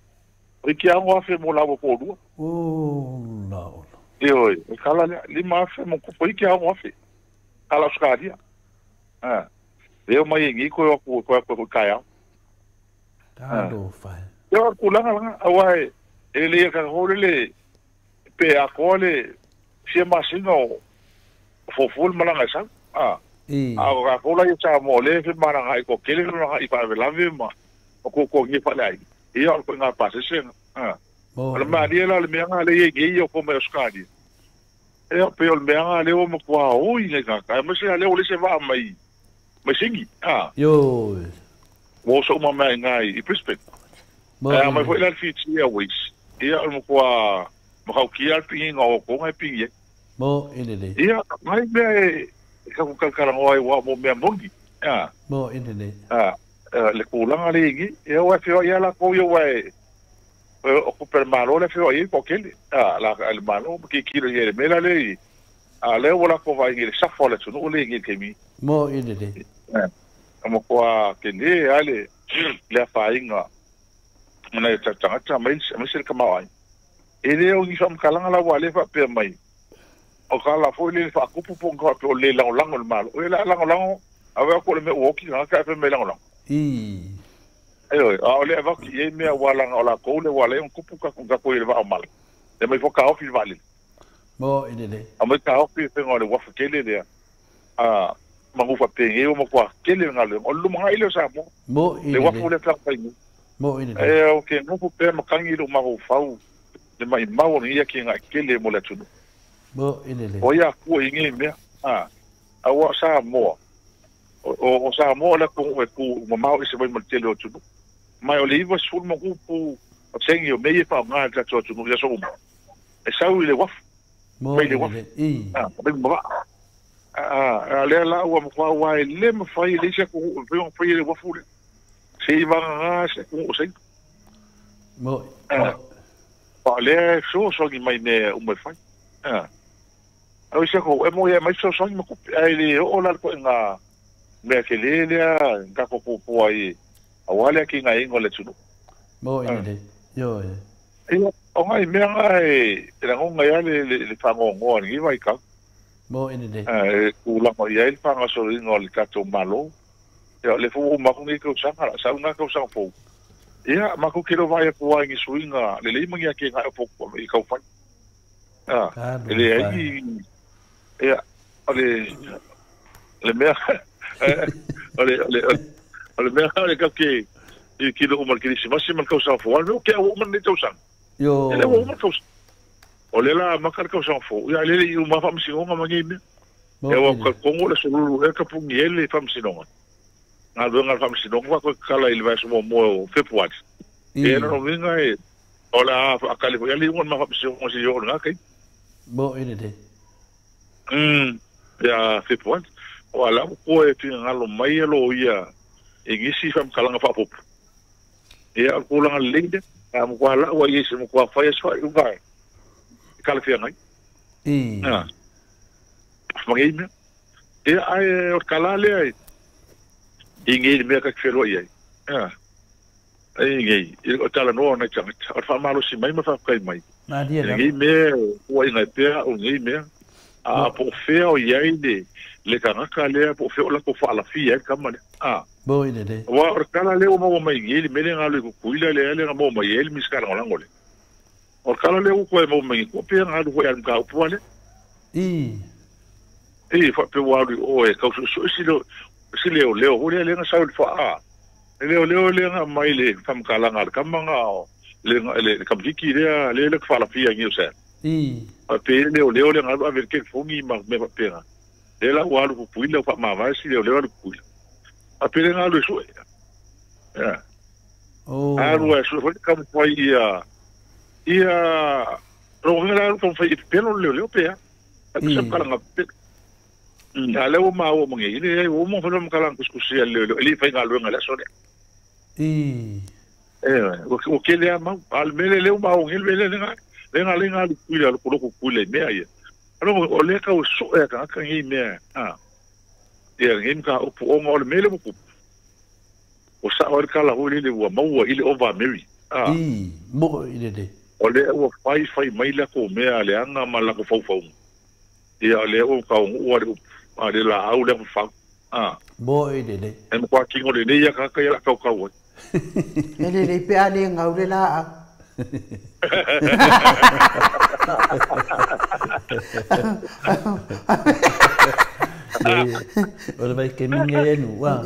O i ke ago afe mo laua toalua. O la ola. Ioe, e kala lea, 5,000 mo kupu i ke ago afe. Kala Australia. Leo mai e ngi koe atu koe atu koe kai au. Talofa. Ia o tulaga langa, aua e le ia ka hore le pe a koa le fia masina o fuafua le malaga e sau. A o tatou la ia Samoa o lea e femalagaai i toatele lona i faalavelave ma kuakuagia faaleaiga. Ia o le koiga pasese lena. O le malie la o le mea lena lea e i ai nei ia o mai Australia. Ia pei o le mea lena lea ua matua oi nai tagata aemaise lea ua leai se vaa mai mai Sini. Ioe. Ua oso uma mai i ina i Brisbane. Ae a mai foi la le Fiji Airways, ia o le matua matautia lava le pigiga o outou na e pigi ai. Mo i lelei. Ia, nai mea e Ka ku kalakalagoa ai ua mo mea moni. A. Mo'i lelei. A, le tulaga lea i i, ia ua feoai lava latou ia aua e o tupe a le Malo lea e feoai ai po o tele. A, la a le Malo ma tilotilo i ai i le mea la lea i, a o lea ua latou vaai nei i le safa o le atunuu lea i nei i le taimi. Mo'i lelei. E matua tele lava le afaina o nai o tatou tagata aemaise le tamaoaiga. E le o ni faamatalaga la ua lea faapea mai, o tala foi lele faatupu po o ni faapea o le lagolago i le Malo. E le a lagolago, ae vaai atu o le mea ua oti tagata ae fai mai e lagolago. Ioe, a o le avatu i ai mea aua leaga o latou lea ua ala ai ona tupu tatou i le vaa o mala. E aumai foi taofi le vaalele. Mo'i lelei. Aumai taofi le faiga o le uafu tele lea. A, manu faapenei ua matua tele le galuega. O le lumanai lea o Samoa. Mo'i Le uafu lelei. lea pe a fai nei. Mo'i lelei. E ou te nofo pea ma tagi lou mafaufau le maimau o lenei atinae tele mo le atunuu. Mo'i lelei. O ai akua i nei mea? A, aua o Samoa, o Samoa o le atunuu e tu mamao ese mai ma le tele o atunuu. Ma o le 90 ma tupu pasene o mea ia e faaaoga e le tatou atunuu i aso uma, e sau i le uafu, mai Mo'i le uafu, lelei. I. a, mai ma vaa. A lea la ua matua aua e le mafai e leai se atunuu e mafai ona faia le uafu lea. Se i vagana se atunuu o Saina. Mo'i. Mo'i. A o lea e fesoasoani mai i mea uma e fai. A o isi atunuu e moni e aumai fesoasoani ma tupe, ae le oo la le ituaiga mea tele lea na tatou puapua ai aua le atinaeina o le atunuu. Mo'i lelei. Ioe. Ia, o nai mea na e lagona ai lava le faanoanoa i lenei vaitau. Mo'i lelei. E tulaga i ai le faagasoloina o le tatou Malo. Ia, o lea foi ua uma atu lenei tausaga, o le a sau lena tausaga fou. Ia, matou te le o vaai atu lava i ni suiga lelei ma ni atinae o i tau fai. E leai Talofa e. ni... Ia, o le mea... o le, o le, o le mea o le tatou te tilotilo uma i le Kerisimasi ma le tausaga fou, a o le mea ua tea ua uma lenei tausaga. E le ua Ioe. uma le tausaga. O lea o le a amata le tausaga fou, ia, ae le i uma lava faamasinoga ma nei mea. Ia, Mo'i ua lelei. talitonu o le aso Lulu ea tapuni ai le faamasinoga. Galuega a le faamasinoga ua toe tatala i le vaiaso muamua o Fepuari. Ia, lona I. uiga e, o le a faatali foi lava le iuga o le ma faamasinoga seia oo i lena taimi. Mo'i lelei. Ia Fepuari. Aua o la ua toe finagalo mai loia i nisi faamatalaga faaopoopo. Ia, o le tulaga lelei lea. A matua lau ai i se matua fai a se faaiuga e talafeagai. I. Ma nei mea. Ia, ae o le tala lea i nei le mea ta te feloai ai. I nei, o le talanoa o nai tagata, o le faamalosi mai ma faafetai mai. Malie I lenei lava. mea e puaiga ai pea au i nei mea. A Mo'i. po o fea o i ai le tagata lea, po o fea o latou faalafia ai le tama lea. Mo'i lelei. Aua o le tala lea ua maua mai nei, le mea lea na alu i Tutuila lea lea na maua mai ai le Minisita Lagolago lea. O le tala lea ua toe maua mai nei, ua pei na alu foi i le mataupu lea. I. E faapea ua alu i o e tau suesue si leoleo foi lea lea na sau i le faa. Le leoleo lea na aumai le faamatalaga a le tama na le kamakiki lea lea lea faalafia i Niu Sela. I. Faapea le leoleo lea na alu ave le telefoni ma mea faapena. Lea la ua alu Tutuila ua faamavae si leoleo alu Tutuila. Faapea lea na alu e sue. Ia. Alu Oh. e sue foi le taumafai ia ia lona uiga la alu taumafai e pepelo le leoleo pe a. Faapea se I. faamatalaga pepelo. A lea ua maua ma nei, leai, ua uma ona fai le faamatalaga tusitusia a le leoleo, e le i faigaluega i le aso lea. I. Ua tele lava mau. A o le mea lea, lea ua maua nei le mea lea, lea na lea na alu i Tutuila, lokoloko i Tutuila i mea ia. Aloo, o lea tau e sue a tagata nei mea, ia lenei mataupu, ona o le mea lea ua tupu, ua sao ai le tala foi lele ua maua i le ova a Mary. I. Mo'i lelei. O lea ua fai fai mai latou mea leaga ma latou faufauga. Ia, o lea ua taunuu lava le upu, a le laau lea ma fau. Mo'i lelei. E matua tino lelei lava tagata ia o le a tautau ai. E lelei pe a le gau le laau. Le o le vaikemiga ia nu a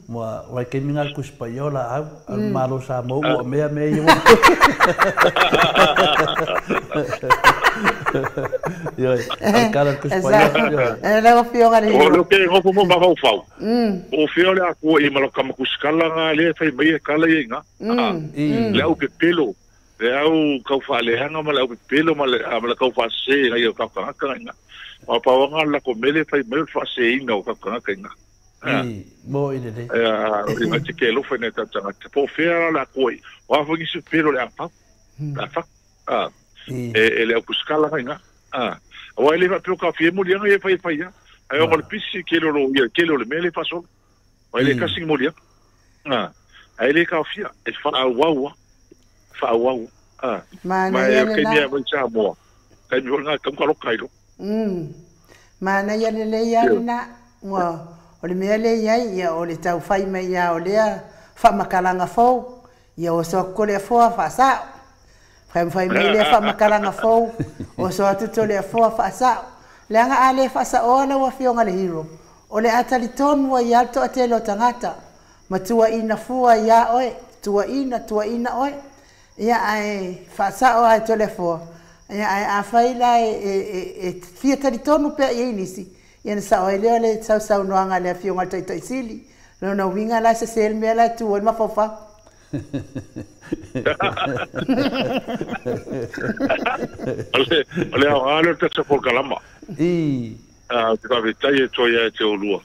moa vaikemiga le Tusi Paia o laau a le Malo o Samoa ua mea mea ia ua Ioe, o le tala a le Tusi Paia ioe. E lau Afioga le O Igoa. lea ou te nofo ma mafaufau, po o fea o le a tua i ma lau tama tusitala na lea e fai mai e tala ia i ina. I. Le au pepelo, Le au kau whaaleanga ma le au pepelo ma le ma le kau whaase ngai o kau kangaka ngai. Ma pawanga la ko mele fai mai o whaase ina o kau kangaka inga. I mo i le le. Ia i te ke lofa nei tanga te po fea la koi. Wa fangi se pelo le apa. La fa. E le au kuskala ngai nga. Wa ile fa pio ka fie mo lianga e fai fai ya. Ai o le pisi ke lo lo ia ke lo le mele fa so. Wa ile kasi mo lia. Ai le ka fia e fa au fa au. Ma na ke mea mai sa moa. Kai mi nga ka lo kai lo. Ma na ia le ia na ua o le mea le ia ia o le tau fai mai ia o lea fa makalanga fou ia o so ko le foa fa sa. Fai fai mai le fa makalanga fou o so atu to le foa fa sa. Le anga ale fa sa o la wa fionga le hero. O le atali tonu wa ia to atelo tangata. Matua ina fua ia oe, tua ina oe. Ia ai fa sa o ai to le foa. Ia ai a fai la e fia talitonu pe ia nisi. Ia na sa o le le sau sau no anga le fionga tai tai sili. No no winga la se sel me la tu o ma fofa. Ale o ale te se por kalama. I te ka vetai e toi e te olua.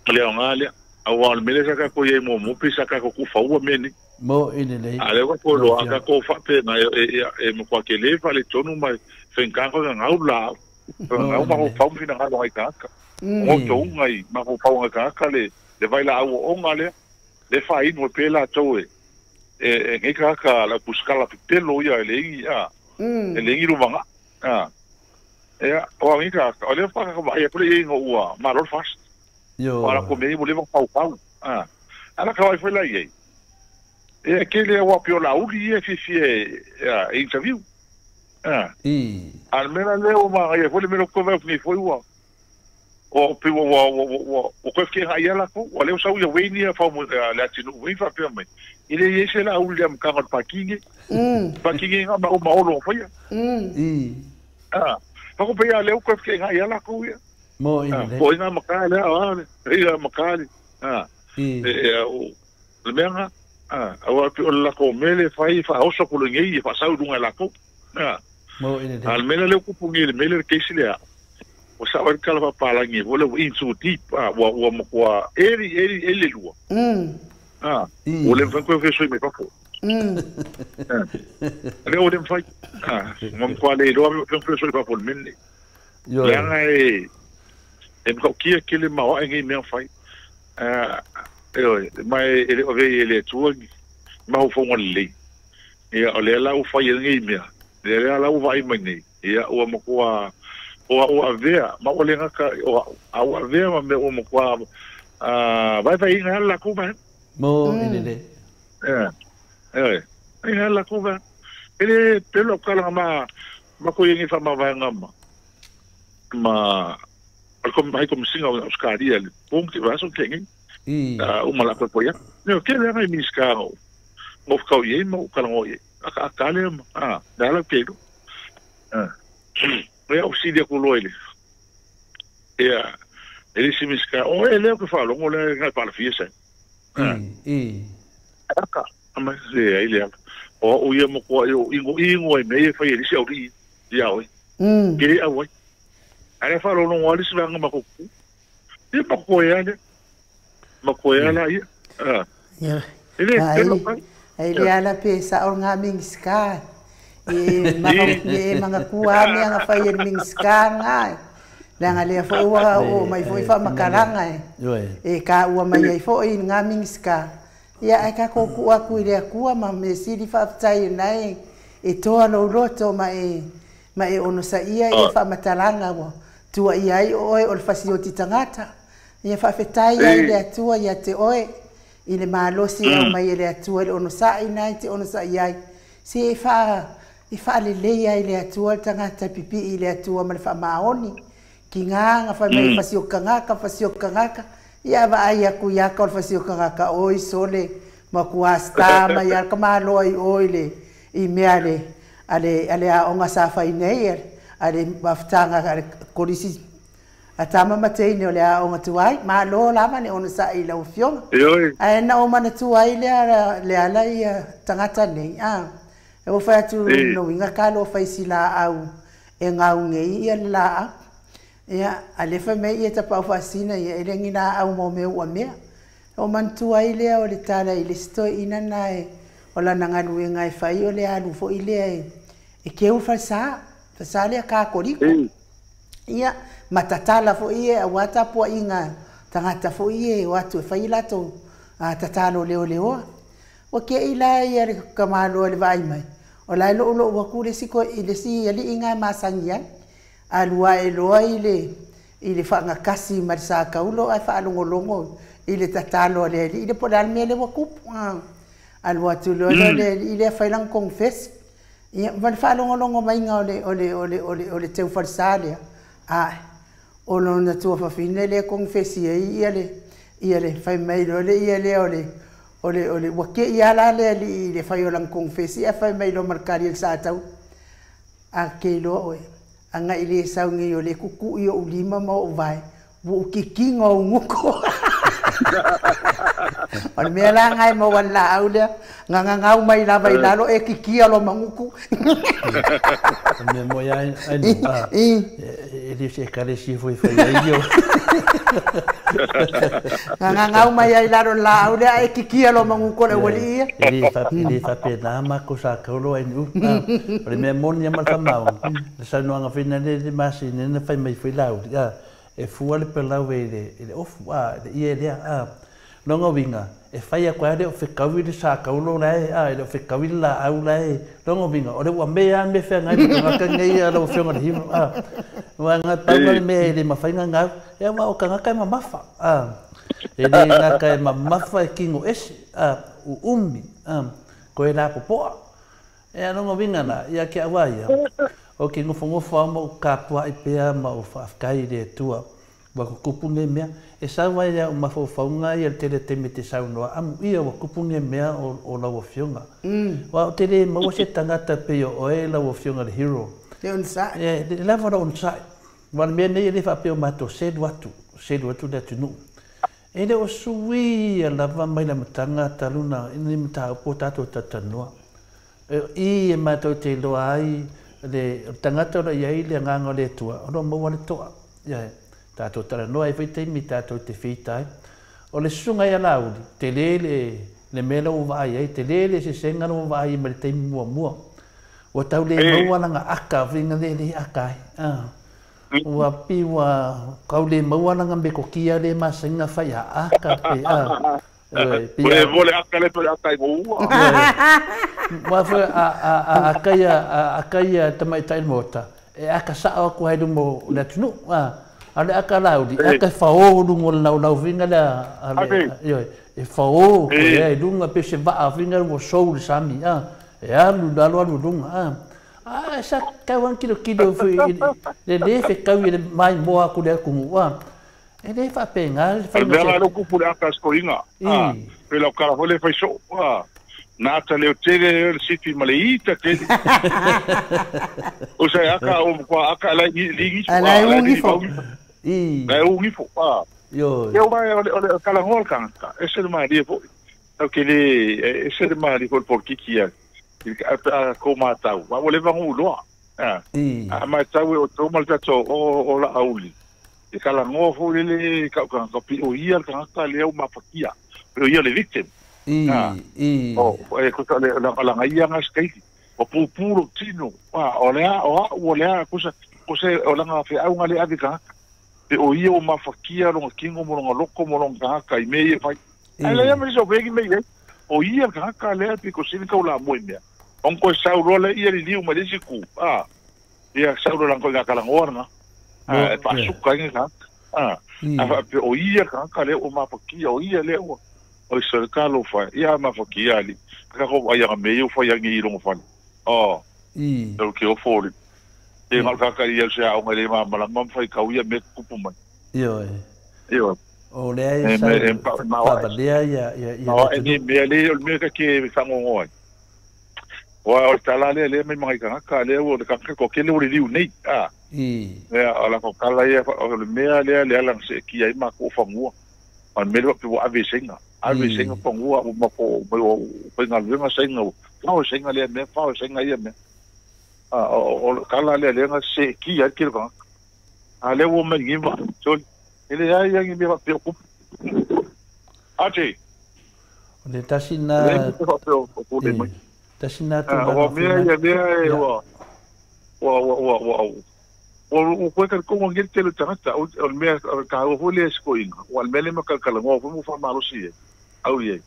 Ale o ngale au al mele sa ka ko ye mo mo pisa ka ko ku faua meni. Mo i le le. Ale o ko lo aka ko fa pe na e mo kwa ke le fa le tonu mai fenkango nga ngau la. Ngau ma ko fau fina nga ngai ka. Ngo to ngai ma ko fau nga ka le le vai la au o ngale le fa inu pe la toe. E ngai ka ka la puskala pelo ia le i a. E le i lumanga. Ia o ngai ka o le fa ka ba ia pole i ngo ua ma lo fast. Yo. Para ko me mo le fau fau. Ala ka vai foi la i. E ke le wa pio la uli e fi e interview. I. Al mena le o ma ia foi le melo ko vai ni foi ua. O pi wa wa wa o ko ke ha ia la ko o le sa ia weni fa mo le atinu wi fa pe mai. Ile ye se la uli am ka ngot parking. Parking nga ma o ma o lo foi. I. Fa ko pe ia le o ko ke ha ia la ko ia. Mo i le. Po ina makale a le. Ia makale. I. E o le mea aua pe o la ko mele fai fa oso ko ngi fa sau dunga la ko. Mo i le. Al mele le ko pungi le mele ke sile a. O sa wa kala pa palangi o le into deep wa wa mo kwa eri eri ele lua. O le fa ko fe so me pa ko. Le o le fa mo kwa le lo fe fe so pa ko mele. Yo. Le anga e e ko kia ke le ma ngi me fa. E mai ele o ve ele tu ma o fo le. Ia o le la o fa ngi me. Le la o vai mai nei. Ia o mo kwa o avea ma o le ngaka o au avea ma me o mo kwa vai vai ina la ko ba mo i le le. Ina la ko ba ele pelo kala ma ma ko yengi fa ma vai ngama ma al kom vai kom singa o skaria le pong ti vaso kengi i o mala ko ya no ke le ngai miska o mo ka ye mo kala ngo ye aka kale ma dala ke do Ia o sidia ko loile. Ia ele se miska o ele o que falo ngo le ngai pala fiesa. I. Aka ama se ele o ia mo ko yo ingo ingo e me fa ele se o ri ia o. Ke a o. Ara falo no ali se vanga ma ko. E pa ko ia ne. Ma ko ia la ia. Ia. Ele pelo ka. Ele ala pe sa o nga miska. E e manga kua me anga fai e miska ngai. Langa le fo ua o mai foi fa makalanga e. E ka ua mai ai fo i nga miska. Ia e ka ko kua ku ile kua ma me sili fa tai nai e toa lo loto ma e ono sa ia e fa matalanga wa. Tua ia ai oe o le fasioti tangata. Ia fa fetai ai le atua ia te oe i le malosi au mai le atua le ono sa i nai te ono sa ia ai. Se e fa i fa le leia i le atua tangata pipi i le atua ma le fa maoni. Ki ngā fa mai fasio kangaka. Ia va ai aku ia ka fasio kangaka oi sole ma ku asta ma ia ka malo ai oi le i mea le ale ale a onga sa fa nei ale maftanga ale kolisi A tama ma teine o le aoga tuai, malo lava le onosa'i i lau Afioga. Ioe. Ae na ou manatua ai lea le ala ia tagata nei, a. E ua fai atu lona uiga talofa i si laau e gau nei ia le laau. Ia, a lea fai mai ia tapaau faasina ia, e le ni laau mo mea ua mea. O manatua ai lea o le tala i le isi toeaina na e o lana galuega e fai o le alu foi lea e keu le falesa, falesa lea Katoliko. Ia, ma tatala foi ia aua tapuaiga tagata foi ia e o atu e fai a latou tatalo leoleoa. Ua te'i la ia le tamaloa i le vaai mai, o la e loulou atu le isi le isi alii na e masani ai. Alu ae loa i le i le faagatasi ma le sataulo ae faalogologo i le tatalo a le alii lea po o le a le mea lea ua tupu. Alu atu loa lea o le alii lea fai lana konifesi. Ia, ma le faalogologo maiga o le o le o le o le o le teu falesa lea, ae o lona tuafafine lea e konifesi ai ia le ia le fai mai loa le ia lea o le o le o le ua te'i lava la le alii i le fai o lana konifesi ae fai mai loa ma le tali a le sataua, A te iloa oe, ana i le sau nei o lea e tutu'i o'u lima ma o'u vae, ua ou kikino au gutu. O le mea la lena e maua ai le laau lea, na gagau mai lava i lalo e kikia loa ma gutu. O le mea moi lava ai a e le o se ekalesia foi e fai ai ia. Na gagau mai ai i lalo le laau lea ae kikia loa ma gutu o le aualii ia. E le faapena matou sa taolo ai nuu. O le mea moni lava ma le faamaoni, le saunoaga foi lea i le masina na fai mai foi Laauli, e fua le pelau i le ofu, a, le ie lea, a. Lona uiga, e fai atu ai e le o fetaui le sakaulo la e, a, e le o fetaui le laau la e. Lona uiga, o le ua mea lava mea feagai ma tagata nei a lau Afioga i le Hero, a. Aua na pau le mea e le mafai ona gau, ia aua o tagata e mamafa, a. E le gata e mamafa e kino ese, a, uumi, a, toe lapopoa. Ea lona uiga la, ia te au a ia, ou te nofonofo lava ma ou tapuai pea ma ou faafetai i le Atua, ua tutupu nei mea. E sau ai i au mafaufauga ia le tele taimi e te saunoa, amuia ua tupu nei mea o lau Afioga. Aua ou te le maua se tagata pei o oe lau Afioga le Hero. Le onosai. E lava lou onosai. Aua o le mea nei e le faapea ua matou selu atu, selu atu le atunuu. E le o suia lava mai le amataga talu na ni mataupu o tatou talatalanoa. O i e matou te iloa ai le tagata o lo o i ai le agaga o le Atua, o lo o maua le toa. Ioe. Tatou talanoa ai foi taimi tatou te feita ai. O le susuga ia Laauli, tele le le mea lea ua vaai ai, tele le eseesega lea ua vaai ai mai le taimi muamua. Ua tau le maua lana aka, uiga lea e le aka ai. Ua pei ua tau le maua lana metotia lea e masani ona fai a aka pe a. Ioe, pei a. Ua le aka lea pe o le aka i gouua. Ioe. Aua foi a aka ia, a aka ia tamaitai i le maota, e aka sao atu lava i luma o le atunuu. A o le aka Laauli, e aka e fao i luga o le laulau uiga lea a le, ioe, e fao koe i luga pei o se vaa uiga ua sou i le sami, a, e alu i lalo alu i luga, a. A sa tau lava ona tilotilo foi i le le fetaui e le maimoa atu i le atunuu, a, e le faapena le O le faiga mea o la se. lea ua tupu i le aka a si toeaina, a, pei lau tala foi lea e fai soo, a, na ata leotele ai le sifi ma le ita tele. O se aka o matua aka la i li A ifo, la a, e la e ugi li ifo. vau ifo. La e ugi ifo, a. Ioe. Ia aua o le, o le talanoa le tagata, ese le malie foi. Tatou te le, e ese le malie foi o le polokiki a, pe a tou matau, aua ua leva ona ou iloa. A, a matau e outou ma le tatou o, o Laauli, e talanoa foi lele i kau tagata, pei o ia le tagata lea ua mafatia, pei o ia le victim. A, o, e tusa o le lagaia lena se taimi, ua pupu lou tino, a, o le a, o au o le a, tusa, tusa o lana feauga lea e ave i tagata. Pe o ia ua mafatia lona tino ma lona loto ma lona tagata i mea ia e fai. Ae leai lava ma nisi o fegi mea i ai. O ia le tagata lea e pito sili taulamua i mea. Ona toe sau loa lea ia liliu mai le isi itu, a, ia sau loa lana ituaiga talanoa lena, a, e faasuka ai le tagata. A, a faapea o ia le tagata lea ua mafatia, o ia lea ua, oi sole talofa e, ia mafatia alii. A tatou vaai ana mea ia ua fai ai i lona fale. Oh, tau ke ofo o le. E na o le tagata ia o se aoga e le malamalama ma faitau ia mea e tutupu mai. Ioe. Ioe. O lea e sau faavalea ia Maoae nei mea, leai o le mea ta te faanoanoa ai. Wa o tala le le mai mai ka le o le ka ko kele o le liu nei a ia ala ko kala ia o le mea le le ala se ki ai ma ko fangua o me lo pe ave senga fangua o ma ko o penga lenga senga o senga le me fa o senga ia me a o kala le le se ki ai ke ka a le o me ngi ma so ele ai ngi me fa pe ko ate o le tasina tasina tu o mea ia mea e ua o koe ka kongo ngel tele tangata o mea ka o hole skoinga o al mele makakala ngo fo mo fa malosi e au ye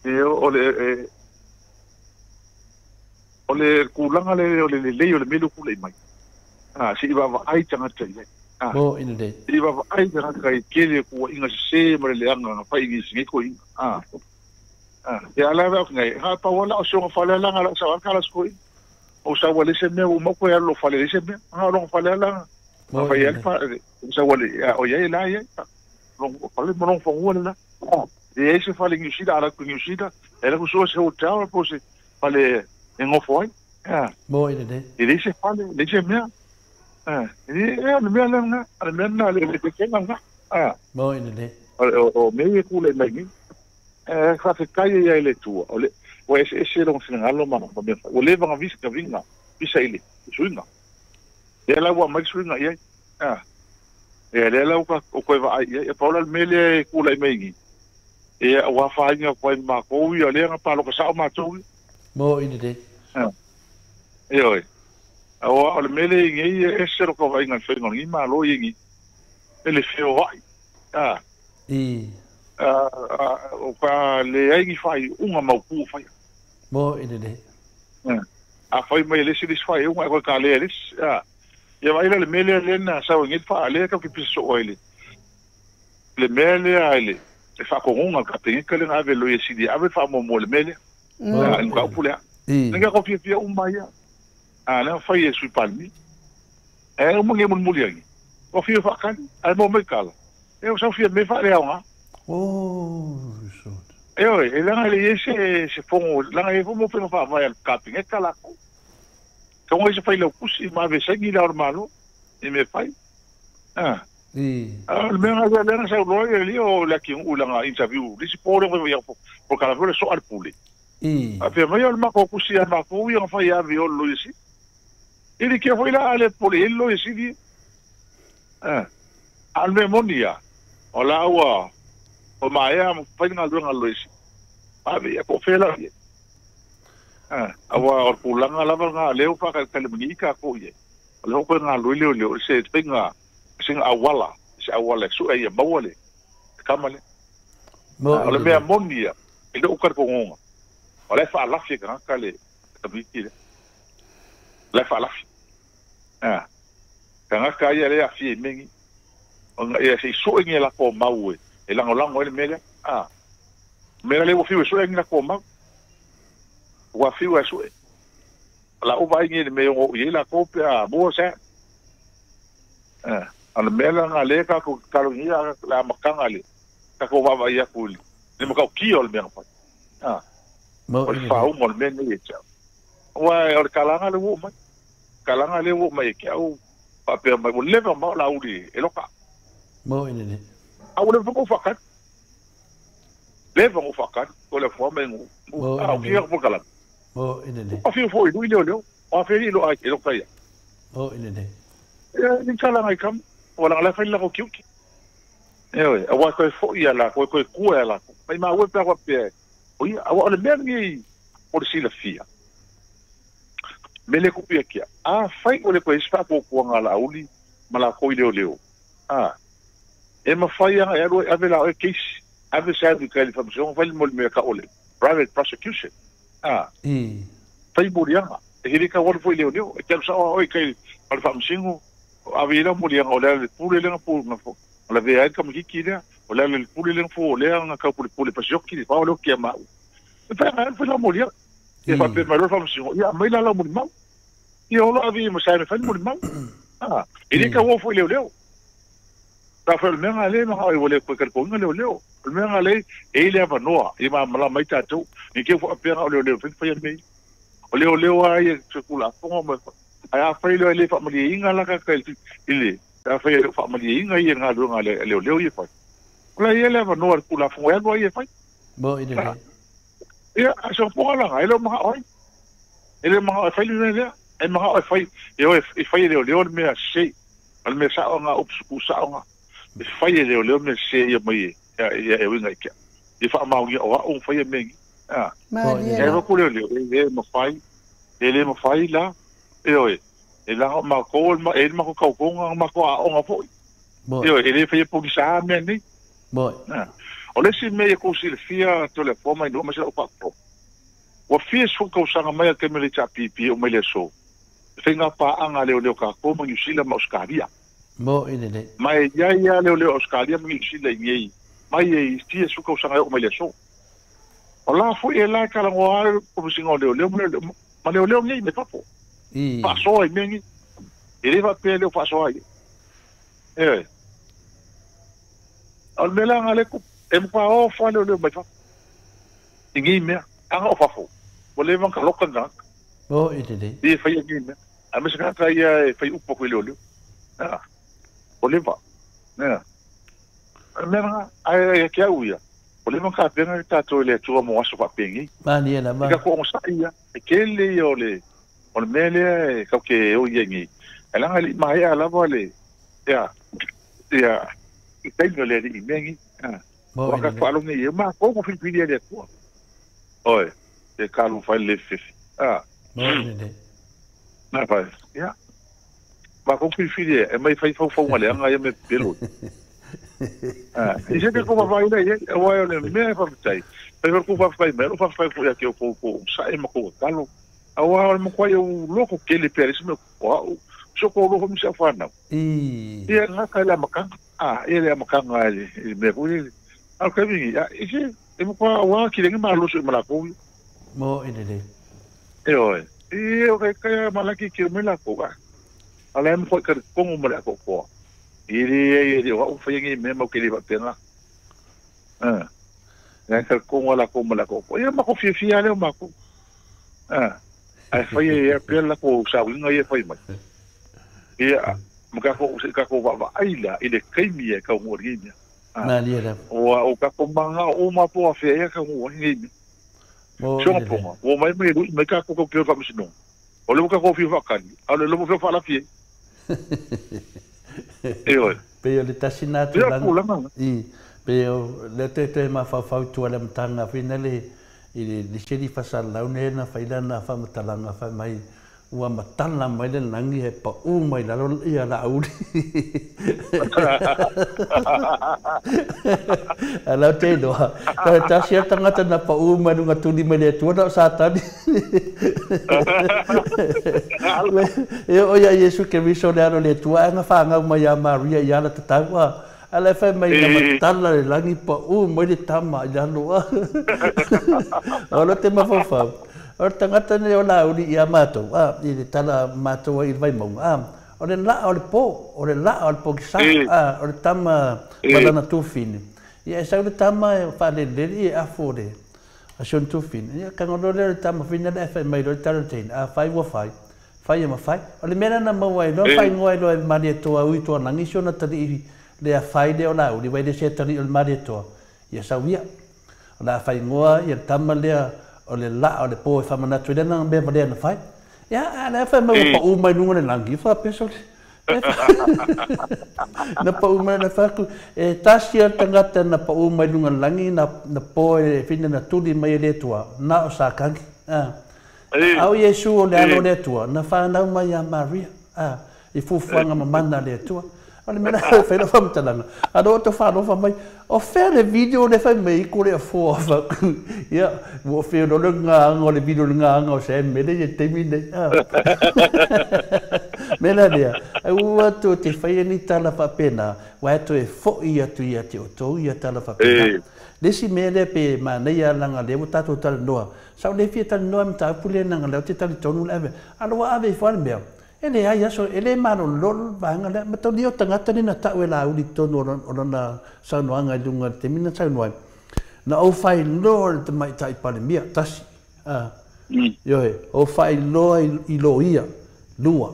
e o le o le kulanga le o le le o le melu kule mai a si iwa va ai tangata ye a mo ine iwa va ai tangata i kele ku inga se mare le anga fa ingi singe ko inga a ya la va ngai ha pa wala o so fa la la sa wa kala skoi o sa wale se me o mo ko ya lo fa le se me ha lo fa la la fa ya fa sa wale o ya la ya lo fa le mo fa wala la e se fa le ngisida ala ku ngisida ela ku so se hotel po se fa le ngo foi ah mo ine de e se fa le se me ah e le me la na le me na le ke na ah mo ine de o me ku le mai fa fe kai ia le tua o le o ese ese lo sinalo ma ma o le va vis ka vinga pisa ile suinga e la wa mai suinga ia ah e le la o ko va ia paula mele ku le mai e wa fa inga ko ma ko ia le nga pa lo ka sa ma tu mo ine de ah e oi o le mele ngi ese lo ko va inga fe ngi ma lo ngi ele fe o vai ah e o ka le ai fai unga mau ku fai mo ine de a fai mai le se fai unga ko ka le le a ia vai le mele le na sa ngi fa le ka ki piso o ile le mele a ile e fa ko unga ka pe ka le ave lo yesi di ave fa mo mo le mele a nka pule nga ko fi fi umba ya a na fai e su palmi e o mo ngi mo mo le o fi fa kan a mo me kala e o sa fi me fa le nga oh so e oi e langa le ese se fongo langa e fomo pe fa vai al capping e kala ko ko ese fai lo kusi ma ve sengi la normalo e me fai ah e al me nga le sa lo e li o la ki u langa interview li si pore ko ya po kala vole so al pule e a pe mai al ma ko kusi a ma ko ya fai a vi o lo isi e li ke foi la ale pole lo isi di ah al me monia o la ua o maia fai nga luanga loisi ave ko fela ah awa o pulanga lava nga leo fa ka le mani ka ko ye le ko nga lo le le se pinga sing awala se awala su e mawale kamale mo o le mea monia e le o ka ko ngonga o le fa la fi ka ka le tabiti le fa la fi ah ka nga ka ye le afi mengi o nga ye se so ngi la ko mawe e lango lango ele mele ah mele le wo fi so ngi la ko ma wa fi wa so la o vai ngi me o ye la ko pe a bo sa ah al mele nga le ka ko ka lo ngi la makanga le ka ko va va ya ku le mo ka ki ol me pa ah mo o fa o mo me ne cha wa o kalanga le wo ma kalanga le wo ma ke au pa pe ma le va ma la uri e lo ka mo ine de a o levo ko fakat levo ko fakat ko le fo mengo a o fi ko kala mo ine de o fi fo i le o fi lo ai lo kai mo ine de e ni kala ngai kam wala la fa la ko kiuki e oi a wa ko fo ia la ko ko ku la mai ma we pa ko pe o ia o le mengi o le sila fia mele ku pia kia a fai o le ko ispa ko ko ngala uli mala ko ile leo a e ma fai a ero ave la case ave sa du ka le fam fai mo me ka ole private prosecution ah e fai burianga e hele ka wol foi leo leo e ka sa o e ka al fam singo ave la mo le o le pule le po na fo la ve ai ka mo ki le o le le pule le fo le nga ka pule pule pa joki pa o lo ki ma e fa fa la mo le e fa pe ma lo fam singo ya mai la la mo ma e o lo ave mo sa fa mo ma ah e le ka wol foi leo leo ta fa le menga le ma o le ko ka ko leo leo le menga le e le va noa e ma la mai tatu ni ke fo pe o leo leo fa fa me o O leo leo ai e se kula fonga ma ai a fai leo le fa mali inga la ka ka ile a fai leo fa mali inga ia nga lunga le leo leo ia fai. O la ia le va no al kula fonga ya lo ia fai. Mo i le. Ia a so ponga la ga le ma oi. Ele ma fai le le e ma fai e o e fai leo leo me a se. Al me sa nga upsu sa nga. E fai leo leo me se ia mai ia ia e winga kia. E fa mau ia o o fai me. Ah. E ro ku leo leo e ma fai. E le ma fai la. E oi. E la ma ko ma e ma ko ko nga ma ko a o nga foi. E oi e le fai po sa me ni. Bo. Ah. O le si me ko si le fia to le forma no ma se o pa ko. O fia su ko sa mai ke me le cha pi o me le so. Fenga pa anga leo leo ka ko ma New Zealand ma Australia. Mo i le. Mai ia ia leo leo Australia ma New Zealand ngi. Mai e fia su ko sa o me le so. O la fu e la ka la ngoa ko si ngo leo leo ma leo leo ngi me papo. I. Pa so e me ngi. E le va pe leo pa so ai. E. Al me la ngale ko e mo o fa leo leo mai fa. Ngi me anga o fa fo. O le van ka loka nga. Mo i le. E fai ngi me. A me se ka ia e fai upo ko leo leo. Ah. O le va. Ne. Me nga ai ke au ia. O le van ka penga ta to le tua mo aso fa pengi. Ma ni la ma. Ka ko sa ia. E ke le o le o le mele ka ke o ia ngi. E la ngali mai ala va le. Ya. Ya. I tai no le i mengi. Ah. Mo i le. Ka falo ngi ma ko ko fi fi le tua. Oi. E ka lu fa le fi. Ah. Mo i le. Na fa. Ya. Ma ko fi fi le e mai fai fau fau ngale anga ia me pelo. Ah, e se ko va vai le e o le me fa tai. Pe ko va fai me fa fai ko ya ke ko ko sa e ma ko kalo. A wa mo ko yo loko ke le pere se me ko so ko lo mi sa fa na. I. Ia nga ka la maka. Ah, ia le maka nga le me ko le. A ka mi ya e se e mo ko wa ki le ma lo so ma la ko. Mo i le. E o. E o ka ka ma la ki ki me la ko. A le mo ko ka ko mo la ko ko. Iri iri o fai ngi me mo ke le penga. Ah. Nga ka ko la ko mo la ko. Ia ma ko fi fi ale ma ko. Ah. Ai fai e pe la ko sa winga e fai mai. Ia mo ka ko ka ko va ai la ile kai mi e ka mo ri mi. Na li la. O ka ko manga o ma po a fe e ka mo ri mi. Mo. So po. O mai mai me ka ko ko ke fa mi no. O le ka ko fi fa kan. A le mo fa la fi. E oi. Pe le tasina tu la. I pe le te te ma fa fa tu ala mtanga finale i le seri fa sa laune na fa ila na fa matalanga fa mai ua matala mai le langi he pa u mai la lo ia la uri. Ala te no. Ta tasia tangata na pa u mai lunga tuli mai le tua na satani. E o ia Yesu ke viso le aro le tua nga fa nga mai a Maria ia la tataua. Ala fa mai na matala le langi pa u mai le tama ia loa. Olo te mafafa. O tangata ne o la uri ia matou a i le tala matou i vai mau a o le la o le po o le la o le po ki sa a o le tama malana tufini ia e sa le tama e fa le le i a fore a son tufini ia ka ngolo le tama fina le fa mai lo tala tein a fai wa fai fai e ma fai o le mena na mau ai lo fai ngoi lo e mari toa ui toa nangi sona tali le a fai le o la uri vai le se tali o le mari toa ia sa uia o la fai ngoa ia tama le o le la o le po e whamanatu i lena me valea na whai. Ia, a whai mai pa u mai nunga le langi, wha peso le. Na pa u mai na whaku. E tasia tangata na pa u mai nunga langi, na po e whina na tuli mai e le tua, na o sākangi. Au Yesu o le alo le tua, na whanau mai a Maria, i fufuanga mamana le tua. O le mea whai la whamtalanga. Ano o te whalofa mai, o whea le video le whai mei ko le a fōa whaku. Ia, mo whea lo le ngā anga o le video le ngā anga o se mele ye temi nei. Mela lea, ua atu te whai ni tala whapena, wa atu e fo i atu ia te o tau ia tala whapena. Lesi mea lea pe mānei a langa lea o tātou tala noa. Sa o le fia tala noa mta apule nanga lea o te tali tonu le ave. Aloa ave i whale mea. E le ai aso, e le maro lolo vanga le, ma tau o tangata ni na tau e la uri tonu o lana saunoanga i lunga te mina saunoai. Na au whai loa le te mai tai pale mia, tasi. Ioe, o faailoa i loia, lua,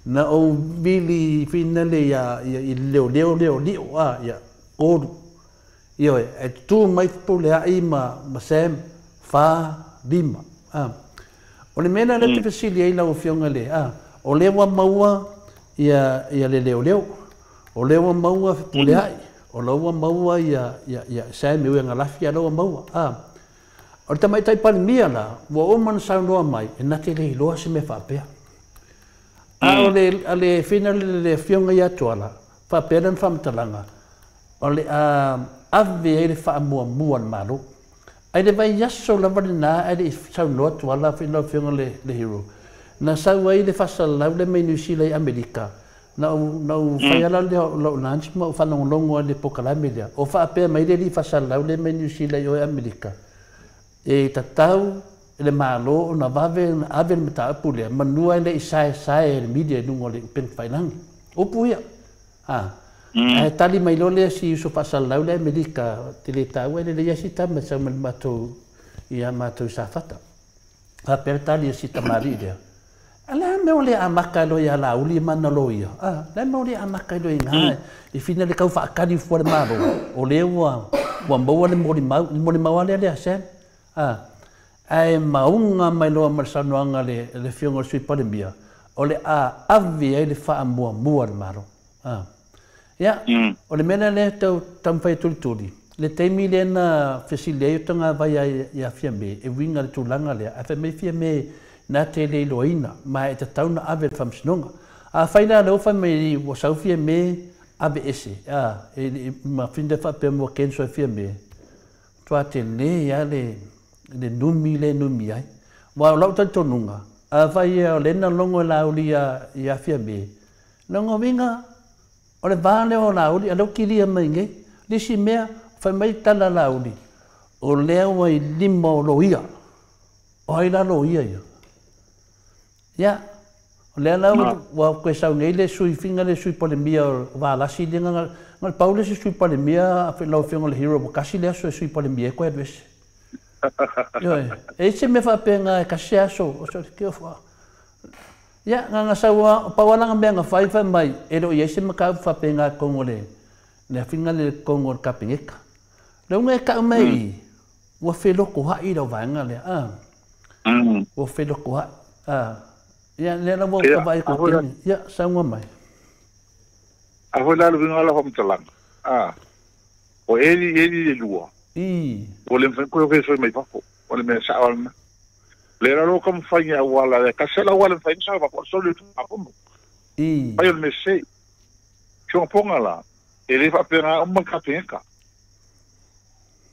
na ou vili finale ia i le leoleo lea o Lio, ia, tolu. Ioe, e tutu mai Fepuleai ma Sam, fa, lima. O le mea lea te fesili ai lau Afioga le, o lea ua maua ia le leoleo, o lea ua maua Fepuleai, o lea ua maua ia Sam e ui agalafi, a lea ua maua. O le tamaitai Palemia la, ua uma ona saunoa mai, e na te le iloa se mea faapea. A o le finale le Afioga ia Tuala, faapea lana faamatalaga, o le ave ai le faamuamua a le Malo. Ai le vaiaso lava lena ai le saunoa Tuala lau Afioga le Hero. Na sau ai le faasalalau le mai Niu Sila i Amerika, na ou fai ala lea o lou lunch ma ou faalogologo ai le polokalame lea. O faapea mai le alii faasalalau le mai Niu Sila i o i Amerika, e tatau le Malo ona vave ona ave le mataupu lea, manua e le i saesae e le media i luga o le upega tafailagi. Upu ia. Ae tali mai loa lea si uso faasalalau le Amerika, te le taua e lelei ai si tama e sau ma le matou ia matou i Safata. Faapea le tali a si tamalii lea. A le a mea o le amata loa ia Laauli ma ana loia. Le a mea o le amata loa i ina i fina le tau faatali fua le Malo. O lea ua maua le molimau, le molimau lea lea Sam. Ae mauga mai loa ma le saunoaga le Afioga o le Sui Palemia, o le a ave ai le faamuamua a le Malo. Ia, o le mea lea tau taumafai e tulituli, le taimi lea na fesili ai o tagavai ia Fiame, e uiga le tulaga lea, ae fai mai Fiame na te le iloaina, ma e tatau na ave le faamasinoga. A fai la lea ua fai mai ua sau Fiame ave ese, ma finda faapea mua cancel e Fiame, tua te le ia le numi le numi ai. Wa o lau talitonuga, a fai ia o lena logo e Laauli ia Fiame, logo winga, o le vā lea o Laauli, a leo kilia mai nei, lisi mea, fai mai tala Laauli, o lea ua i lima o loia, o ai la loia ia. Ia, o lea la ua koe sau nei le sui finga le sui Palemia o Valasi, le nga le pau le sui Palemia, a lau Afioga le Hero, ua kasi le aso e sui Palemia e koe alu ese. Ioe, e se mea faapea e kasi aso, o se ke o. Ia, nga sau pau ala mea nga fai fai mai, e lo ia se makau faapea kongo le afinga le kongo le kapengeka. Le unga e kau mai, ua feloko hai lau vaenga lea. Ua feloko hai. Ia, lea la ua kawai ko tini. Ia, saunga mai. A hoi la le winga la whamtalanga. O eli le lua. O le mwhai koe koe mai fafo. O le mea sa alana. Le raro ka mwhai ngā wala le. Ka sela wala mwhai ngā wako. So le tu apono. Pai o le mea sei. Kia ponga la. E le whapea o mai kapengeka.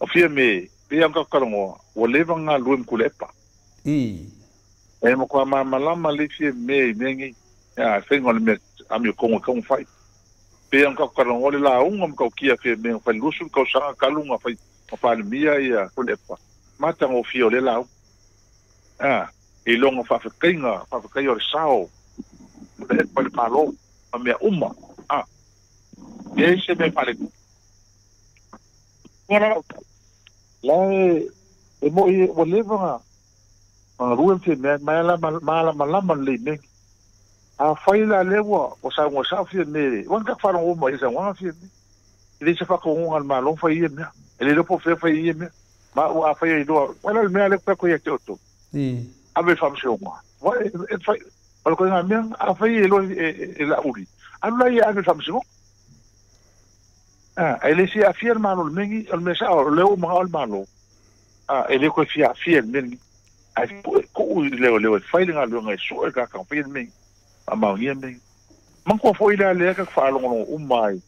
O fia me, pea ang kakarongoa, o lewa ngā lue mkule epa. E mo kwa mamalama le fia me i mea ngi. Ia, whenga le mea ami o kongo kongo whai. Pea ang kakarongoa le la unga mkau kia fia me, whai lusu kau sanga kalunga whai mapalemia ia kule epa. Matanga o fia o le la unga. E longa whawhakainga, whawhakainga o le sao, le epa le palo, ma mea uma. E se mea pale. La e mo i o leva nga rua te mea mai la malama le me. A fai la lewa o sa ngo sa fie me. Wan ka fa ngo mai sa ngo fie me. Le se fa ko ngo al malo fai ia me. E le po fe fai ia me. Ma o a fai do. Wala le mea le ko ia te oto. A ve fa se ngo. Wa e fai o ko nga me a fai lo e la uri. A la ia a ve fa se ngo. E le si a fie malo le mengi o le mea sa o le o mga o le malo. E le koe fia fie le mengi. Ai ko leo leo e fai le ngā luanga e sua e kaka fai le mengi. A maungia mengi. Mangkua fo ila lea ka whaalongo umai.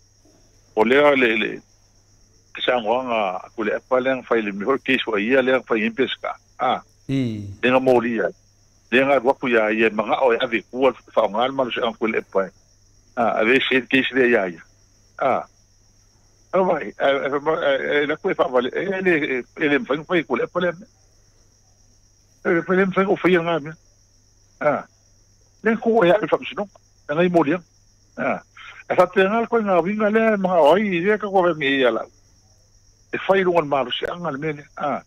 O lea le le sangoanga ku le apa lea fai le miho case wa ia lea fai impeska. Le nga moli ia. Le nga waku ia ia manga o e ave kua whaongal malo se ang ku le apa. Ave se case lea ia ia. Vai, e la koe whaawale, e le mwhai mwhai ku le apa lea mea. E le mwhai o whai ngā mea. Le ko e a whamsino, e ngai moli. E whatea ngā koe ngā winga lea mga oi, lea ka koe me ia lau. E fai i luga o le malosiaga le mea lea. A.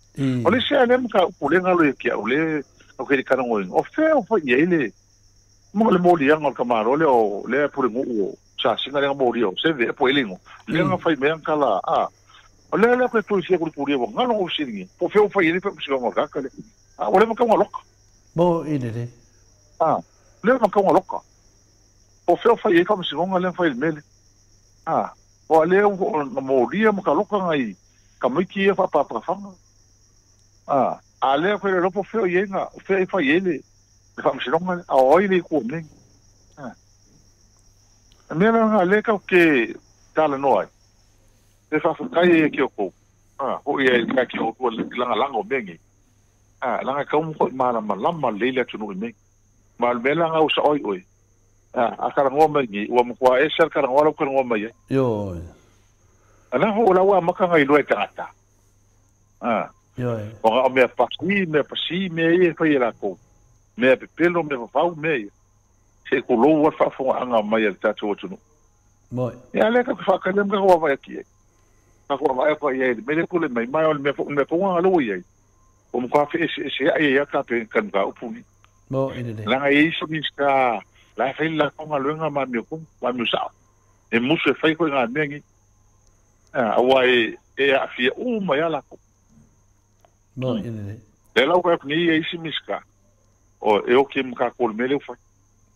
O le isi lava lea mataupu lea e galo ia te au lea ou te le talanoaina, o fea o fai i ai le le moliaga o le tamaloa lea o lea pulenuu o Sasina lea na molia o Seve ea po o ai le igoa, lea na fai mai ai ana tala, a. O lea la toe tuisia tulitulia ua galo na ou fesiligia, po o fea ua fai i ai le faamasinoga o le tagata lea. A ua leva ona tau na loka. Mo i lelei. A, leva ona tau na loka. Po o fea ua fai i ai le faamasinoga lea na fai i le mea lea. A, aua o lea ua na molia ma taloka nai tamaiti ia faapapaafaga. A, a lea koe le iloa po o fea o i ai na, o fea e fai i ai le faamasinoga lea, a o ai le itu o mea nei. A, o le mea la lena lea tatou te talanoa ai, e faafetai ai ia te outou, a, foi ia te outou i le lagalaga o mea nei. A, leaga e tatau ona matuai malamalama lelei le atunuu i mea nei. Ma o le mea la lena ua sao ai oe, a, a talanoa mai nei, ua matua ese lava le talanoa la ua talanoa mai ai. Ioe. A na foi o la ua amata ona iloa e tagata. A. Ioe. O na o mea pasi, mea pasi, mea ia e fai e latou. Mea pepelo, mea vavau, mea ia. Se i tulou lava le faafofogaaga mai a le tatou atunuu. Moi. Ia a lea tatou te faatali ma tatou vaavaai atu i ai. Tatou vaavaai atu i ai i le mea lea e tulai mai, ma o le mea foi, o le mea tonu lava lea ua i ai, ua matua feeseeseai ai lava Kapeneta i le mataupu lenei. Mo i lelei. Leaga e i ai isi Minisita la e fai le latou galuega ma amiotonu, ma amio sao. E musu e fai ituaiga mea nei, aua e aafia uma ai lava latou. Mo i lelei. Lea la ua fai atu nei e i ai isi Minisita e oti ma tatou i le mea lea ua fai.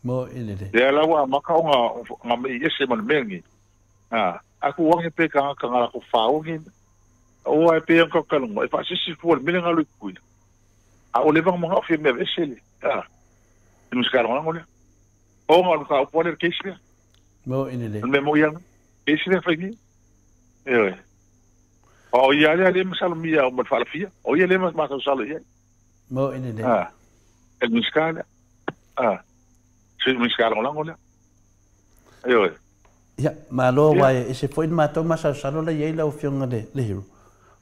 Mo i lelei. Lea la ua amata ona mei ese ma le mea lenei. A tuu ane pe tagata na latou faaogi, aua e pei ona tatou talanoa, e faasisi fua i le mea lea na alu i Tutuila. A ua leva ona manao fia mea aveese le Minisita Lagolago lea. Ona o le mataupu lava lea, le case lea. Mo i lelei. O le mea moni lava lena. Case lea e fai nei. Ioe. Aua o ia lea lea e masalomia ma le faalafia. O ia lea e masalosalo i ai. Mo i lelei. E le Minisita lea. Sui Minisita Lagolago lea. Ioe. Ia, malo aua e ese foi le matou masalosalo la e i ai lau Afioga i le Hero.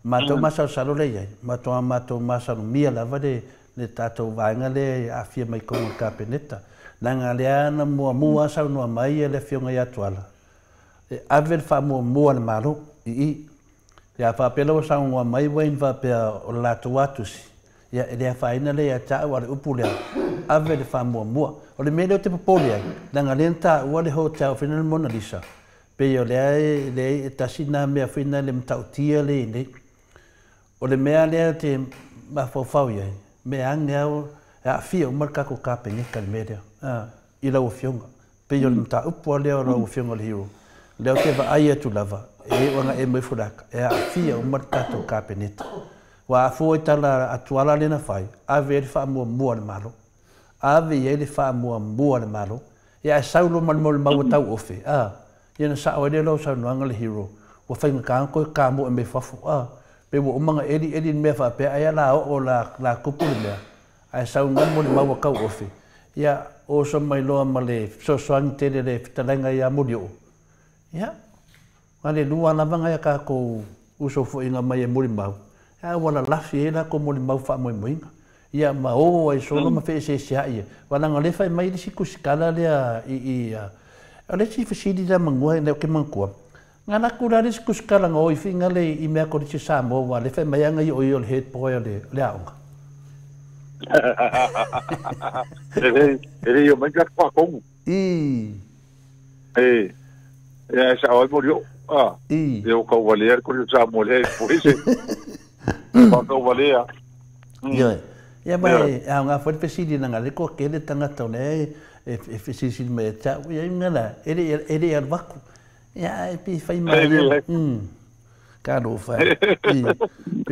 O matou masalosalo la e i ai, matua matou masalomia lava le le tatou vaega lea e aafia mai i totonu o le Kapeneta. Leaga lea na muamua lava saunoa mai le Afioga ia Tuala, e ave le faamuamua a le Malo i i. Ia, a faapea la ua saunoa mai Wayne faapea o le latou lava tusi, ia e le afaina lea ia te au, a o le upu lea, ave le faamuamua. O le mea lea ou te popole ai, leaga lea na taua le hotel foi lea Mona Lisa, pei o lea e leai e tasi lena mea foi lena le matautia lea i inei. O le mea lea ou te mafaufau i ai, mea ane lava e aafia uma le tatou Kapeneta i le mea lea, i lau Afioga. Pei o le mataupu lava lea o lau Afioga i le Hero, lea ou te vaai atu lava, e iu ana e mai Fulaka, e aafia uma le tatou Kapeneta. Ua afua i tala a Tuala lea na fai, ave i ai le faamuamua a le Malo. Ave i ai le faamuamua a le Malo. Ia ae sau loa ma le molimau a Tauofe, a, ia na sao ai lea o lau saunoaga le Hero, ua faigata ona toe tamoe mai fafo, a, pei ua uma ona eli eli le mea faapea ai a la oo la, la tupu le mea, ae sau loa le molimau a Tauofe, ia oso mai loa ma le fesoasoani tele le fetalaiga ia Molioo, ia, na le lua lava nai a tatou uso foiga mai e molimau, ae ua lalafi ai latou molimau faamoemoeina, ia ma o ai solo ma feeseeseai ai, aua leaga o lea e fai mai le isi tusitala lea i i, o le isi fesili lea manua lea ou te manatua, na alu atu la le isi tusitala na o ai foi le i mea Kolisi Samoa, aua o lea e fai mai lava o ia o le head boy o le aoga. E le i omai ni tagata faatonu. E, e sao ai Molioo. A, e o tauvalea le Kolisi Samoa lea e poese. Faatauvalea. Ioe. Ia ma e aoga foi le fesili leaga lea toatele tagata o lea e fesilisili mai ia te au, ia ai la, e le i alu atu. Ia ae pei fai mai ia. Talofa e. Pei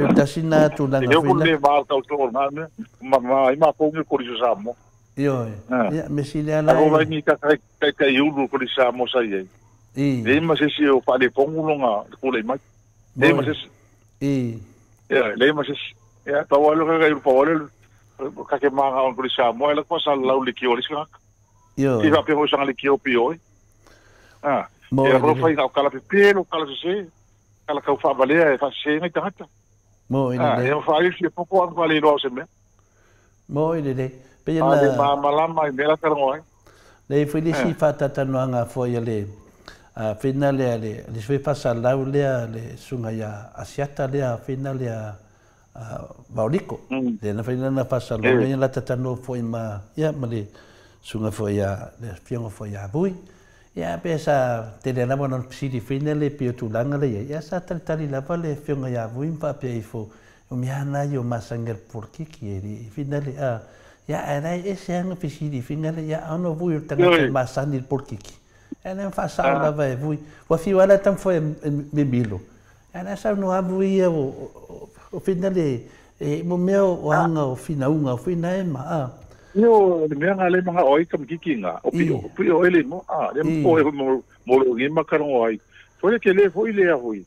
o le tasi lena tulaga foi lea. E le ma tau to na mea. Ma ma i ma ko ngi Kolisi Samoa. Ioe. Ia me sili ala. Ako vai ni ka kai kai kai ulu Kolisi Samoa sa i ai. Le ma se si o faaletonu longa le tulai mai. Le ma se si. Ia, le ma se si. Ia, pau lea o kai ulu pau lea ka ke manga on Kolisi Samoa e la kwa sa lau le kio le singaka. Ioe. Ti faapea foi sanga le kio pio e. Ah. Ia ko fai ngau kala pepelo kala sese kala kau faavalea e faasese ngai tagata. Mo i lelei. E faai fia popo anu faale iloa o se mea. Mo i lelei. Pei ona. Ale malamalama i mea la talanoa ai. Leai foi le isi faatatalanoaga foi a le Whina lea le sui whasalau lea le sunga ia Asiata lea whina lea Vaoliko. Le na whina na whasalau lea la tatano fo ima ia ma le sunga fo ia le fionga fo ia vui. Ia pe sa te le lava na pisiri whina le pio tūlanga le ia. Ia sa talitali lava le fionga ia vui mpa pia ifo. O mea na io masangi porkiki e le whina le a. Ia arai e se anga pisiri whina le ia ano vui o tangata masani porkiki. Ela fa lava e vui. Ua fiu ala tam foi me milo. Ela sa no avu ia o fina le e mo mea o anga o fina unga o fina e ma a. Io le mea ngā le mga oi kam kiki ngā. O pio ele mo a le mo e mo mo lo ngi makarongo ai. Foi ke le foi le a foi.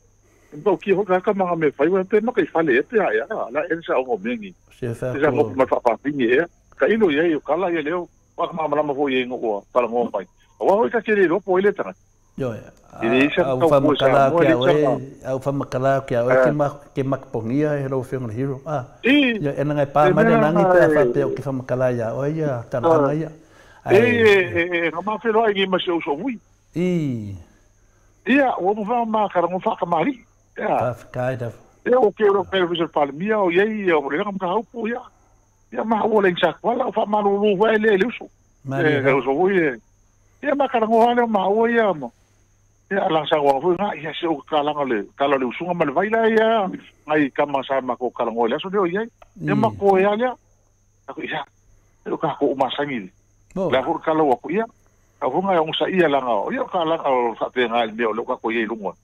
Mpo ki ho ka mga me fai wa pe maka i fale e pe a ya la ensa o mengi. Se fa ko ma fa fa e. Ka ilo ia o kala ia leo wa ma ma fo ia ngo kala ngo mai. Wa hoi ka kere ropo ile tanga. Yo. Au fa makala ke oe, au fa makala ke oe ke makpongia e lo fengo hero. Ah. Yo ena ngai pa mai nangi pe fa pe o ke fa makala ia oe ia talanga ia. E ma felo ai ma se o vui. I. Ia o mo fa ma kara mo fa ka mari. Ia. Fa kai da. Ia o ke ro pe fi palmia o ia ia o le ka haupu ia. Ia ma o le sa kwala fa ma lo lo wa le le uso. E o vui. Ia makarango hale ma o ia mo. Ia la sa wa fu nga ia se o kalanga le kala le usunga ma le vaila ia ngai kama sa ma ko kalango le so leo ia. Ia ma ko ia le. Ako ia. O ka ko masangi. La fu kala wa ko ia. A fu nga o sa ia la nga. Ia kala o sa pe nga le o ka ko ia lunga.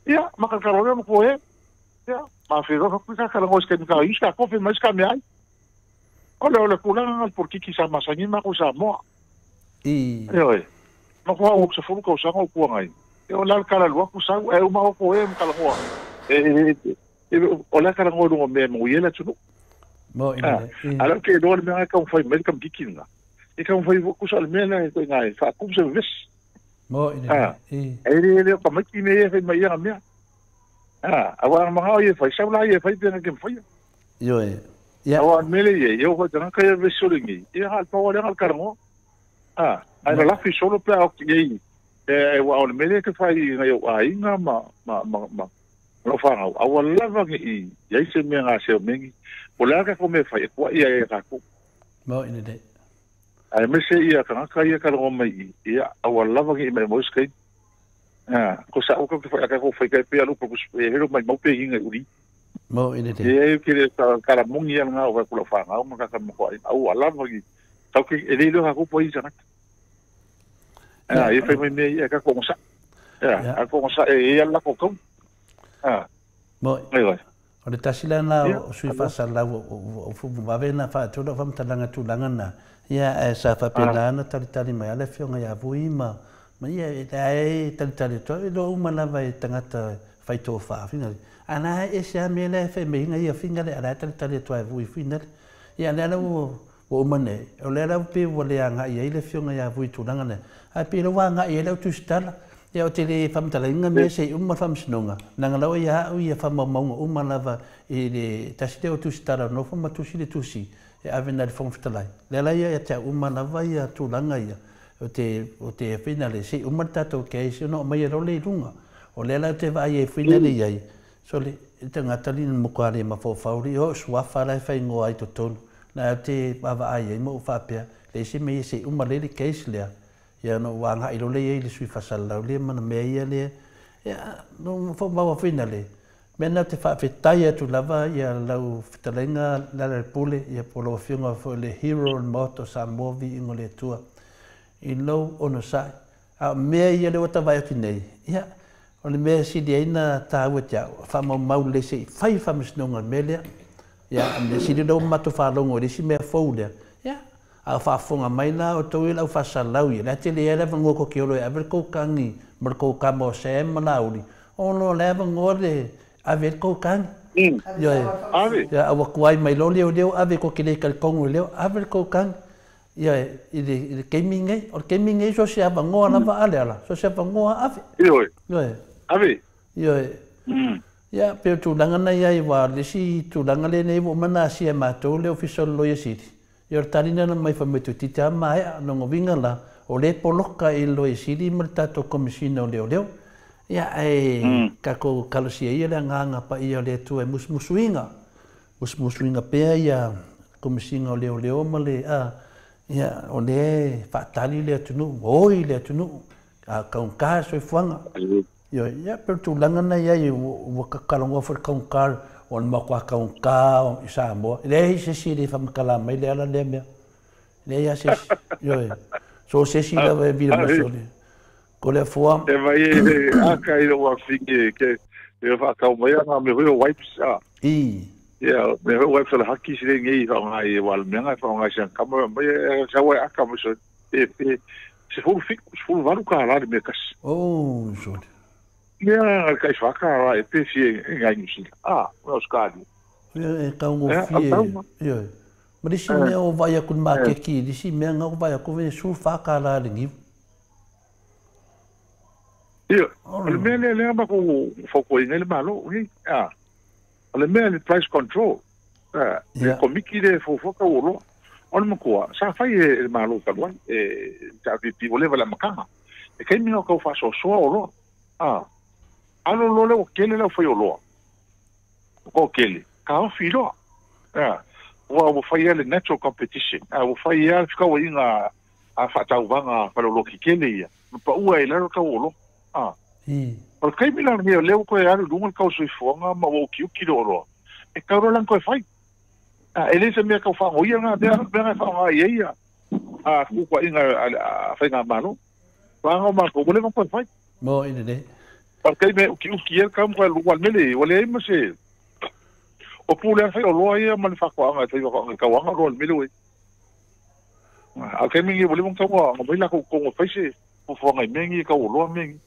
Ia makakalo le ko e. Ia ma fi ro ko ka kalango se ka iska ko fe mais ka me ai. O le kulanga por kiki sa masangi ma ko sa mo. I. Oi. Ma ko au se fulu ko sa ngo ku ngai. E o la kala lua ku sa e o ma ko e kala ngo. E o la kala ngo ngo me mo yela tu. Mo ina. Ala ke do le me ka fai me kam kikinga. E ka fai ku sa le me la ko ngai fa ku se ves. Mo ina. E le le ka me ki me e mai ia me. Ah, awa ma ha ye fai sa la ye fai pe na ke fai. Yo e. Ya. Awa me le ye yo ko tanga ka ye veso le ngi. E ha pa o le kala ngo. Ah, ai la fi solo pe au ki e wa o le mele ke fai ngai o ai nga ma ma ma ma lo fa ngau au lava ngi i se me nga se mengi o la ka ko me fai ko ia e ka ko mo ina de ai me se ia ka ka ia ka ro mai ia au lava ngi mai mo skai ah ko sa o ko fai ka ko fai ka pe alu ko e hero mai mo pe ngi uri mo ina de e ke le ka la mongi nga o ka ko fa ngau ma ka mo ko au lava ngi tau ke e le ha ko po i sa. Ah, e fai mai me ia ka ko sa. Ia, a ko sa e ia la ko ko. Ah. Mo. O le tasila na o sui fa sa la o fu va na fa tu lo fa mtalanga tu langa na. Ia e sa fa pena na tali tali mai ala fionga ia vui ma ma ia e e tali tali to e lo uma lava e tangata fai to fa finale. Ana e se me le fe me ia finale ala tali tali to e vui finale. Ia na o o mane o le la pe o le anga ia ile fionga ia vui tulaga ne a pe lo anga ia le tu stala ia o te le famtala me se uma famsnonga nanga la ia o ia fama maunga uma lava e le tasite o tu stala no fama tu si le tu si e avena le fong ftalai le la ia te uma lava ia tulaga ia o te finale se uma tato ke se no mai ro le lunga o le la te vai e finale ia so le tangata ni mo kwale ma fo fauri o suafa la fa ngo ai totonu na te ava ai mo fa pea le se me se uma le case le ia no wanga i le le sui fasal la le mana me ia le ia no fo ba finale me na te fa fetaia tu lava ia lau fetalenga la le pule ia polo fionga fo le hero moto sa movi ingo le tua i lo ono sa a me ia le ota vai atu nei ia o le me si dia ina ta ua fa mau mau le se fai fa misnonga me le ia me si lo mato fa longo le si me fo le ia a fa fonga mai la o toi la fa salau ia la te le la ngo ko ke lo e ko kangi mar ko ka mo se malauri o lo le ngo le ave ko kangi Yo ave ia ua kuai mai lo leo leo ave ko ke le kal kongo leo ave ko kangi ia i le gaming ai o gaming ai so se ava ngoa lava ale ala so se ava ngoa ave io ave io ia pe tulaga na ia i wa le si tulaga le nei ua mana asia matou le ofisa o le Loia Sili ia o le talina na mai fametu titi a maea logoviga la o lea e poloka i le Loia Sili ma le tatou Komesina o Leoleo. Ia, ae tatou talosia ia le agaga paia o le Atua e musumusuina, musumusuina pea ia Komesina o Leoleo ma le, a, ia, o lea e faatali le atunuu, oi le atunuu, a taugata le soifuaga. Ioe, ia, pei o le tulaga lena e i ai, ua talanoa foi i le taugata, o le matua taugata i Samoa. E leai se isi e le faamatala mai le ala lea mea. E leai lava se isi. Ioe, so o se isi lava e vila mai sole. Toleafoa. E vai e aka i lou afine ke e whaakau mai ana me hoi o wipes a. I. Ia, me hoi wipes o le haki sile ngei whaonga i wale meanga e whaonga i sian kama mai e sawa e aka mai so e e se fulu fiku, se fulu valu ka la le mea kasi. Oh, sole. Ia, kai whaka ra e pe fie e ngai New Zealand. Ah, o Australia. Ia, e taugofie. Ia, ma le isi mea o vai aku i le makeki, le isi mea na o vai aku e 14 kālā le niu. Ia, o le mea lea lea makou fautuaina ai le Malo, hei, a, o le mea le price control, a, le komiti lea e fuafua tau oloa. O le matua, sa fai e le Malo talu ai, e le HRPP, ua leva i le amataga. E taimi lena o tau faasoasoa oloa, a, alo loa lea ua tele le aufai oloa, ua toatele, taofi loa, a, ua fai lava le natural competition, a, ua fai lava le fekauaiga a faatauvaga faleoloa tetele ia, ma paua ai i lalo le tau oloa. A. O le taimi la lenei o lea ua toe alu i luga le tau soifuaga ma ua utiuti le oloa, e tatau loa la ona toe fai. A, e le se mea tau faanoia lena mea, mea na e faaaoga i ai ia a tuutuaiga a faigamalo. Vaega o matou, ua leva ona toe fai. Mo i lelei. O le taimi e utiuti ai le tau ma toe alu i luga le mea lea, ua leai ma se o pule lava fai oloa ia ma le faatoaga e fai faatoaga i tauaga oloa i le mea lea ua i ai. A o le taimi lenei ua leva ona tatau ona aumai latou totonu e fai se fuafuaga i mea nei e tau oloa mea nei.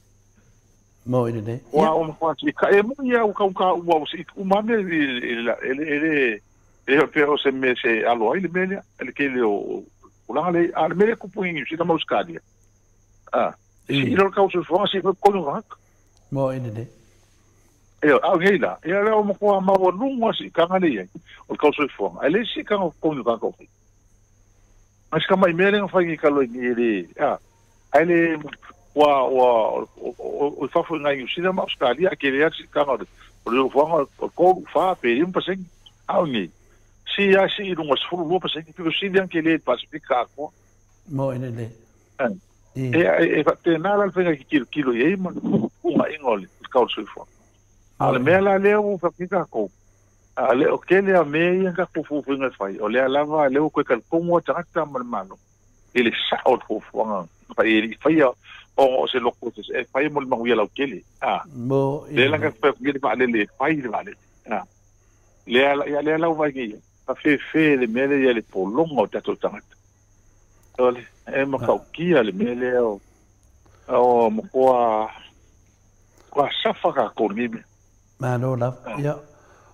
Mo i lenei. Ua o matua sii ka e moni a ua taugata uma ua sii uma lava mea e le e le e le faapea o se mea se alo ai le mea lea i le tele o tulaga lea a o le mea lea e tupu i Niu Sila ma Ausetalia a e sii loa le tau o le soifuaga sii foi totogi o tagata. Mo i lenei. Ioe, a o nei la, ia lea ua matua maualuga le siitaga lea e i ai o le tau soifuaga, ae leai se siitaga o totogi o tagata o fai. Ae si tamai mea lea na fai nei talu ai nei e le, a, ae le, ua, ua, o i fafo i nai Niu Sila ma Ausetalia ae tele lava le siitaga o le, o le soifuaga o le 3, 4 pe 5%. A o nei, sii lava sii i luga o le 12%, pito sili lava ona tele i le Pasefika atoa. Mo i lelei. E, e faapena la le faiga e tilotilo i ai ma le uunaiga o le tau o le soifuaga. A o le mea la lea ua faapea tatou, a le o tele lava mea ia na tatou fuafuaina e fai, o lea lava lea ua toe talitonu lava tagata ma le Malo i le sao o le fuafuaga na fai e le i faia ona o se loto e fai mo le manuia lautele. A, lea la na tatou fai atu nei le vaalele e fai le vaalele. A, lea, ia lea la ua vaai nei i ai, faafe le mea lea i le pologa o tatou tagata. Ole, e matautia le mea lea o o matua matua safa tatou i lenei mea. Malo lava. Ia,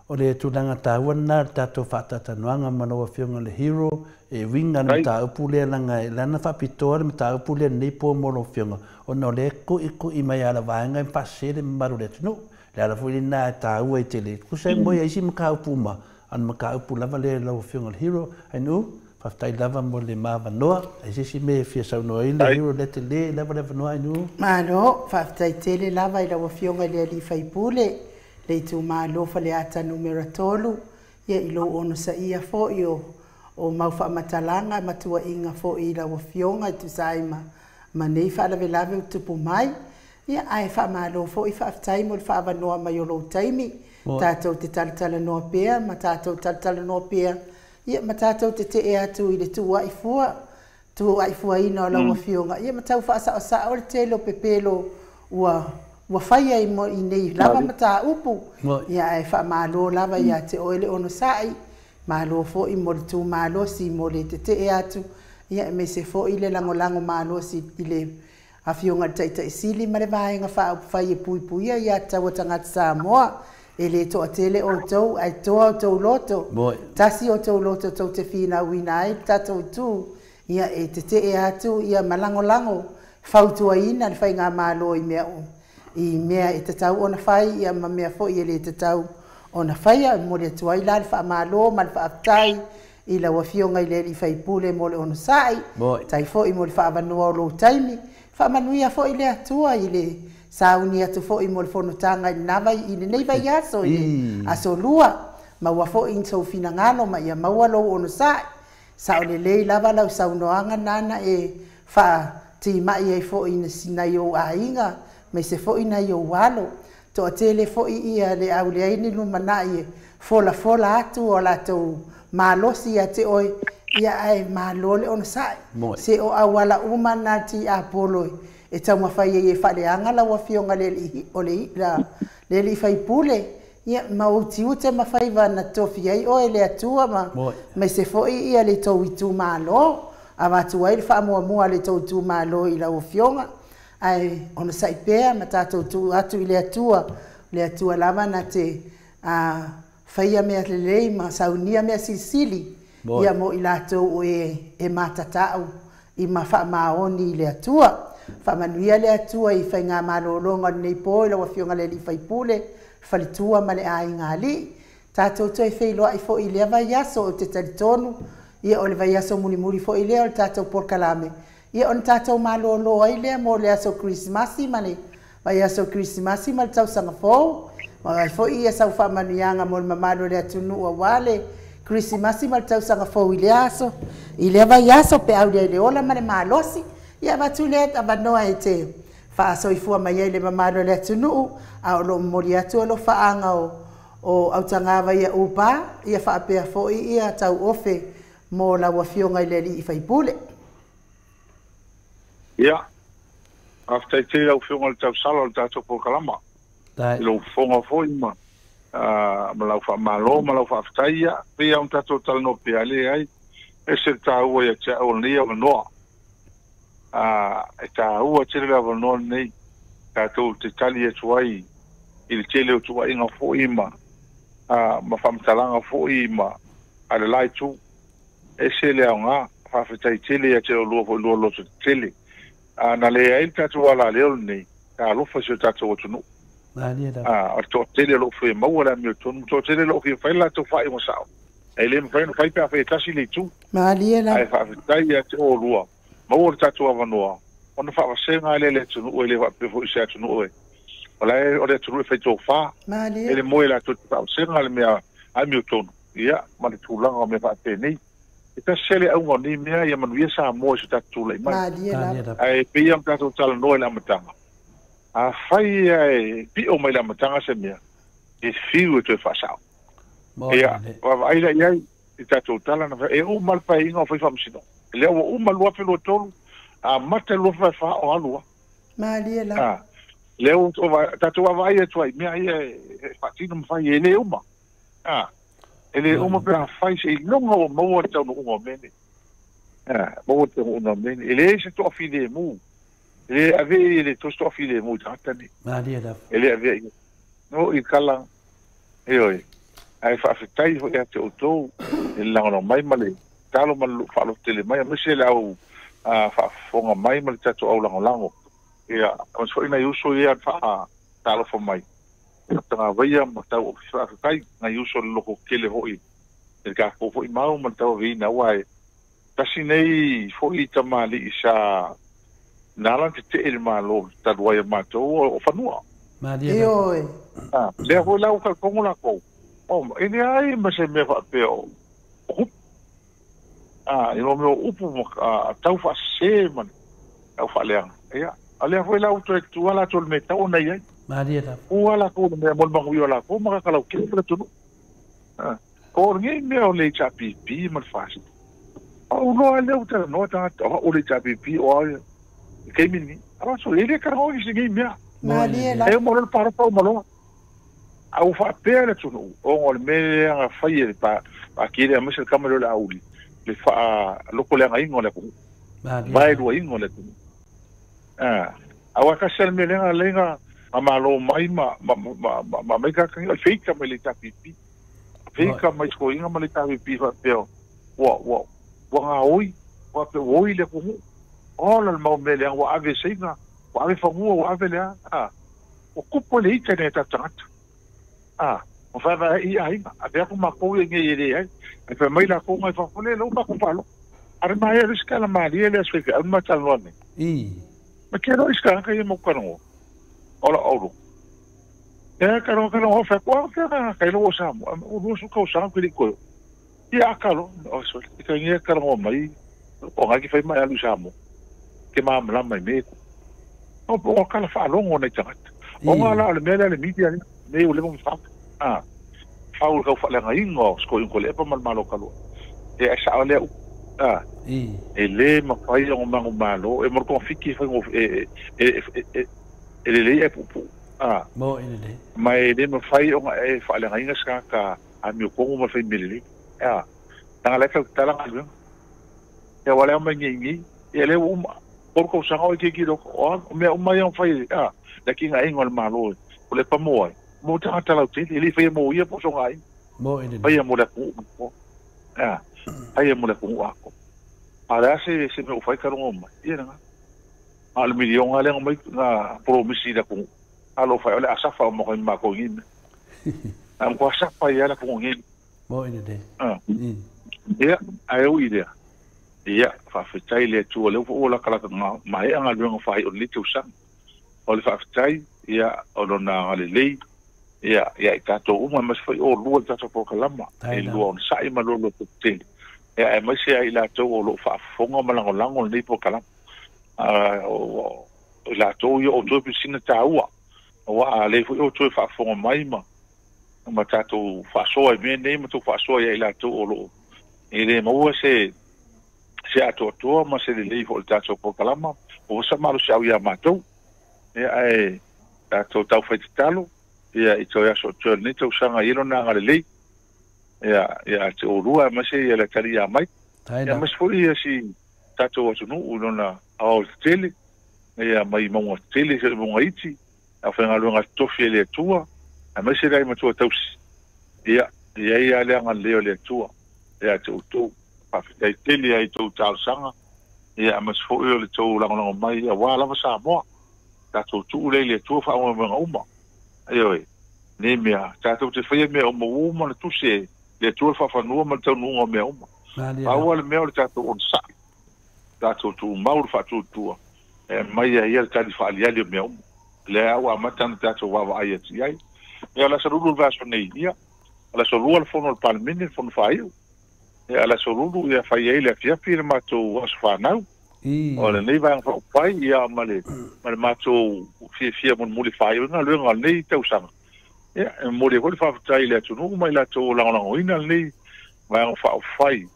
o le tulaga taua lena o le tatou faatalatalanoaga ma lau Afioga i le Hero e uiga i le mataupu lea leaga e lana faapitoa le mataupu lea i lenei po mo lau Afioga ona o lea e tuitui mai lava vaega e faasese le mamalu o le atunuu. Le ala foi lena e taua ai tele, tusa ai mo ia isi mataupu uma, a o le mataupu lava lea i lau Afioga i le Hero. Ainuu, faafetai lava mo le ma avanoa. Ai se isi mea e fia saunoa ai le Hero lea tele lava le avanoa Ainuu. Malo, faafetai tele lava i lau Afioga i le alii faipule, le itumalo Faleata Numera 3, ia i lou onosaia foi o mau faamatalaga ma tuuaiga foi i lau Afioga e tusa ai ma nei faalavelave ua tupu mai. Ia, ae faamalo foi, faafetai mo le faaavanoa mai o lou taimi, tatou te talatalanoa pea ma tatou talatalanoa pea, ia, ma tatou tetee atu i le tuuai fua, tuuai fuaina o lau Afioga, ia, ma tau faasaosao le tele o pepelo ua faia i nei lava mataupu. Ia, ae faamalo lava ia te oe le onosai, malo foi mo le tu malosi mo le tetee atu, ia, aemaise foi le lagolago malosi i le Afioga i le Taitai Sili ma le Vaega Faaupufai e puipuia ia tatau a tagata Samoa. E le toatele outou, ae toa outou loto. Tasi outou loto tou te finauina ai le tatou itu, ia e tetee atu ia ma lagolago fautuaina le faigamalo i mea i mea e tatau ona fai ia ma mea foi e le tatau ona faia. E momoli atu ai la le faamalo ma le faafetai I lau afioga i le alii faipule mo le onosai, tai fo'i mo le fa'avanoa o lou taimi. Fa'amanuia fo'i le Atua i le sauni atu fo'i mo le fonotaga i lenā vai i lenei vaiaso i le aso lua. Maua fo'i sou finagalo ma ia maua lou onosa'i. Sa'o lelei lava lau saunoaga nana e fa'atima'i ai fo'i nai ou aiga ma ise fo'i nai ou alo. To'atele fo'i ia le auleai ni lumana'i e folafola atu o latou malosi ia te oe, ia ae malo le onosa'i. Se o auala uma na tiapolo e taumafai ai e fa'aleaga lau afioga le alii o le le alii faipule, ia ma ou tiute ma faiva na tofi ai oe le Atua ma ma se fo'i ia le tou itumalo. Avatu ai le fa'amuamua a le tou itumalo i lau afioga, ae onosa'i pea ma tatou tuu atu i le Atua. Le Atua lava na te faia mea lelei ma saunia mea silisili ia mo i latou o e matata'u i ma fa'amaoni i le Atua. Fa'amanuia le Atua i faiga malōlōga o lenei po i lau afioga le alii faipule, faletua ma le aiga alii. Tatou toe feiloa'i fo'i i lea vaiaso, ou te talitonu ia o le vaiaso mulimuli fo'i lea o le tatou polokalame, ia ona tatou malōlō ai lea mo le aso Kerisimasi ma le vaiaso Kerisimasi ma le tausaga fou. Ma ai fo'i ia sau fa'amanuiaga mo le mamalu o le atunuu auā le Kerisimasi ma le tausaga fou i lea aso i lea vaiaso pe aulia i le ola ma le malosi. Ia avatu lea avanoa e te fa'asoifua mai ai le mamalu o le atunuu, a o lo'o momoli atu alofa'aga o autagava ia upa ia fa'apea fo'i ia tauofe mo lau afioga i le alii faipule. Ia, faafetai tele lau afioga i le tausala o le tatou polokalama. I lou fofoga foi ma lau fa'amālō ma lau fa'afetai, ia pei ona tatou talanoa pea leai ese le tāua ia te a'u o lenei avanoa. E tāua tele le avanoa lenei tatou te tali atu ai i le tele o tuua'iga fo'i ma faamatalaga fo'i ma a le la itu. Ese le aogā, faafetai tele ia te oulua fo'i lua loto tetele. Na leai le tatou alaleo lenei, talofa i si o tatou atunuu. O le toatele o lo'o fia maua le amiotonu, toatele o lo'o fia fai le latou faaiuga sa'o. E lē mafai ona fai pe a fai e tasi le itu. Malie lava. Ae faafetai ia te oulua, maua le tatou avanoa, ona faavasega ai lea i le atunuu e le faapea fo'i se atunuu e. O la e o le atunuu e faitofā. Malie. E le moe latou te faavasega le mea amiotonu, ia ma le tulaga o mea faapenei. E tasi le auga o nei mea ia manuia Samoa i so tatou tula'i mai. Malie lava. Ae pei ona tatou talanoa i le amataga. Afai e pi'o mai le amataga se mea, e fiu e toe fa'asa'o. Ia, vaavaai la i ai i tatou tala na e uma le paeaiga o fai faamasinoga. Lea ua uma 2023, amata le 2024 o alu a. Malie lava. Lea ua tatou vaavaai atu ai mea ia e faatino ma fai e lē uma. E lē uma pe afai seiloga ua maua le taunuuga o mea nei. Maua le taunuuga o mea nei. E leai se toafilemu. E lē avea i le tosi toafilemu i tagata nei. Malie lava. E lē avea i no i kala ioe. Ae faafetai fo'i ia te outou i le lagolago mai ma le talo ma le faalototele mai aemaise le au faafofoga mai ma le tatou au lagolago. Ia, aemaise fo'i nai uso ia fa'atalofa mai. Tagavaia ma tau faafetai nai uso le loko tele fo'i i le tatou fo'i mau ma le tauaveina aua e tasi nei fo'i tamali'i sa na ala tete'e le Mālō talu ai a matou o fanua. Malie lava. Ioe. Lea foi la ua talitonu lakou, o e leai ma se mea faapea o upu. I mea o upu ma tau fa'asesē ma tau fa'aleaga. Ia, a lea foi la ua toe tua latou le mea tau ona i ai. Malie lava. Ua lakou le mea mo le manuia o lakou ma kakalautele ma le atunuu. O lenei mea o le HRPP ma le FAST. O uloa lea ua talanoa tagata, o le HRPP o ai i taimi lenei. Aso e le talanoa i se nei mea. Malie E lava. uma loa le palota uma loa. A ua faapea le atunuu, ona o le mea lea na fai e le Pāti lea aemaise le tama lea o le Auli, le fa'alotoleagaina o le atunuu. Malie Vae lava. luaina o le atunuu. Aua tasi le mea lea na lea na malo mai ma mai tagata nei, o le feita mai le HRPP. Feita mai sikoiga ma le HRPP faapea ua gaoi, ua faapea ua oi le atunuu. Ola le mau mea lea ua ave seiga, ua ave fanua, ua ave lea. Ua kupu le ita nei tatou tagata. Ma faavae i aiga, ave atu matou ia nei e leai. Ai fai mai lakou mai fafo le lou makou faalogo. Are maea le isi tala malie lea se faifeau ma talanoa nei. Ma ke loa isi tagata ia mau talanoa. O lau aulogo. Ia talanoa talanoa fai atu, a fea tagata ai lou o Samoa. Ua 20 tausaga ou te le i toe oo. Ia a talo, oi sole, i taimi e talanoa mai, o na e te fai ma e alu i Samoa. Te malamalama i mea e tupu. O po o tala faalogo nai tagata. Ona la o le mea lea le media lea, mea ua leva ona fau. A, fau i le tau faaleagaina o Sikoiuga Tuilaepa ma le Malo talu ai. Ia e sao lea upu. A, e le mafai ona manumalo, e mo le togafiti e fai e, e, e, e, e lelei ae puupuu. A, ma e le mafai ona e faaleagaina se tagata amiotonu ma le fai mea lelei. A, leaga la e tau tatala galuega. Ia aua le ao mai nei nei, ia lea ua uma. 3 tausaga o e keiki loko, o a, o mea uma ia na fai, a, le atinaeina o le Malo e, o le pamoa ai, mo tagata lautele, e le i faia mo ia po o sona aiga. Faia mo le atunuu atoa. A, faia mo le atunuu atoa. A o le a se, se mea ua fai talu ona omai? Ia lena. A o le miliona lea na omai, na polomisi i le atunuu, talofa e, o le a safa uma atu ai ma matou i nei mea. A matua safa ai lava le atunuu i nei mea. Ia, ae ui i lea, ia, faafetai i le Atua, o lea foi ua latalata ona maea galuega faaiu o lenei tausaga. O le faafetai, ia, o Lona agalelei, ia, ia i tatou uma, aemaise foi oulua i le tatou polokalama, e lua onosai ma lua lototetele, ia, aemaise lava i latou o lo o faafofoga ma lagolago lenei polokalama. O i latou ia o outou e pisina taua, aua a le foi outou e faafofoga mai ma ma tatou faasoa i mea nei ma tou faasoa ia i latou o lo o e le maua se se atoatoa ma se lelei foi o le tatou polokalama, ua sa malosiau ia matou. Ia ae tatou taufai tatalo ia i toe aso o totoe o lenei tausaga i lona agalelei ia ia te oulua aemaise ia le atalii ia mai. Ia aemaise foi ia si tatou atunuu i lona aoaotetele ia mai mauga tetele seia mauga iti. Aufaigaluega totofi e le Atua, aemaise le ai matua tausi. Ia, e i ai lava le agalelei o le Atua ia te outou. Faafetai tele ai i tou talosaga, ia aemaise foi o le tou lagolago mai aua lava Samoa. Tatou tuu lea i le Atua faamoemoega uma. Ioe, nei mea, tatou te faia mea uma ua uma ona tusi e le Atua le faafanua ma le taunuuga o mea uma. Pau lava le mea o le tatou onosai, tatou tumau le faatuatua e aumai ai ia le tali faaaliali o mea uma. O lea ua amata ona tatou vaavaai atu i ai. Ia, o le aso Lulu o le vaiaso nei, ia, o le aso Lua le fono a le Palemene, le fono faaiu. Ia, o le aso Lulu, ia, fai ai le afiafi le matou aso fanau. O lenei vaega faaupufai, ia, ma le, ma le matou fiafia mulimuli faaiu ai galuega o lenei tausaga. Ia, e momoli ai foi le faafetai i le atunuu ma i latou o lagolagoina lenei vaega faaupufai.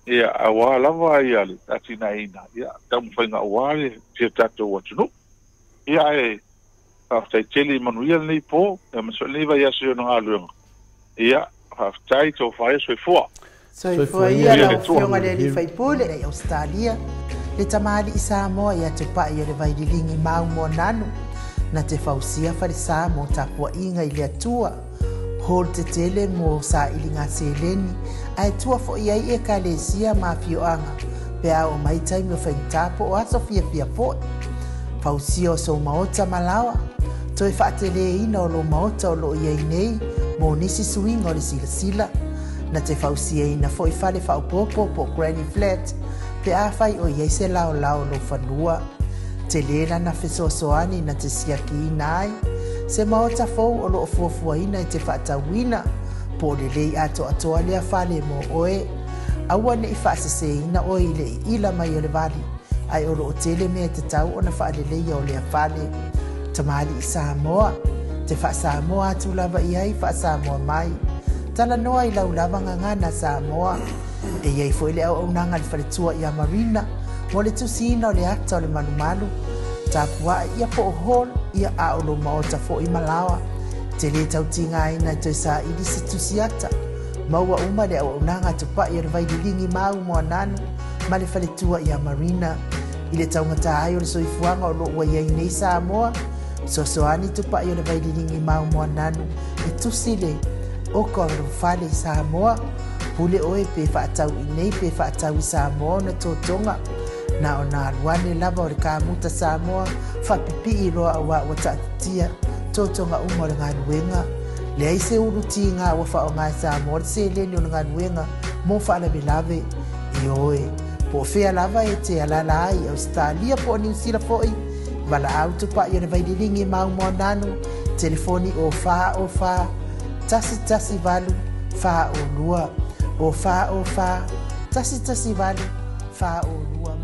Ia, aua lava ia le atinaeina, ia, taumafaiga aua le si o tatou atunuu. Ia, ae faafetai tele i manuia lenei po, ia ma lenei vaiaso i ona galuega. Ia, faafetai, tofa ia, soifua. Soifua ia lau Afioga i le alii faipule i Ausetalia, le tamalii Samoa ia Tupai o le Vaililigi mau Moananu, na te fausia falesa mo tapuaiga i le Atua. Hall tetele mo sailiga seleni, ae tua foi ai Ekalesia ma afioaga pe a oo mai taimi o faigata po o aso fiafia foi. Fausia o sou maota ma laoa, toe faateleina o lou maota o lo o i ai nei mo nisi suiga o le silasila. Na te fausiaina foi fale faaopoopo po o granny flat pe afai o i ai se laolao o lou fanua. Tele lana fesoasoani na te siakiina ai se maota fou o lo o fuafuaina e te faatauina, po o lelei atoatoa lea fale mo oe. Aua ne i faaseseina oe i le iila mai o le vali, ae o lo o tele mea e tatau ona faaleleia o lea fale. Tamalii Samoa, te faa-Samoa atu lava i ai faa-Samoa mai. Talanoa i lau lava gagana Samoa. E i ai foi le auaunaga a le faletua ia Marina mo le tusiina o le ata o le malumalu, tapuae ia po o hall ia a o lou maota foi ma laoa. Te lē tau tigaina e toe saili se tusi ata. Maua uma le auaunaga a Tupai o le Vaililigi mau Moananu ma le faletua ia Marina. I le taugata ai o le soifuaga o lo o ua i ai nei Samoa, fesoasoani Tupai o le Vaililigi mau Moananu e tusi le oko o le fale i Samoa. Pule oe pe faatau i nei pe faatau i Samoa ona totoga. Na ona alu ane lava o le kamuta Samoa faapipii loa auā ua taatitia totoga uma o le galuega. Leai se ulu tiga ua faaaoga e Samoa le seleni o le galuega mo faalavelave. Ioe, po o fea lava e te alaala ai i Ausetalia po o Niu Sila foʻi, valaau tupaʻi o le Vaililiga i Maaumoananu, telefoni o 4 o 4 118 42, o 4 o 4 118 42.